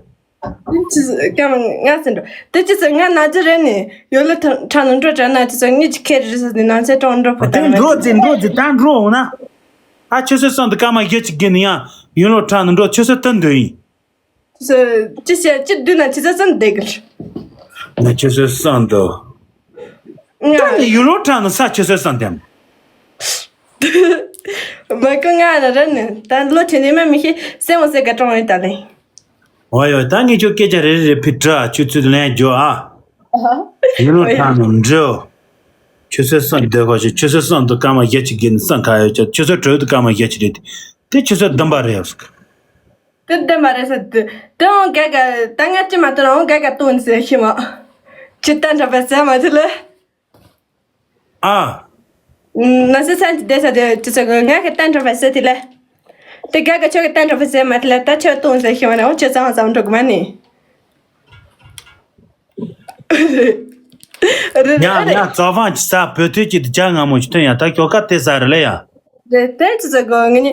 ཅི་སྐམ་ང་ཟེར་འགྲོ། དེ་ཅི་ཟེར་ང་ན་ཅི་རེད་ནི་ཡོད་ལ་ཁྲ་ནང་འགྲོ་དྲ་ན་ཅི་ཟེར་ངེད་ཅི་ཁེ་རི་ཟེར་ནི་ནང་ཚེ་གྲོང་འགྲོ་ཕོ་དེ་ད་འགྲོ་ཅི་འགྲོ་ཅི་ད་འགྲོ་འོང་ན། ཨ་ཆུ་ཚོད་གསུམ་དུ་སྐར་མ་བཞི་ཅིག་གི་ནི་ཡང་ཡོད་ལོ་ཁྲ་ནང་འགྲོ་ཆུ་ཚོད་སྟོན་འདོད་ཡིན། ཅི་ཟེར་ཅི་བསྡུ་ན་ཆུ་ཚོད་གསུམ་བསྡད་གི་རེད། ང་ཆུ་ཚོད་གསུམ་དུ། ང་ད་ནི་ཡོད་ལོ་ཁྲ་ནང་ས་ཆུ་ཚོད་གསུམ་དེ། མ་ཀོ་ང་ལ་ར་ནི་ད་ལོ་ཆེ་ནི་མ་མི་ཤེས་སེམས་འོ་སེ་ག་གྲོང་ཡོད་ད་ལེ། འོ་ཡོ་ད་ངས་ཁྱོད་སྐད་ཆ་རེ་རེ་ཕི་དྲ་ཆུ་ཚོད་ལན་རྒྱོ་ཨ། ཡུལ་ལོ་ཐང་ནང་འགྲོ། ཆུ་ཚོད་གསུམ་སྡོད་གོ་ཞིག་ཆུ་ཚོད་གསུམ་དུ་སྐར་མ་བཞི་ཅིག་གི་ནི་གསུམ་ཁ་ཡོད་ཀྱང་ཆུ་ཚོད་དྲུག་དུ་སྐར་མ་བཞི་ཅིག་རེད་དེ། དེ་ཆུ་ཚོད་བདུན་པ་རེད་ཟེར། དེ་བདུན་པ་རེད་ཟེར་དུས་དེ་འོང་ག་ག་ད་ང་ཅི་མ་ཐོན་འོང་ག་ག་ཏོན་ཟེར་ཤི་མ། ཅི་ལྟ་འདྲ་བ་ཟེར་མ་ཐུལ་ལེ། ཨ། ན་སི་སན་ཅི་བསྡད་ས་དེ་ཅི་ཟེར་གི་ང་གི་ལྟ་འདྲ་བ་ཟེར་དེ་ལེ། དེ་ག་ག་ཆོ་གི་ལྟ་འདྲ་བ་ཟེར་མ་ཐུལ་ལེ་ད་ཆོ་ཏོན་ཟེར་ཤི་མ་ནི་འོང་ཆོ་ཙང་ཙང་འགྲོ་གི་མ་ནི། ཉ་ཉ་ཙོ་ཕང་ཅི་ས་བོད་དུས་ཀྱི་དུ་ཅག་ང་མོ་ཅི་ཐོན་ཡང་ད་ཁྱོ་ཀ་དེ་ས་རེད་ལེ་ཡ། རེད་དེ་ཅི་ཟེར་གོ་ང་ནི།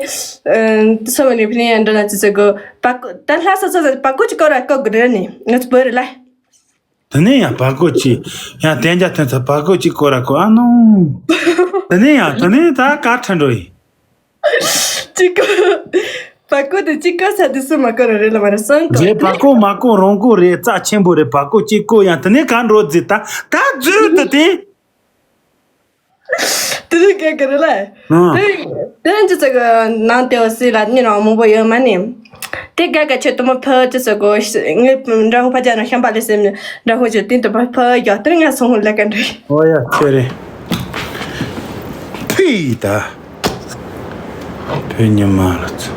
སོ་མ་ནི་ཕི་ནི་ཡང་འདྲ་ན་ཅི་ཟེར་གོ་པ་ཀོ་ད་ལྷ་ས་ས་ས་པ་ཀོ་ཅི་ཀོ་ར་ཀོ་གི་རེད་ནི་ང་ཚོ་བོད་རེད་ལ། དེ་ནས་ཡང་བ་ཀོ་ཅི། ཡང་དན་རྒྱ་ཐོན་ཚ་བ་ཀོ་ཅི་ཀོ་ར་ཀོ་ཨ་ནོ། དེ་ནས་ཡང་དེ་ནས་ད་ག་ཁྲ་འགྲོ་ཡིན། ཅི་ཀོ། བ་ཀོ་དེ་ཅི་ཀོ་ས་དེ་སུ་མ་ཀོ་ར་རེད་ལ་མ་རེད་སང་ཀོ། རེད་བ་ཀོ་མ་ཀོ་རོང་ཀོ་རེད་རྩ་ཆེན་པོ་རེད་བ་ཀོ་ཅི་ཀོ་ཡང་དེ་ནས་ག་འགྲོ་རྫི་ད་ད་རྫུ་དུ་དེ། དེ་རིང་ག་ག་རེ་ལ། ཨང་། དེ་དེ་རིང་ཅི་ཙི་གི་ནང་དེ་བ་སི་ལ་ཉི་རང་མང་པོ་ཡོད་མ་ནི། དེ་ག་ག་ཆེ་དུ་མ་ཕ་ཅི་ཙི་གོ་ངའི་འདྲ་ཧོ་ཕ་ཅ་ན་ཤམ་པ་ལི་སེམ་འདྲ་ཧོ་ཅི་ཏིན་དུ་པ་ཕ་ཡོད་དེ་ང་སོང་ལ་ག་འདྲ། ཨོ་ཡ་ཁྱེད་རེད། ཕི་ད། བོད་ཉི་མ་ལ་ཚོ།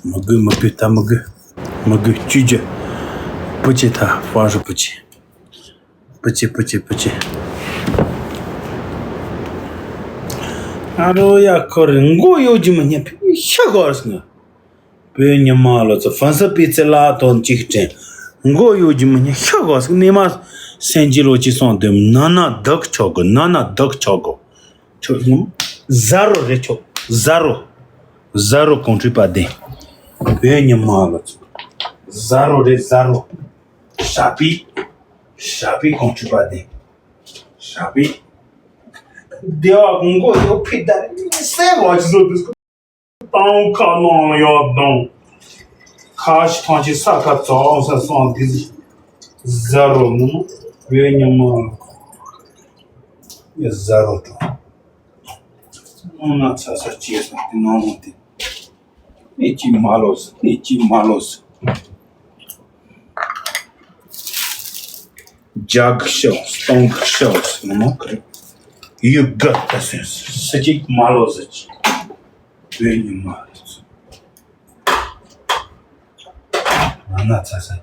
མི་དགོས་མི་དགོས་ད་མི་དགོས། མི་དགོས་བཅུ་རྒྱུ། པུ་ཅི་ད་ཧྥང་ཧྲུ་པུ་ཅི། པུ་ཅི་པུ་ཅི་པུ་ཅི། ཨ་རོ་ཡ་ཁོ་རེ་མགོ་གཡོག་རྒྱུ་མི་ཉན་ཕི་ཤ་གོ་ར་སི་ང་། བོད་ཉི་མ་ལོ་ཚོ་ཧྥན་སི་པི་ཙི་ལ་དོན་གཅིག་དྲན། མགོ་གཡོག་རྒྱུ་མི་ཉན་ཤ་གོ་སི་ནི་མ། སེན་ཅི་ལོ་ཅི་སོང་དེ་ན་ན་བདག་ཆོག་གོ་ན་ན་བདག་ཆོག་གོ། ཆོག་ཡིན། ཟ་རོ་རེ་ཆོག་ཟ་རོ། ཟ་རོ་གོང་ཁྲུས་པ་དེ། བོད་ཉི་མ་ལ་ཚོ། ཟ་རོ་རེ་ཟ་རོ། ཞག་པའི། ཞག་པའི་གོང་ཁྲུས་པ་དེ། ཞག་པའི། སྡེ་བ་གོང་གོ་ཡོད་ཕི་ད་སེ་བ་ཅི་བཟོ་དུས། ཏང་ཁ་ནང་ཡོད་དང་། ཁ་ཤི་ཐང་ཆི་ས་ཁ་ཙོག་ས་སོང་དེ། ཟ་རོ་ནུ། བོད་ཉི་མ་ལ། ཟ་རོ་དང་། ཨོ་ན་ཚ་ས་ཅེས་སོང་དེ་ནང་ལོ་དེ། ཨེ་ཅི་མ་ལོ་ཟེར་ཨེ་ཅི་མ་ལོ་ཟེར། རྒྱ་གི་ཤོག་སྟོང་གི་ཤོག་ཟེར་ནོ་གི་རེད། ཡུ་ག་ད་སོན་ཟེར་ཅིག་མ་ལོ་ཟེར་ཅིག་བོད་ཉི་མ་ལོ་ཟེར། ཨོ་ན་ཚ་ས།